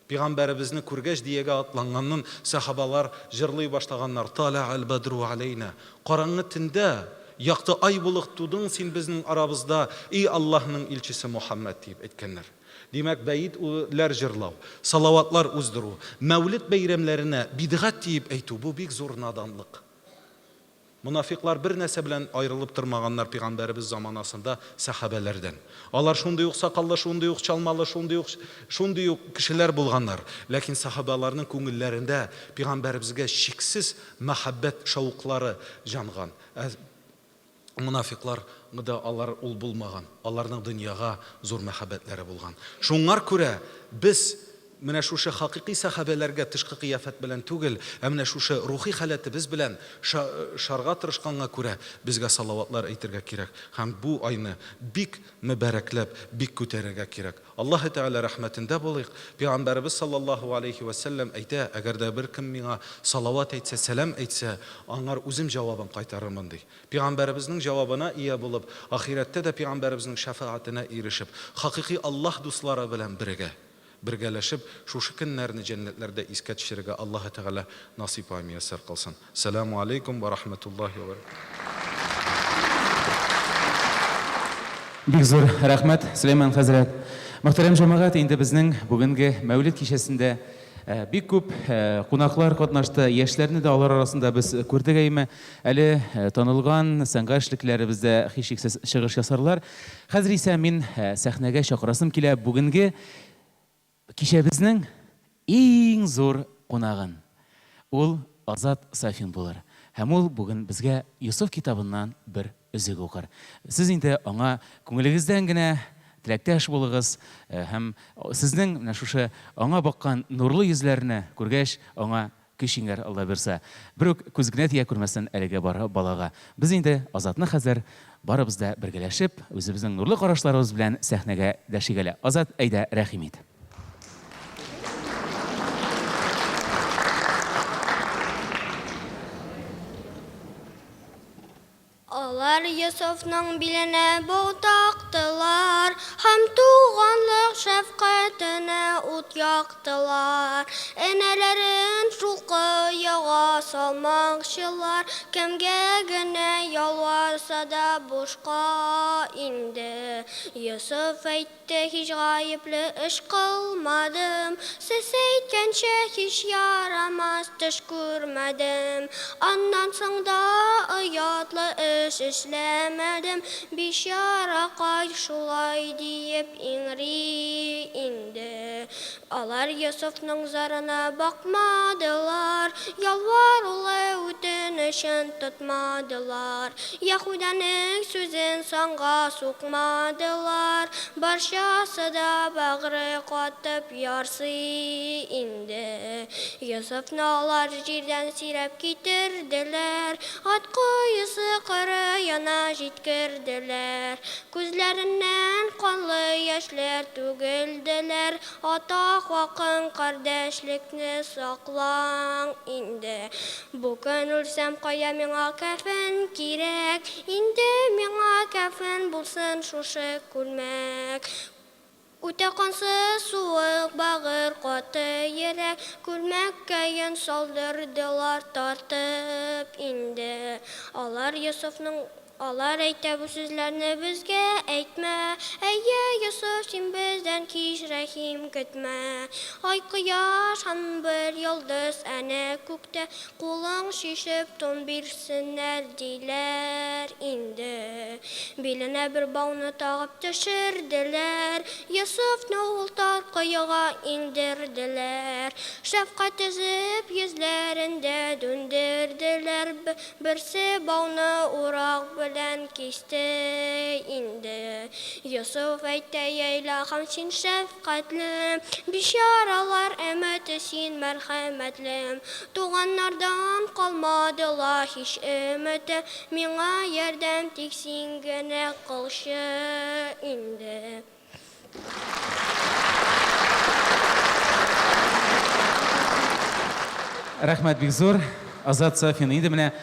Пигамбәребезне күргәч диягә атланганнын сәхабалар җырлый башлаганнар, Таләгәл бәдрү аләйнә. Караңгы төндә якты ай булып тудың син безнең арабызда, ий Аллаһның илчесе Мухәммәд, диеп әйткәннәр. Димәк, бәет ләр җырлау, салаватлар уздыру, Мәүлед бәйрәмнәренә бидгать диеп әйтү, бу бик зур наданлык. Монафикълар бер нәрсә белән аерылып тормаганнар пигамбәребез заманасында сәхабәләрдән. Алар шундый ук сакаллы, шундый ук чалмалы, шундый ук шундый ук кешеләр булганнар. Ләкин сәхабәләрнең күңелләрендә пигамбәребезгә чиксез мәхәббәт шәүкълары җанган. Ә Монафикълар да алар ул булмаган, аларның дөньяга зур мәхәббәтләре булган. Шуңар күрә без менә шушы хакыйкый сәхабәләргә тышкы кыяфәт белән түгел, ә менә шушы рухи халәтебез белән шарга тырышканга күрә безгә салаватлар әйтергә кирәк һәм бу айны бик мөбарәкләп, бик күтәрергә кирәк. Аллаһы Тәгалә рәхмәтендә булыйк. Пәйгамбәребез саллаллаһу алейһи вә сәлләм әйтә, Әгәр дә бер кем миңа салават әйтсә, сәлам әйтсә, аңар үзем җавабын кайтарырмын, ди. Пәйгамбәребезнең җавабына ия булып, ахирәттә дә пәйгамбәребезнең шәфәгатенә ирешеп, хакыйкый Аллаһ дуслары белән бергә. Бергәләшеп, шушы көннәрне җәннәтләрдә искә төшерергә Аллаһы Тәгалә насыйп вә мияссәр кылсын. Сәламү алейкум вә рахмәтуллаһи вә бәрәкәтүһ. Бик зур рәхмәт, Сөләйман хәзрәт. Мөхтәрәм җәмәгать, инде безнең бүгенге Мәүлид кичәсендә бик күп кунаклар катнашты, яшьләрне дә алар арасында без күрдек әйме. Әле танылган сәнгать эшлеклеләребез дә һичшиксез чыгыш ясарлар. Хәзер исә мин сәхнәгә чакырасым килә бүгенге Кичәбезнең иң зур кунагын. Ул Азат Сафин булыр. Һәм ул бүген безгә Йосыф китабыннан бер өзек укыр. Сез инде аңа күңелегездән генә теләктәш булыгыз һәм сезнең менә шушы аңа баккан нурлы йөзләрне күргәч, аңа көч иңәр, Алла бирса. Берүк күз генә тия күрмәсен әлеге балага. Без инде Азатны хәзер барыбыз да бергәләшеп, үзебезнең нурлы карашларыбыз белән сәхнәгә дәшик әле. Азат, әйдә, рәхим ит. Алар Йосыфның биленә бау тактылар һәм туганлык шәфкатенә ут яктылар. Энәләрен шул коега салмакчылар, кемгә генә ялварса да бушка инде. Йосыф әйтте. Тә һич гаепле эш кылмадым, Сез әйткәнчә һич ярамас төш күрмәдем. Аннан соң да оятлы эш эшләмәдем, Бичаракай шулай диеп иңри инде. Алар Йосыфның зарына бакмадылар, Ялварулы үтенечен тотмадылар, Яһүдәнең сүзен санга сукмадылар, Барчасы да бәгъре катып ярсый инде. Йосыфны алар җирдән сөйрәп китерделәр, Ат коесы кырыена җиткерделәр. Күзләреннән канлы яшьләр түгелделәр, Ата хакын, кардәшлекне саклаң инде. Бу көн үлсәм, кая миңа кәфен кирәк, Инде миңа кәфен булсын шушы күлмәк. Үтә кансыз суык бәгырь, каты йөрәк, Күлмәккәен салдырдылар тартып инде. Алар Йосыфның Алар әйтә бу сүзләрне безгә әйтмә, Әйе, Йосыф, син бездән һич рәхим көтмә. Ай, кояш һәм бер йолдыз әнә күктә, Кулың чишеп тун бирсеннәр, диләр инде. Биленә бер бауны тагып төшерделәр, Йосыфны ул тар коега иңдерделәр. Шәфкать өзеп йөзләрендә дүндерделәр, Берсе бауны урак белән кисте инде. Йосыф әйтә, Йә Илаһым, син шәфкатьле, Бичаралар өмете син мәрхәмәтле. Туганнардан калмады ла һич өмете, Миңа ярдәм тик син генә кылчы инде. Рәхмәт бик зур, Азат Сафин. Инде менә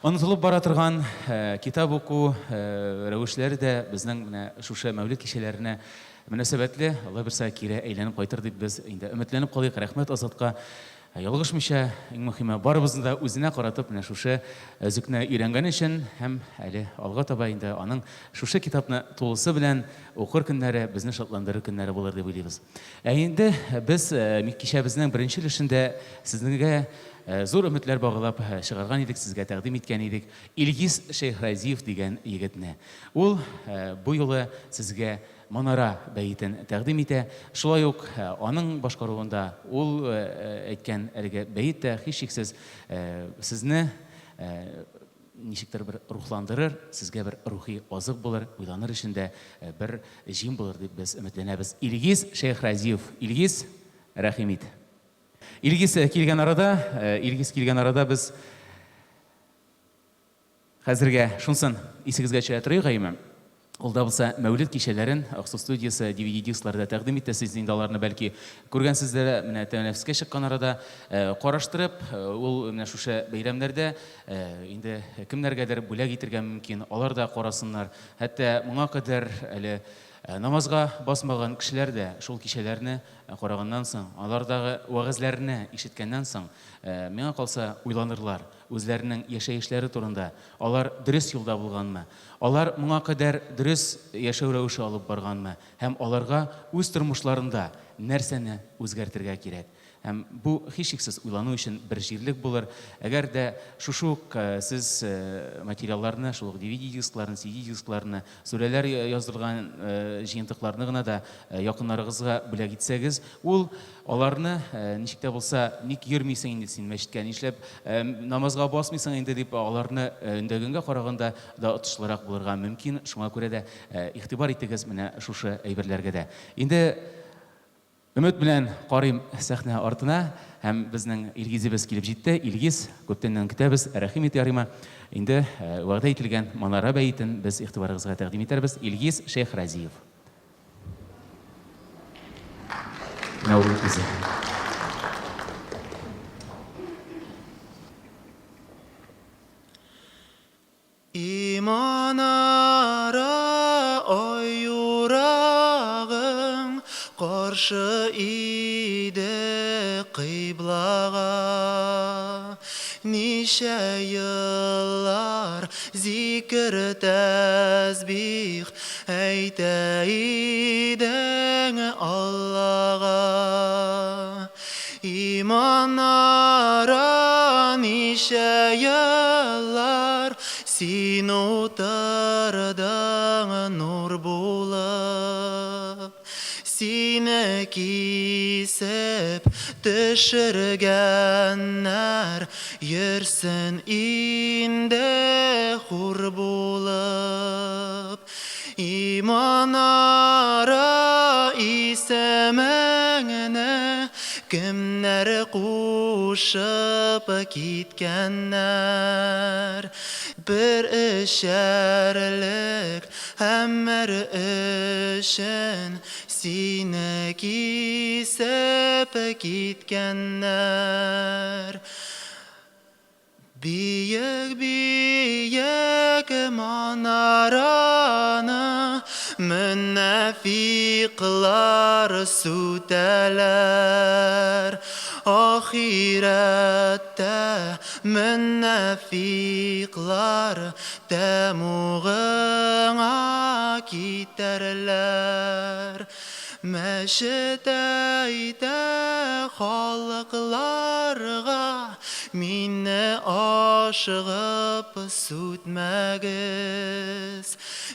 онытылып бара торган э, китап уку э, рәвешләре дә безнең менә шушы Мәүлид кичәләренә мөнәсәбәтле. Алла бирсә, кире әйләнеп кайтыр дип без инде өметләнеп калыйк. Рәхмәт Азатка. Ә ялгышмыйча, иң мөхиме, барыбызны да үзенә каратып, менә шушы өзекне өйрәнгәне өчен һәм әле алга таба инде аның шушы китапны тулысы белән укыр көннәре, безне шатландырыр көннәре булыр дип уйлыйбыз. Ә инде без кичәбезнең беренче өлешендә сезнеңгә зур өметләр баглап чыгарган идек, сезгә тәкъдим иткән идек Илгиз Шәйхразиев дигән егетне. Ул бу юлы сезгә Манара бәетен тәкъдим итә. Шулай ук аның башкаруында ул әйткән әлеге бәет тә, һичшиксез, сезне ничектер бер рухландырыр, сезгә бер рухи азык булыр, уйланыр өчен дә бер җим булыр дип без өметләнәбез. Илгиз Шәйхразиев. Илгиз, рәхим ит. Илгиз килгән арада, Илгиз килгән арада без хәзергә шунсын исегезгә төшерә торыйк, әйеме? Ул да булса Мәүлет кичәләрен Аксу студиясе DVD дискларда тәкъдим итте. Сез инде аларны бәлки күргәнсездер, менә тәнәфескә чыккан арада караштырып, ул менә шушы бәйрәмнәрдә инде кемнәргәдер бүләк итергә мөмкин, алар да карасыннар. Хәтта моңа кадәр әле намазга басмаган кешеләр дә шул кичәләрне караганнан соң, алардагы вәгазьләрне ишеткәннән соң, миңа калса, уйланырлар, үзләренең яшәешләре турында, алар дөрес юлда булганмы, Алар моңа кадәр дөрес яшәү рәвеше алып барганмы һәм аларга үз тормышларында нәрсәне үзгәртергә кирәк? Һәм бу, һичшиксез, уйлану өчен бер җирлек булыр. Әгәр дә шушы ук сез материалларны, шул ук DVD дискларны, CD дискларны, сүрәләр яздырылган җыентыкларны гына да якыннарыгызга бүләк итсәгез, ул Аларны, ничек тә булса, ник йөрмисең инде син мәчеткә, нишләп намазга басмыйсың инде дип, аларны өндәгәнгә караганда да отышлырак булырга мөмкин. Шуңа күрә дә игътибар итегез менә шушы әйберләргә дә. Инде өмет белән карыйм сәхнә артына, һәм безнең Илгизебез килеп җитте. Илгиз, күптәннән көтәбез, рәхим ит, ярыймы? Инде вәгъдә ителгән Манара бәетен без игътибарыгызга тәкъдим итәрбез. Илгиз Шәйхразиев. Менә ул үзе. И манара ай урагың Каршы иде кыйблага. Ничә еллар зикер тәсбих Әйтә идең Аллага. И манара ничә еллар Син утырдың нур булып. Сине кисеп төшергәннәр Йөрсен инде хур булып. И манара исемеңне Кемнәр кушып киткәннәр? Бер эчәрлек Әмер өчен сине кисеп киткәннәр. Биек-биек манараны мөнафикълар сүтәләр. Ахирәттә мөнафикълар Тәмугыңа китәрләр. Мәчет әйтә халыкларга, Мине ашыгып сүтмәгез.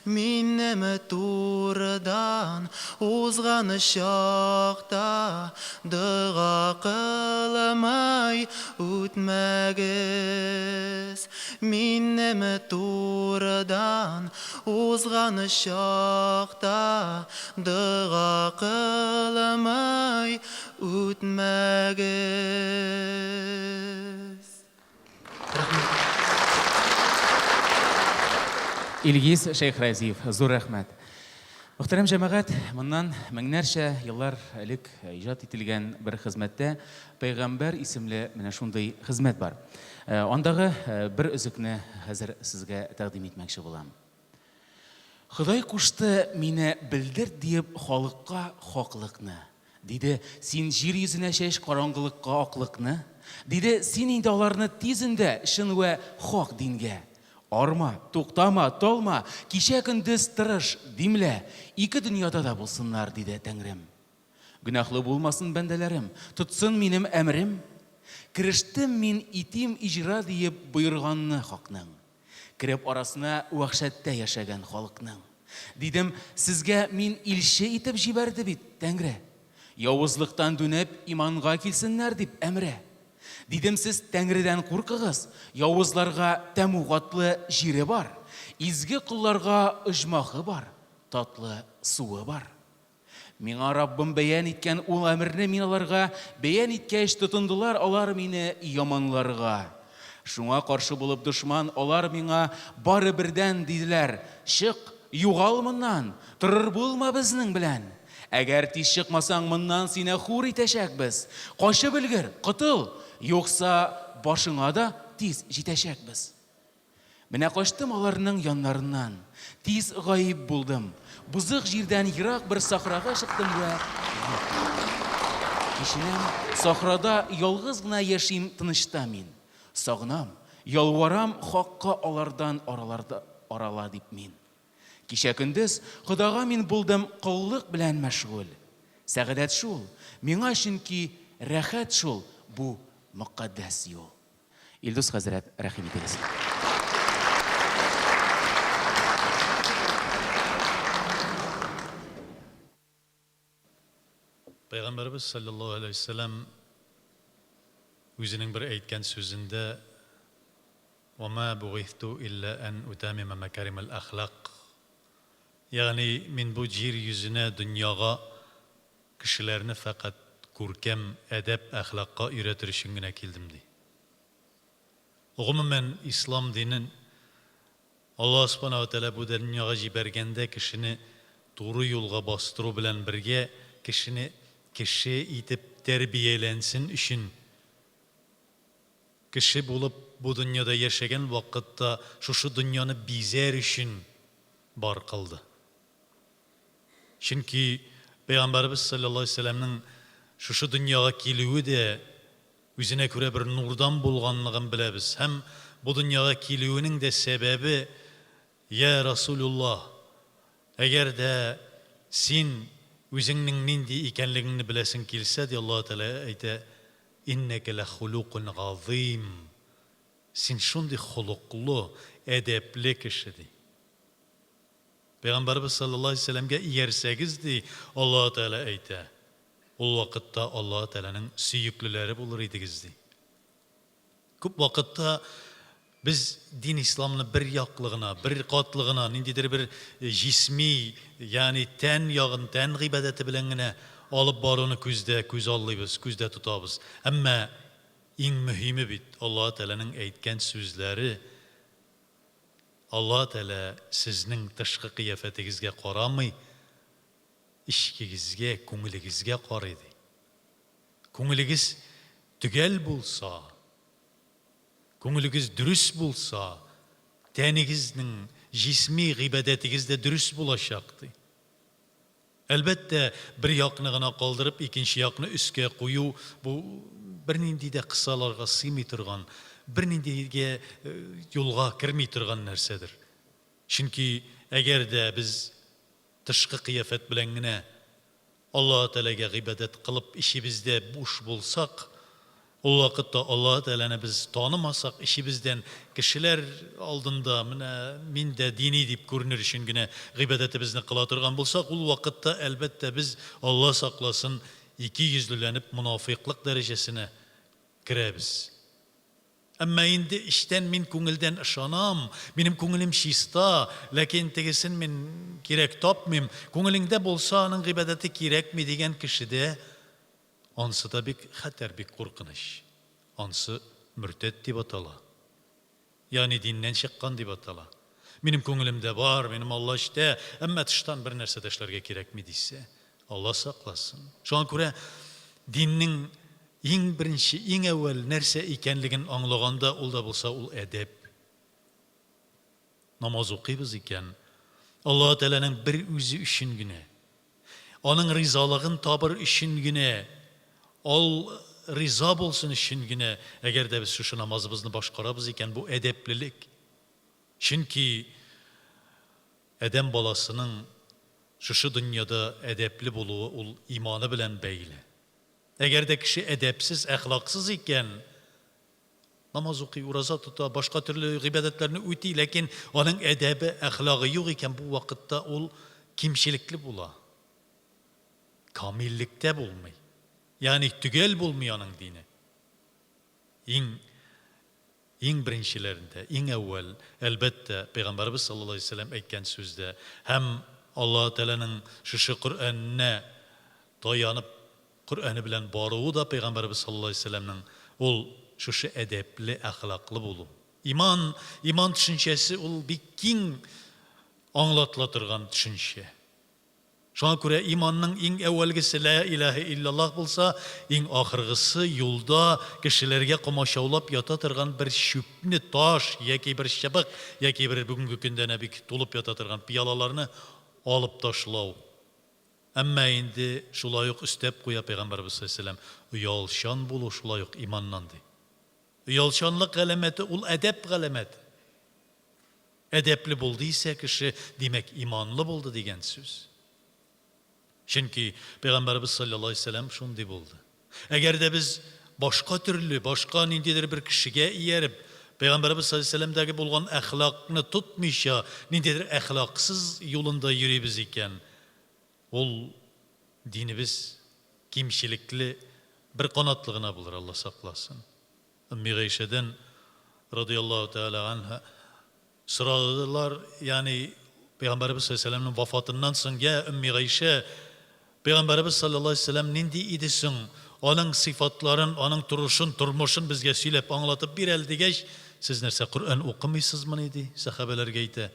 Минем турыдан узган чакта Дога кылмый үтмәгез. Минем турыдан узган чакта Дога кылмый үтмәгез. Рәхмәт. Илгиз Шәйхразиев, зур рәхмәт. Мөхтәрәм җәмәгать, моннан меңнәрчә еллар элек иҗат ителгән бер хезмәттә Пәйгамбәр исемле менә шундый хезмәт бар. Андагы бер өзекне хәзер сезгә тәкъдим итмәкче булам. Ходай кушты мине белдерт диеп халыкка хаклыкны. Диде, син җир йөзенә чәч караңгылыкка аклыкны. Диде, син инде аларны тиз өндә чын вә хак дингә. Арма, туктама, талма, кичә-көндез тырыш, димлә, ике дөньяда да булсыннар, диде Тәңрем. Гөнаһлы булмасын бәндәләрем, тотсын минем әмерем. Керештем мин итим иҗра диеп боерганны хакның. Кереп арасына вәхшәттә яшәгән халыкның. Дидем, сезгә мин илче итеп җибәрде бит Тәңре. Явызлыктан дүнеп, иманга килсеннәр дип әмре. Дидем, сез Тәңредән куркыгыз, явызларга тәмуг атлы җире бар, изге колларга оҗмахы бар, татлы суы бар. Миңа Раббым бәян иткән ул әмерне мин аларга бәян иткәч, тотындылар алар мине яманларга. Шуңа каршы булып дошман алар миңа бары бердән диделәр, Чык! югал моннан, торыр булма безнең белән. Әгәр тиз чыкмасаң, моннан сине хур итәчәкбез. Качып өлгер, котыл, юкса башыңа да тиз җитәчәкбез. Менә качтым аларның яннарыннан. Тиз гаип булдым. Бозык җирдән ерак бер сахрага чыктым вә юк булдым. Киченәм, сахрада ялгыз гына яшим тынычта мин. Сагынам, ялварам Хакка алардан араларда арала дип мин. Кичә көндез Ходага мин булдым коллык белән мәшгуль. Сәгадәт шул, миңа чөнки рәхәт шул бу мөкаддәс юл. Илдус хәзрәт, рәхим итегез. Пәйгамбәребез салләллаһу галәйһи ва сәлләм үзенең бер әйткән сүзендә, Ва ма бугыйсту илля ән утамима мәкаримәл әхлак, ягъни мин бу җир йөзенә, дөньяга кешеләрне фәкать күркәм әдәп-әхлакка өйрәтер өчен генә килдем, ди. Гомумән, ислам динен Аллаһ Сүбхәнәһү вә Тәгалә бу дөньяга җибәргәндә кешене туры юлга бастыру белән бергә кешене кеше итеп тәрбияләнсен өчен, кеше булып бу дөньяда яшәгән вакытта шушы дөньяны бизәр өчен бар кылды. Чөнки Пәйгамбәребез салләллаһу галәйһи ва сәлләмнең шушы дөньяга килүе дә Үзенә күрә бер нурдан булганлыгын беләбез һәм бу дөньяга килүенең дә сәбәбе, Йә Расулуллаһ, әгәр дә син үзеңнең нинди икәнлегеңне беләсең килсә, ди Аллаһы Тәгалә әйтә, Иннәкә ләхулукун газыйм, син шундый холыклы, әдәпле кеше, ди. Пәйгамбәребез салләллаһу галәйһи ва сәлләмгә иярсәгез, ди Аллаһы Тәгалә әйтә, ул вакытта Аллаһы Тәгаләнең сөеклеләре булыр идегез, ди. Күп вакытта без дин исламны бер яклы гына, бер катлы гына, ниндидер бер җисми, ягъни тән ягын, тән гыйбадәте белән генә алып баруны күздә күз аллыйбыз, күздә тотабыз. Әмма иң мөһиме бит Аллаһы Тәгаләнең әйткән сүзләре, Аллаһ Тәгалә сезнең тышкы кыяфәтегезгә карамый, эчкегезгә, күңелегезгә карый, ди. Күңелегез төгәл булса, күңелегез дөрес булса, тәнегезнең җисми гыйбадәтегез дә дөрес булачак, ди. Әлбәттә, бер якны гына калдырып, икенче якны өскә кую, бу бернинди дә кысаларга сыймый торган, берниндигә юлга керми торган нәрсәдер. Чөнки әгәр дә без тышкы кыяфәт белән генә Аллаһы Тәгаләгә гыйбадәт кылып, эчебездә буш булсак, Ул вакытта Аллаһы Тәгаләне без танымасак, эчебездән кешеләр алдында менә мин дә дини дип күренер өчен генә гыйбадәтебезне кыла торган булсак, ул вакытта, әлбәттә, без, Алла сакласын, икейөзлеләнеп монафыйклык дәрәҗәсенә керәбез. Әмма инде эчтән мин күңелдән ышанам, минем күңелем чиста, ләкин тегесен мин кирәк тапмыйм, күңелеңдә булса, аның гыйбадәте кирәкми дигән кешедә Ансы да бик хәтәр, бик куркыныч. Ансы мөртәт дип атала. Ягъни диннән чыккан дип атала. Минем күңелемдә бар, минем Алла эчтә, әмма тыштан бер нәрсә дә эшләргә кирәкми дисә, Алла сакласын. Шуңа күрә диннең иң беренче, иң әүвәл нәрсә икәнлеген аңлаганда, ул да булса ул әдәп. Намаз укыйбыз икән, Аллаһы Тәгаләнең бер үзе өчен генә, Аның ризалыгын табыр өчен генә, Ал риза булсын өчен генә, әгәр дә без шушы намазыбызны башкарабыз икән, бу әдәплелек. Чөнки адәм баласының шушы дөньяда әдәпле булуы ул иманы белән бәйле. Әгәр дә кеше әдәпсез, әхлаксыз икән, Намаз укый, ураза тота, башка төрле гыйбадәтләрне үти, ләкин аның әдәбе, әхлагы юк икән, бу вакытта ул кимчелекле була. Камиллектә булмый. Ягъни төгәл булмый аның дине. Иң иң беренчеләрендә, иң әүвәл, әлбәттә, Пәйгамбәребез саллаллаһу алейһи ва сәлләм әйткән сүздә һәм Аллаһы Тәгаләнең шушы Коръәненә таянып Коръәне белән баруы да Пәйгамбәребез саллаллаһу галәйһи ва сәлләмнең ул шушы әдәпле, әхлаклы булу. Иман, иман төшенчәсе ул бик киң аңлатыла торган төшенчә. Шуңа күрә иманның иң әүвәлгесе лә илаһе илляллаһ булса, иң ахыргысы юлда кешеләргә комачаулап ята торган бер чүпне, таш яки бер чыбык, яки бер бүгенге көндә әнә бик тулып ята торган пыялаларны алып ташлау. Әмма инде шулай ук өстәп куя Пәйгамбәребез салләллаһу галәйһи ва сәлләм, оялчан булу шулай ук иманнан, ди. Оялчанлык галәмәте ул әдәп галәмәте. Әдәпле булды исә кеше, димәк, иманлы булды дигән сүз. Чөнки Пәйгамбәребез салләллаһу алейһи ва сәлләм шундый булды. Әгәр дә без башка төрле, башка ниндидер бер кешегә ияреп, Пәйгамбәребез салләллаһу алейһи ва сәлләмдәге булган әхлакны тотмыйча, ниндидер әхлаксыз юлында йөрибез икән, ул динебез кимчелекле, бер канатлы гына булыр, Алла сакласын. Өмми Гайшәдән, радыяллаһу тәгалә ганһа, сорадылар, ягъни Пәйгамбәребез саллаллаһу алейһи ва сәлләмнең вафатыннан соң, Йә Өмми Гайшә, Пәйгамбәребез саллаллаһу алейһи ва сәлләм нинди иде соң? Аның сыйфатларын, аның торышын, тормышын безгә сөйләп, аңлатып бир әле, дигәч, Сез нәрсә, Коръән укымыйсызмыни? ди, сәхабәләргә әйтә.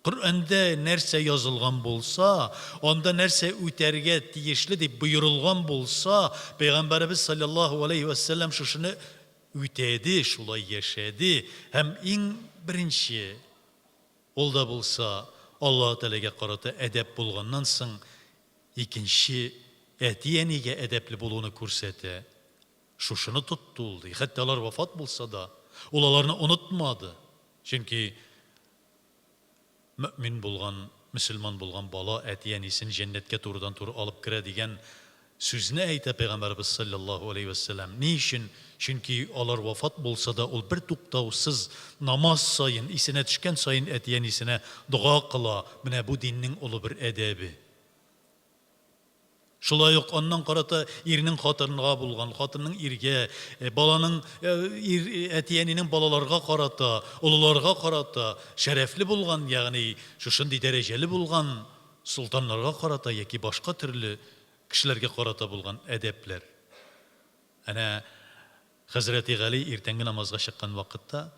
Коръәндә нәрсә язылган булса, анда нәрсә үтәргә тиешле дип боерылган булса, Пәйгамбәребез салләллаһу галәйһи вә сәлләм шушыны үтәде, шулай яшәде һәм иң беренче, ул да булса, Аллаһы Тәгаләгә карата әдәп булганнан соң, икенче, әти-әнигә әдәпле булуны күрсәтә. Шушыны тотты ул, ди. Хәтта алар вафат булса да, ул аларны онытмады. Чөнки мөэмин булган, мөселман булган бала әти-әнисен җәннәткә турыдан-туры алып керә дигән сүзне әйтә Пәйгамбәребез салләллаһу алейһи вә сәлләм. Ни өчен? Чөнки алар вафат булса да, ул бертуктаусыз намаз саен, исенә төшкән саен әти-әнисенә дога кыла. Менә бу диннең олы бер әдәбе. Шулай ук аннан карата ирнең хатынга булган, хатынның иргә, баланың ир, әти-әнинең балаларга карата, олыларга карата шәрәфле булган, ягъни шушындый дәрәҗәле булган солтаннарга карата яки башка төрле кешеләргә карата булган әдәпләр. Әнә хәзрәти Гали иртәнге намазга чыккан вакытта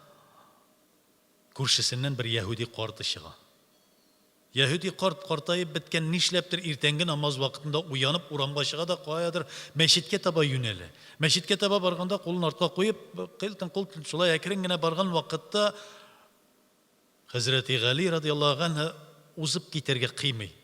күршесеннән бер яһүди карты чыга. Яһүди карт картаеп беткән, нишләптер иртәнге намаз вакытында уянып урамга чыга да каядыр мәчеткә таба юнәлә. Мәчеткә таба барганда кулын артка куеп, кылтын-култын шулай әкрен генә барган вакытта хәзрәти Гали радыяллаһу ганһу узып китәргә кыймый.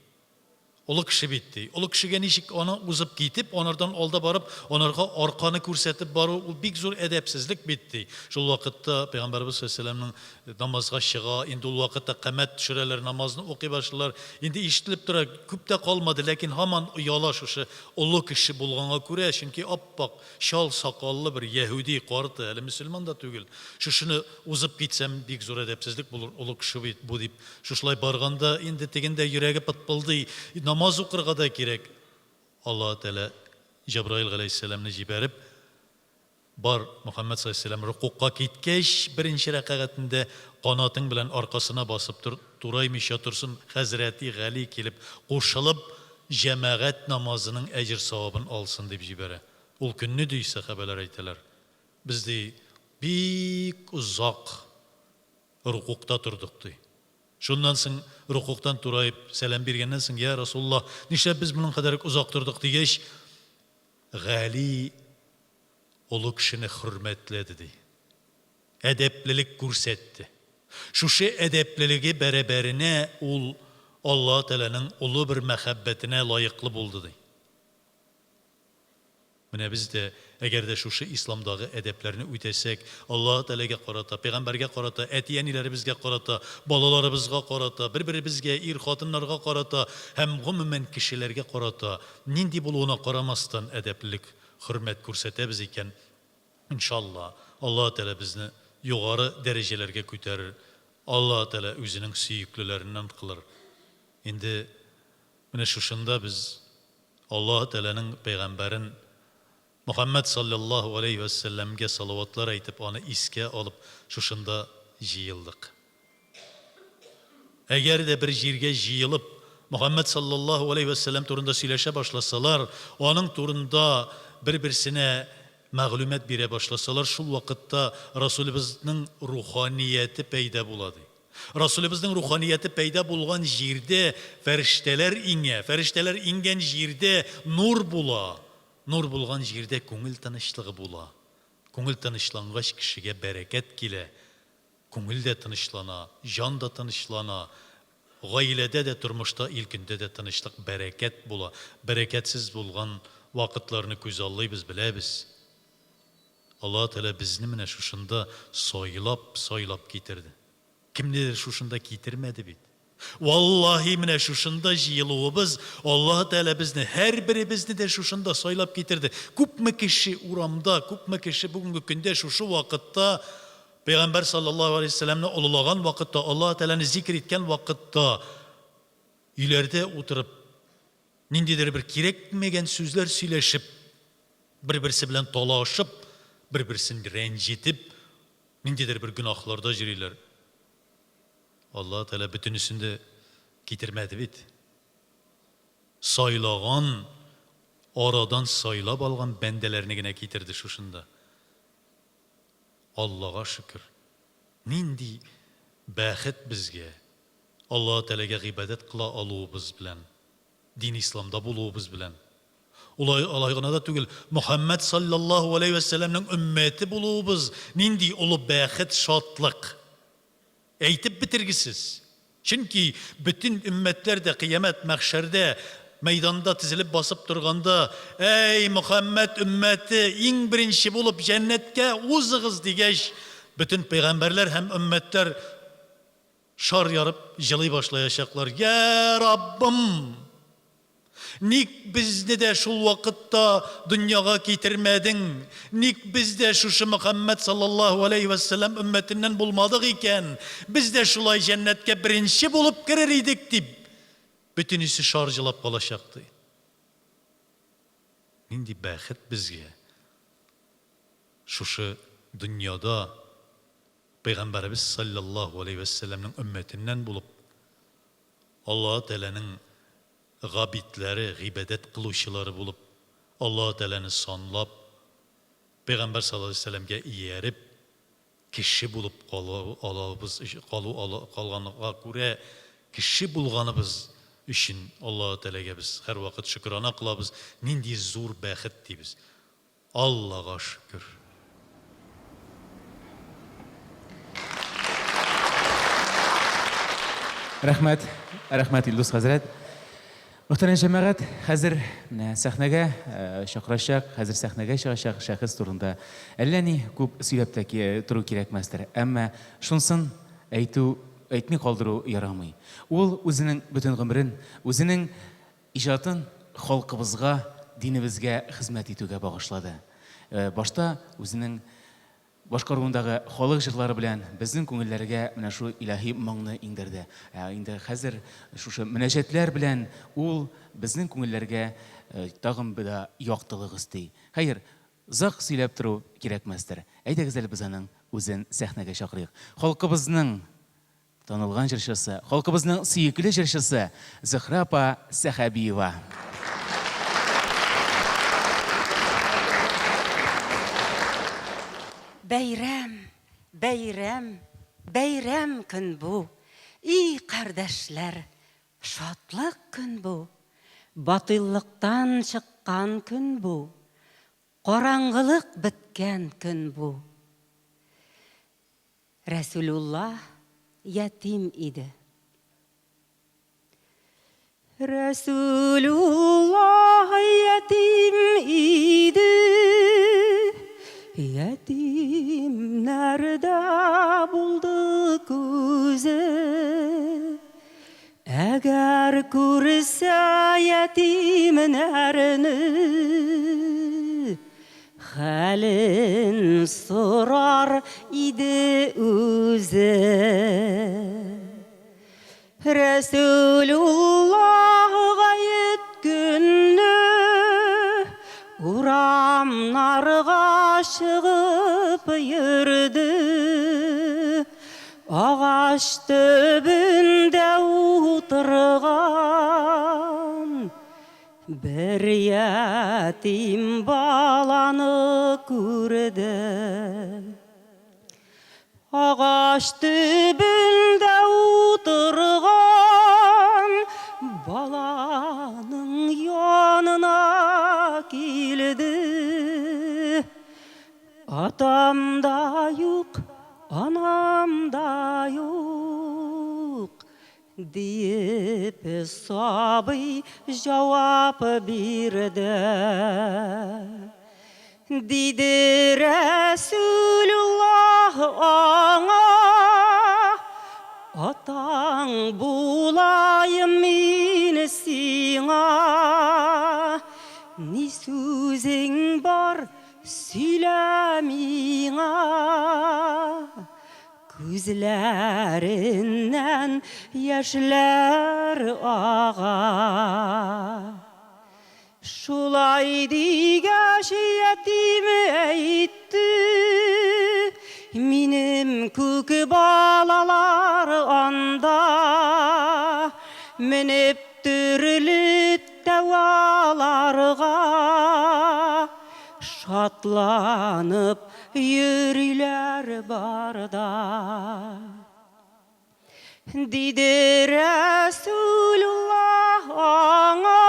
Олы кеше бит, ди. Олы кешегә ничек аны узып китеп, анардан алда барып, анарга арканы күрсәтеп бару, ул бик зур әдәпсезлек бит, ди. Шул вакытта Пәйгамбәребез салләллаһу галәйһи ва сәлләмнең намазга чыга, инде ул вакытта камәт төшерәләр, намазны укый башлыйлар. Инде ишетелеп тора, күп тә калмады, ләкин һаман ояла шушы олы кеше булганга күрә, чөнки ап-ак чал сакаллы бер яһүди карты, әле мөселман да түгел. Шушыны узып китсәм, бик зур әдәпсезлек булыр, олы кеше бит бу, дип, Шушылай барганда, инде тегендә йөрәге пытпылдый, намаз укырга да кирәк. Аллаһы Тәгалә Җәбраил галәйһиссәламне җибәреп, Бар, Мөхәммәд салләһу галәйһи вәсәлләм рокугка киткәч, беренче рәкәгатендә канатың белән аркасына басып тор, тураймыйча торсын, хәзрәти Гали килеп кушылып, җәмәгать намазының әҗер-савабын алсын, дип җибәрә. Ул көнне, ди, сәхабәләр әйтәләр, без, ди, бик озак Рукугта тордык, ди. Шуннан соң рукугтан тураеп сәлам биргәннән соң, Йә Расулуллаһ, нишләп без моның кадәр үк озак тордык, дигәч, Гали олы кешене хөрмәтләде, ди. Әдәплелек күрсәтте. Шушы әдәплелеге бәрабәренә ул Аллаһы Тәгаләнең олы бер мәхәббәтенә лаеклы булды, ди. Менә без дә, әгәр дә шушы исламдагы әдәпләрне үтәсәк, Аллаһы Тәгаләгә карата, пәйгамбәргә карата, әти-әниләребезгә карата, балаларыбызга карата, бер-беребезгә, ир-хатыннарга карата һәм, гомумән, кешеләргә карата, нинди булуына карамастан, әдәплелек, хөрмәт күрсәтәбез икән, иншалла, Аллаһы Тәгалә безне югары дәрәҗәләргә күтәрер, Аллаһы Тәгалә үзенең сөеклеләреннән кылыр. Инде менә шушында без Аллаһы Тәгаләнең пәйгамбәрен Мөхәммәд салләллаһу галәйһи вә сәлләмгә салаватлар әйтеп, аны искә алып, шушында җыелдык. Әгәр дә бер җиргә җыелып, Мөхәммәд салләллаһу галәйһи вә сәлләм турында сөйләшә башласалар, аның турында бер-берсенә мәгълүмат бирә башласалар, шул вакытта Расулебезнең руханияте пәйда була, ди. Расулебезнең руханияте пәйда булган җирдә фәрештәләр иңә, фәрештәләр иңгән җирдә нур була, нур булган җирдә күңел тынычлыгы була. Күңел тынычлангач, кешегә бәрәкәт килә. Күңел дә тынычлана, җан да тынычлана, гаиләдә дә, тормышта, ил-көндә дә тынычлык, бәрәкәт була. Бәрәкәтсез булган вакытларны күзаллыйбыз, беләбез. Аллаһы Тәгалә безне менә шушында сайлап, сайлап китерде. Кемнедер шушында китермәде бит. Валлаһи, менә шушында җыелуыбыз, Аллаһы Тәгалә безне, һәрберебезне дә шушында сайлап китерде. Күпме кеше урамда, күпме кеше бүгенге көндә шушы вакытта Пәйгамбәр саллаллаһу алейһи ва сәлләмне олылаган вакытта, Аллаһы Тәгаләне зикер иткән вакытта өйләрдә утырып, ниндидер бер кирәкмәгән сүзләр сөйләшеп, бер-берсе белән талашып, бер-берсен рәнҗетеп, ниндидер бер гөнаһларда йөриләр. Аллаһы Тәгалә бөтенесен дә китермәде бит. Сайлаган, арадан сайлап алган бәндәләрне генә китерде шушында. Аллага шөкер! Нинди бәхет безгә, Аллаһы Тәгаләгә гыйбадәт кыла алуыбыз белән, дин исламда булуыбыз белән. Улай алай гына да түгел, Мөхәммәд салләллаһу галәйһи вә сәлләмнең өммәте булуыбыз нинди олы бәхет, шатлык! Әйтеп бетергесез. Чөнки бөтен өммәтләр дә кыямәт мәхшәрдә мәйданда тезелеп басып торганда, Әй, Мөхәммәд өммәте, иң беренче булып җәннәткә узыгыз, дигәч, бөтен пәйгамбәрләр һәм өммәтләр шар ярып җылый башлаячаклар, Йә, Раббым! Ник безне дә шул вакытта дөньяга китермәдең? Ник без дә шушы Мөхәммәд саллаллаһу галәйһи вә сәлләм өммәтеннән булмадык икән? Без дә шулай җәннәткә беренче булып керер идек, дип, бөтенесе шар җылап калачак, ди. Нинди бәхет безгә шушы дөньяда Пәйгамбәребез саллаллаһу галәйһи вә сәлләмнең өммәтеннән булып, Аллаһы Тәгаләнең габидләре, гыйбадәт кылучылары булып, Аллаһы Тәгаләне санлап, Пәйгамбәр саллаллаһу галәйһи ва сәлләмгә ияреп, кеше булып калу алабыз, калу ала, калганга күрә, кеше булганыбыз өчен Аллаһы Тәгаләгә без һәрвакыт шөкерана кылабыз, нинди зур бәхет дибез. Аллага шөкер. Рәхмәт, рәхмәт, Илдус хәзрәт. Мөхтәрәм җәмәгать, хәзер менә сәхнәгә чакырачак, хәзер сәхнәгә чыгачак шәхес турында әллә ни күп сөйләп тә тору кирәкмәстер. Әмма шунсын әйтү, әйтми калдыру ярамый. Ул үзенең бөтен гомерен, үзенең Иҗатын халкыбызга, динебезгә хезмәт итүгә багышлады. Башта үзенең башкаруындагы халык җырлары белән безнең күңелләргә менә шул илаһи моңны иңдерде. Ә инде хәзер шушы мөнәҗәтләр белән ул безнең күңелләргә тагын да яктылык өсти. Хәер, озак сөйләп тору кирәкмәстер. Әйдәгез әле без аның үзен сәхнәгә чакырыйк. Халкыбызның Танылган җырчысы, халкыбызның сөекле җырчысы Зөһрә апа Сәхәбиева. Бәйрәм, бәйрәм, бәйрәм көн бу, И кардәшләр, шатлык көн бу. Батыйллыктан чыккан көн бу, Караңгылык беткән көн бу. Рәсүлуллаһ ятим иде. Рәсүлуллаһ ятим иде, Ятимнәрдә булды күзе. Әгәр күрсә ятимнәрне, Хәлен сорар иде үзе. Рәсүлуллаһ гает көнне Урамнарга чыгып йөрде. Агач төбендә утырган бер ятим баланы күрде. Агач төбендә. Атам да юк, анам да юк, диеп сабый җавап бирде. Диде Рәсүлуллаһ аңа, Атаң булаем мин сиңа, ни сүзең бар, сөйлә миңа. Күзләреннән яшьләр ага. Шулай дигәч, ятим әйтте, Минем күк балалар анда, Менеп төрле тәваларга, Шатланып йөриләр барда. Диде Рәсүлуллаһ аңа,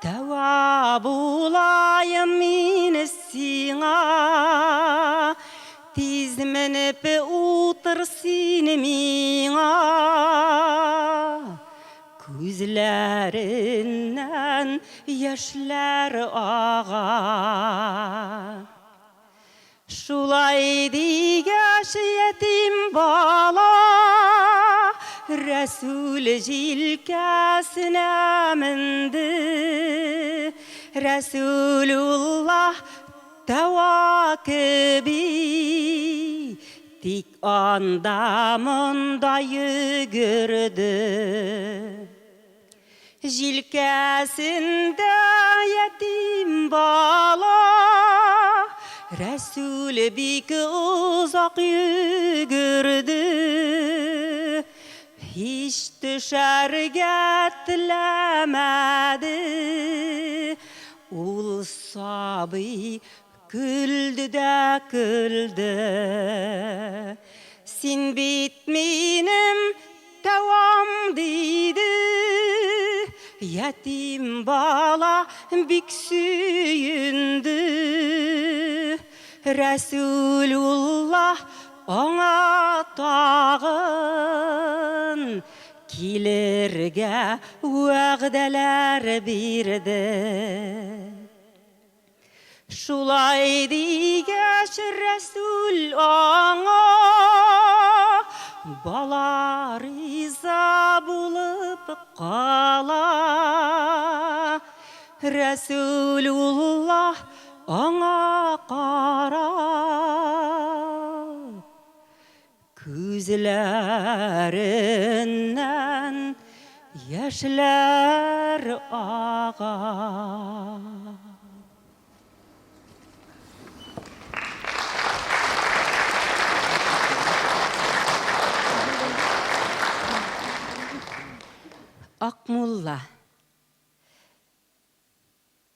Тәва булаем мин сиңа, Тиз менеп утыр син миңа. Күзләреннән яшьләр ага. Шулай дигәч, ятим бала Рәсүл җилкәсенә менде. Рәсүлуллаһ тәва кеби, Тик анда монда йөгерде. Җилкәсендә ятим бала, Рәсүл бик озак йөгерде. Һич төшәргә теләмәде. Ул сабый көлде дә көлде. Син бит минем тәвам, диде. Ятим бала бик сөенде. Рәсүлуллаһ аңа тагын килергә вәгъдәләр бирде. Шулай дигәч, Рәсүл аңа, бала риза булып кала. Рәсүлуллаһ аңа карап, күзләреннән яшьләр ага. Акмулла.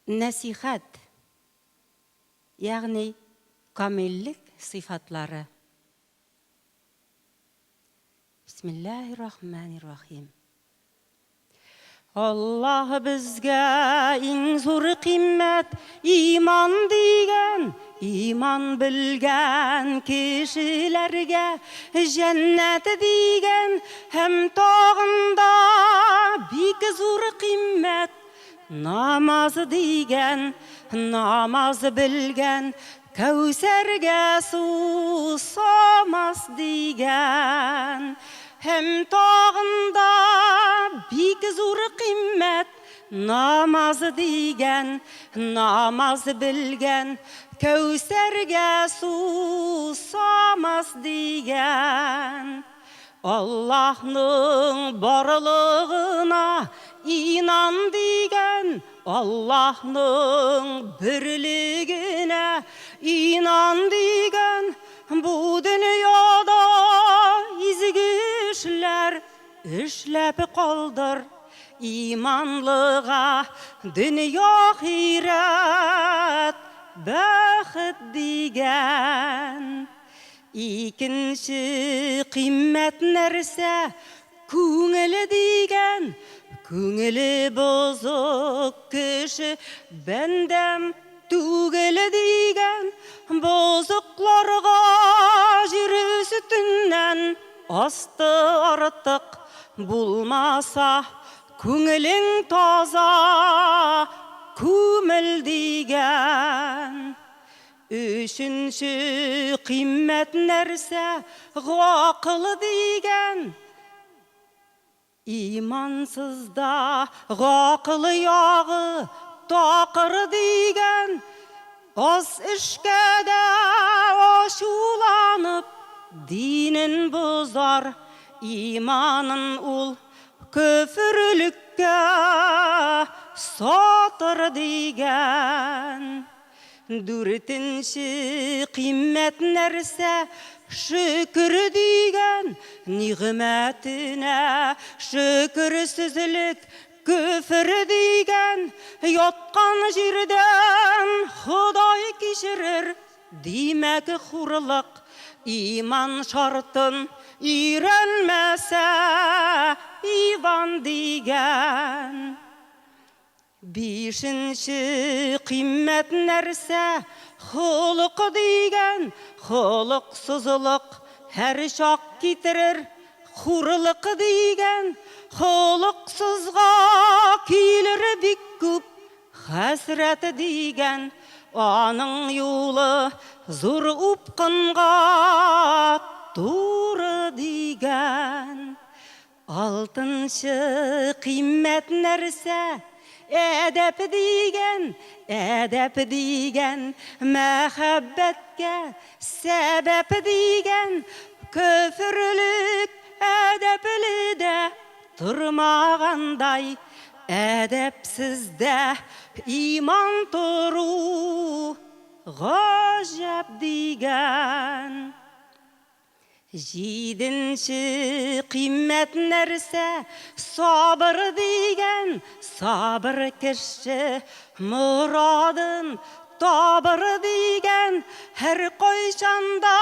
Нәсихәт, ягъни камиллек сыйфатлары. Бисмиллаһир-рахманир-рахим. Аллаһ безгә иң зур кыйммәт иман дигән, иман белгән кешеләргә җәннәт дигән һәм тагын да бик зур кыйммәт намаз дигән, намаз белгән Кәүсәргә сусамас дигән. Һәм тагын да бик зур кыйммәт намаз дигән, намаз белгән Кәүсәргә сусамас дигән. Аллаһның барлыгына инан дигән, Аллаһның берлегенә инан дигән, бу дөньяда изге эшләр эшләп калдыр. Иманлыга дөнья ахирәт бәхет дигән. Икенче кыйммәт нәрсә күңеле дигән. Күңеле бозык кеше бәндәм түгел дигән, бозыкларга җир өстеннән асты артык булмаса, күңелең таза, күмел дигән. Өченче кыйммәт нәрсә, гакыл дигән. Имансызда гакыл ягы такыр дигән. Аз эшкә дә ачуланып, динен бозар, иманын ул көферлеккә сатыр дигән. Дүртенче кыйммәт нәрсә, шөкер дигән, нигъмәтенә шөкерсезлек, көфер дигән, яткан җирдән Ходай кичерер, димәк, хурлык, иман шартын өйрәнмәсә, Иван дигән. Бишенче кыйммәт нәрсә, холык дигән, холыксызлык һәрчак китерер хурлык дигән, холыксызга килер бик күп хәсрәт дигән, аның юлы зур упкынга туры дигән. Алтынчы кыйммәт нәрсә, әдәп дигән, әдәп дигән, мәхәббәткә сәбәп дигән, көферлек әдәпле дә тормагандай, әдәпсездә иман тору гаҗәп дигән. Җиденче кыйммәт нәрсә, сабыр дигән, сабыр кеше морадын табыр дигән, һәркайчан да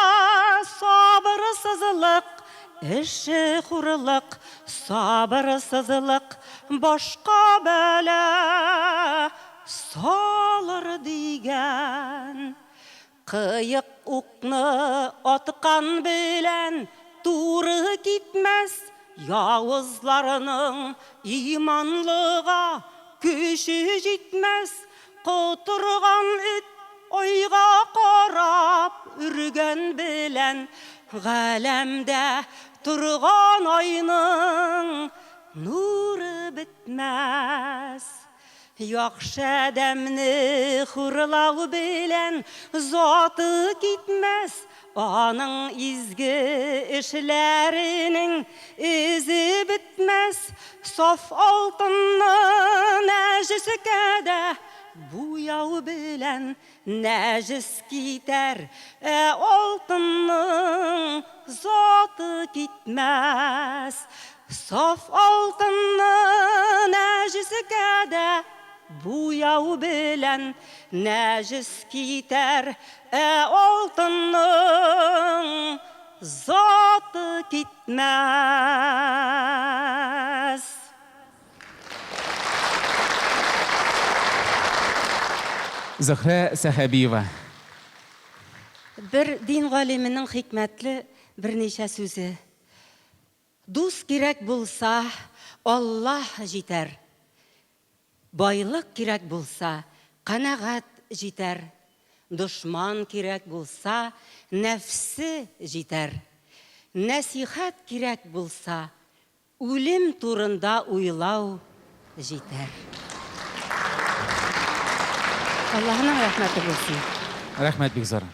сабырсызлык, эше хурлык, сабырсызлык башка бәла салыр дигән. Кыек укны аткан белән туры китмәс, явызларның иманлыга көче җитмәс. Котырган эт айга карап өргән белән галәмдә торган айның нуры бетмәс. Яхшы адәмне хурлау белән заты китмәс, аның изге эшләренең эзе бетмәс. Саф алтынны нәҗескә дә буяу белән нәҗес китәр, ә алтынның заты китмәс. Саф алтынны нәҗескә дә буяу белән нәҗес китәр, ә алтынның заты китмәс. Зөһрә Сәхәбиева. Бер дин галименең хикмәтле берничә сүзе. Дус кирәк булса, Аллаһ җитәр. Байлык кирәк булса, канәгать җитәр. Дошман кирәк булса, нәфсе җитәр. Нәсыйхәт кирәк булса, үлем турында уйлау җитәр. Аллаһының рәхмәте булсын. Рәхмәт бик зур.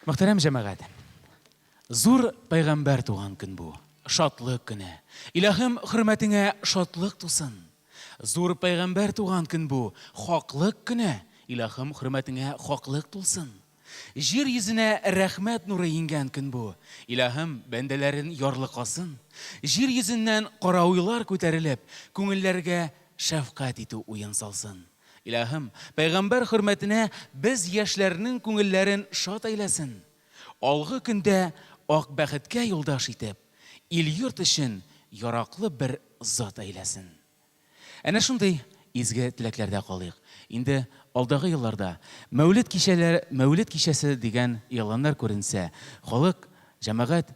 Мөхтәрәм җәмәгать! Зур пәйгамбәр туган көн бу, шатлык көне. Илаһым, хөрмәтеңә шатлык тусын. Зур пәйгамбәр туган көн бу, хаклык көне. Илаһым, хөрмәтеңә хаклык тулсын. Җир йөзенә рәхмәт нуры иңгән көн бу. Илаһым, бәндәләрен ярлыкасын. Җир йөзеннән кара уйлар күтәрелеп, күңелләргә шәфкать итү уен салсын. Илаһым, пәйгамбәр хөрмәтенә без яшьләрнең күңелләрен шат әйләсен. Алгы көндә ак бәхеткә юлдаш итеп, ил-йорт өчен яраклы бер зат әйләсен. Әнә шундый изге теләкләрдә калыйк. Инде алдагы елларда Мәүлет кичәләре, Мәүлет кичәсе дигән игъланнар күренсә, халык, җәмәгать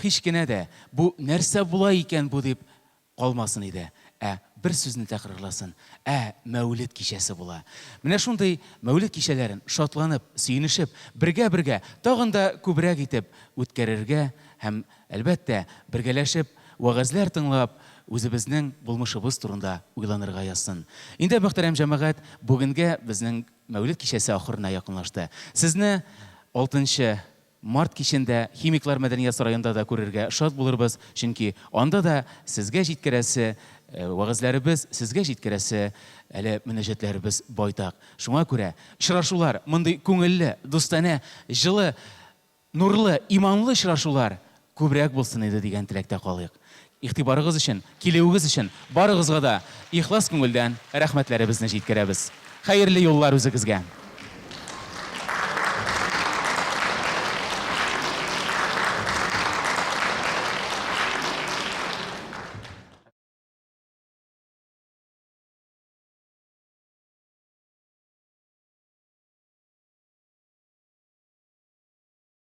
һич кенә дә бу нәрсә була икән бу дип калмасын иде, ә бер сүзне тәкърарласын, ә Мәүлет кичәсе була. Менә шундый Мәүлет кичәләрен шатланып, сөенешеп, бергә-бергә тагын да күбрәк итеп үткәрергә һәм, әлбәттә, бергәләшеп вәгазьләр тыңлап, үзебезнең булмышыбыз турында уйланырга язсын. Инде, мөхтәрәм җәмәгать, бүгенгә безнең Мәүлет кичәсе ахырына якынлашты. Сезне алтынчы Март кичендә Химиклар мәдәният сараенда да күрергә шат булырбыз, чөнки анда да сезгә җиткерәсе вәгазьләребез, сезгә җиткерәсе әле мөнәҗәтләребез байтак. Шуңа күрә очрашулар, мондый күңелле, дустанә, җылы, нурлы, иманлы очрашулар күбрәк булсын иде дигән теләктә калыйк. Игътибарыгыз өчен, килүегез өчен барыгызга да ихлас күңелдән рәхмәтләребезне җиткерәбез. Хәерле юллар үзегезгә!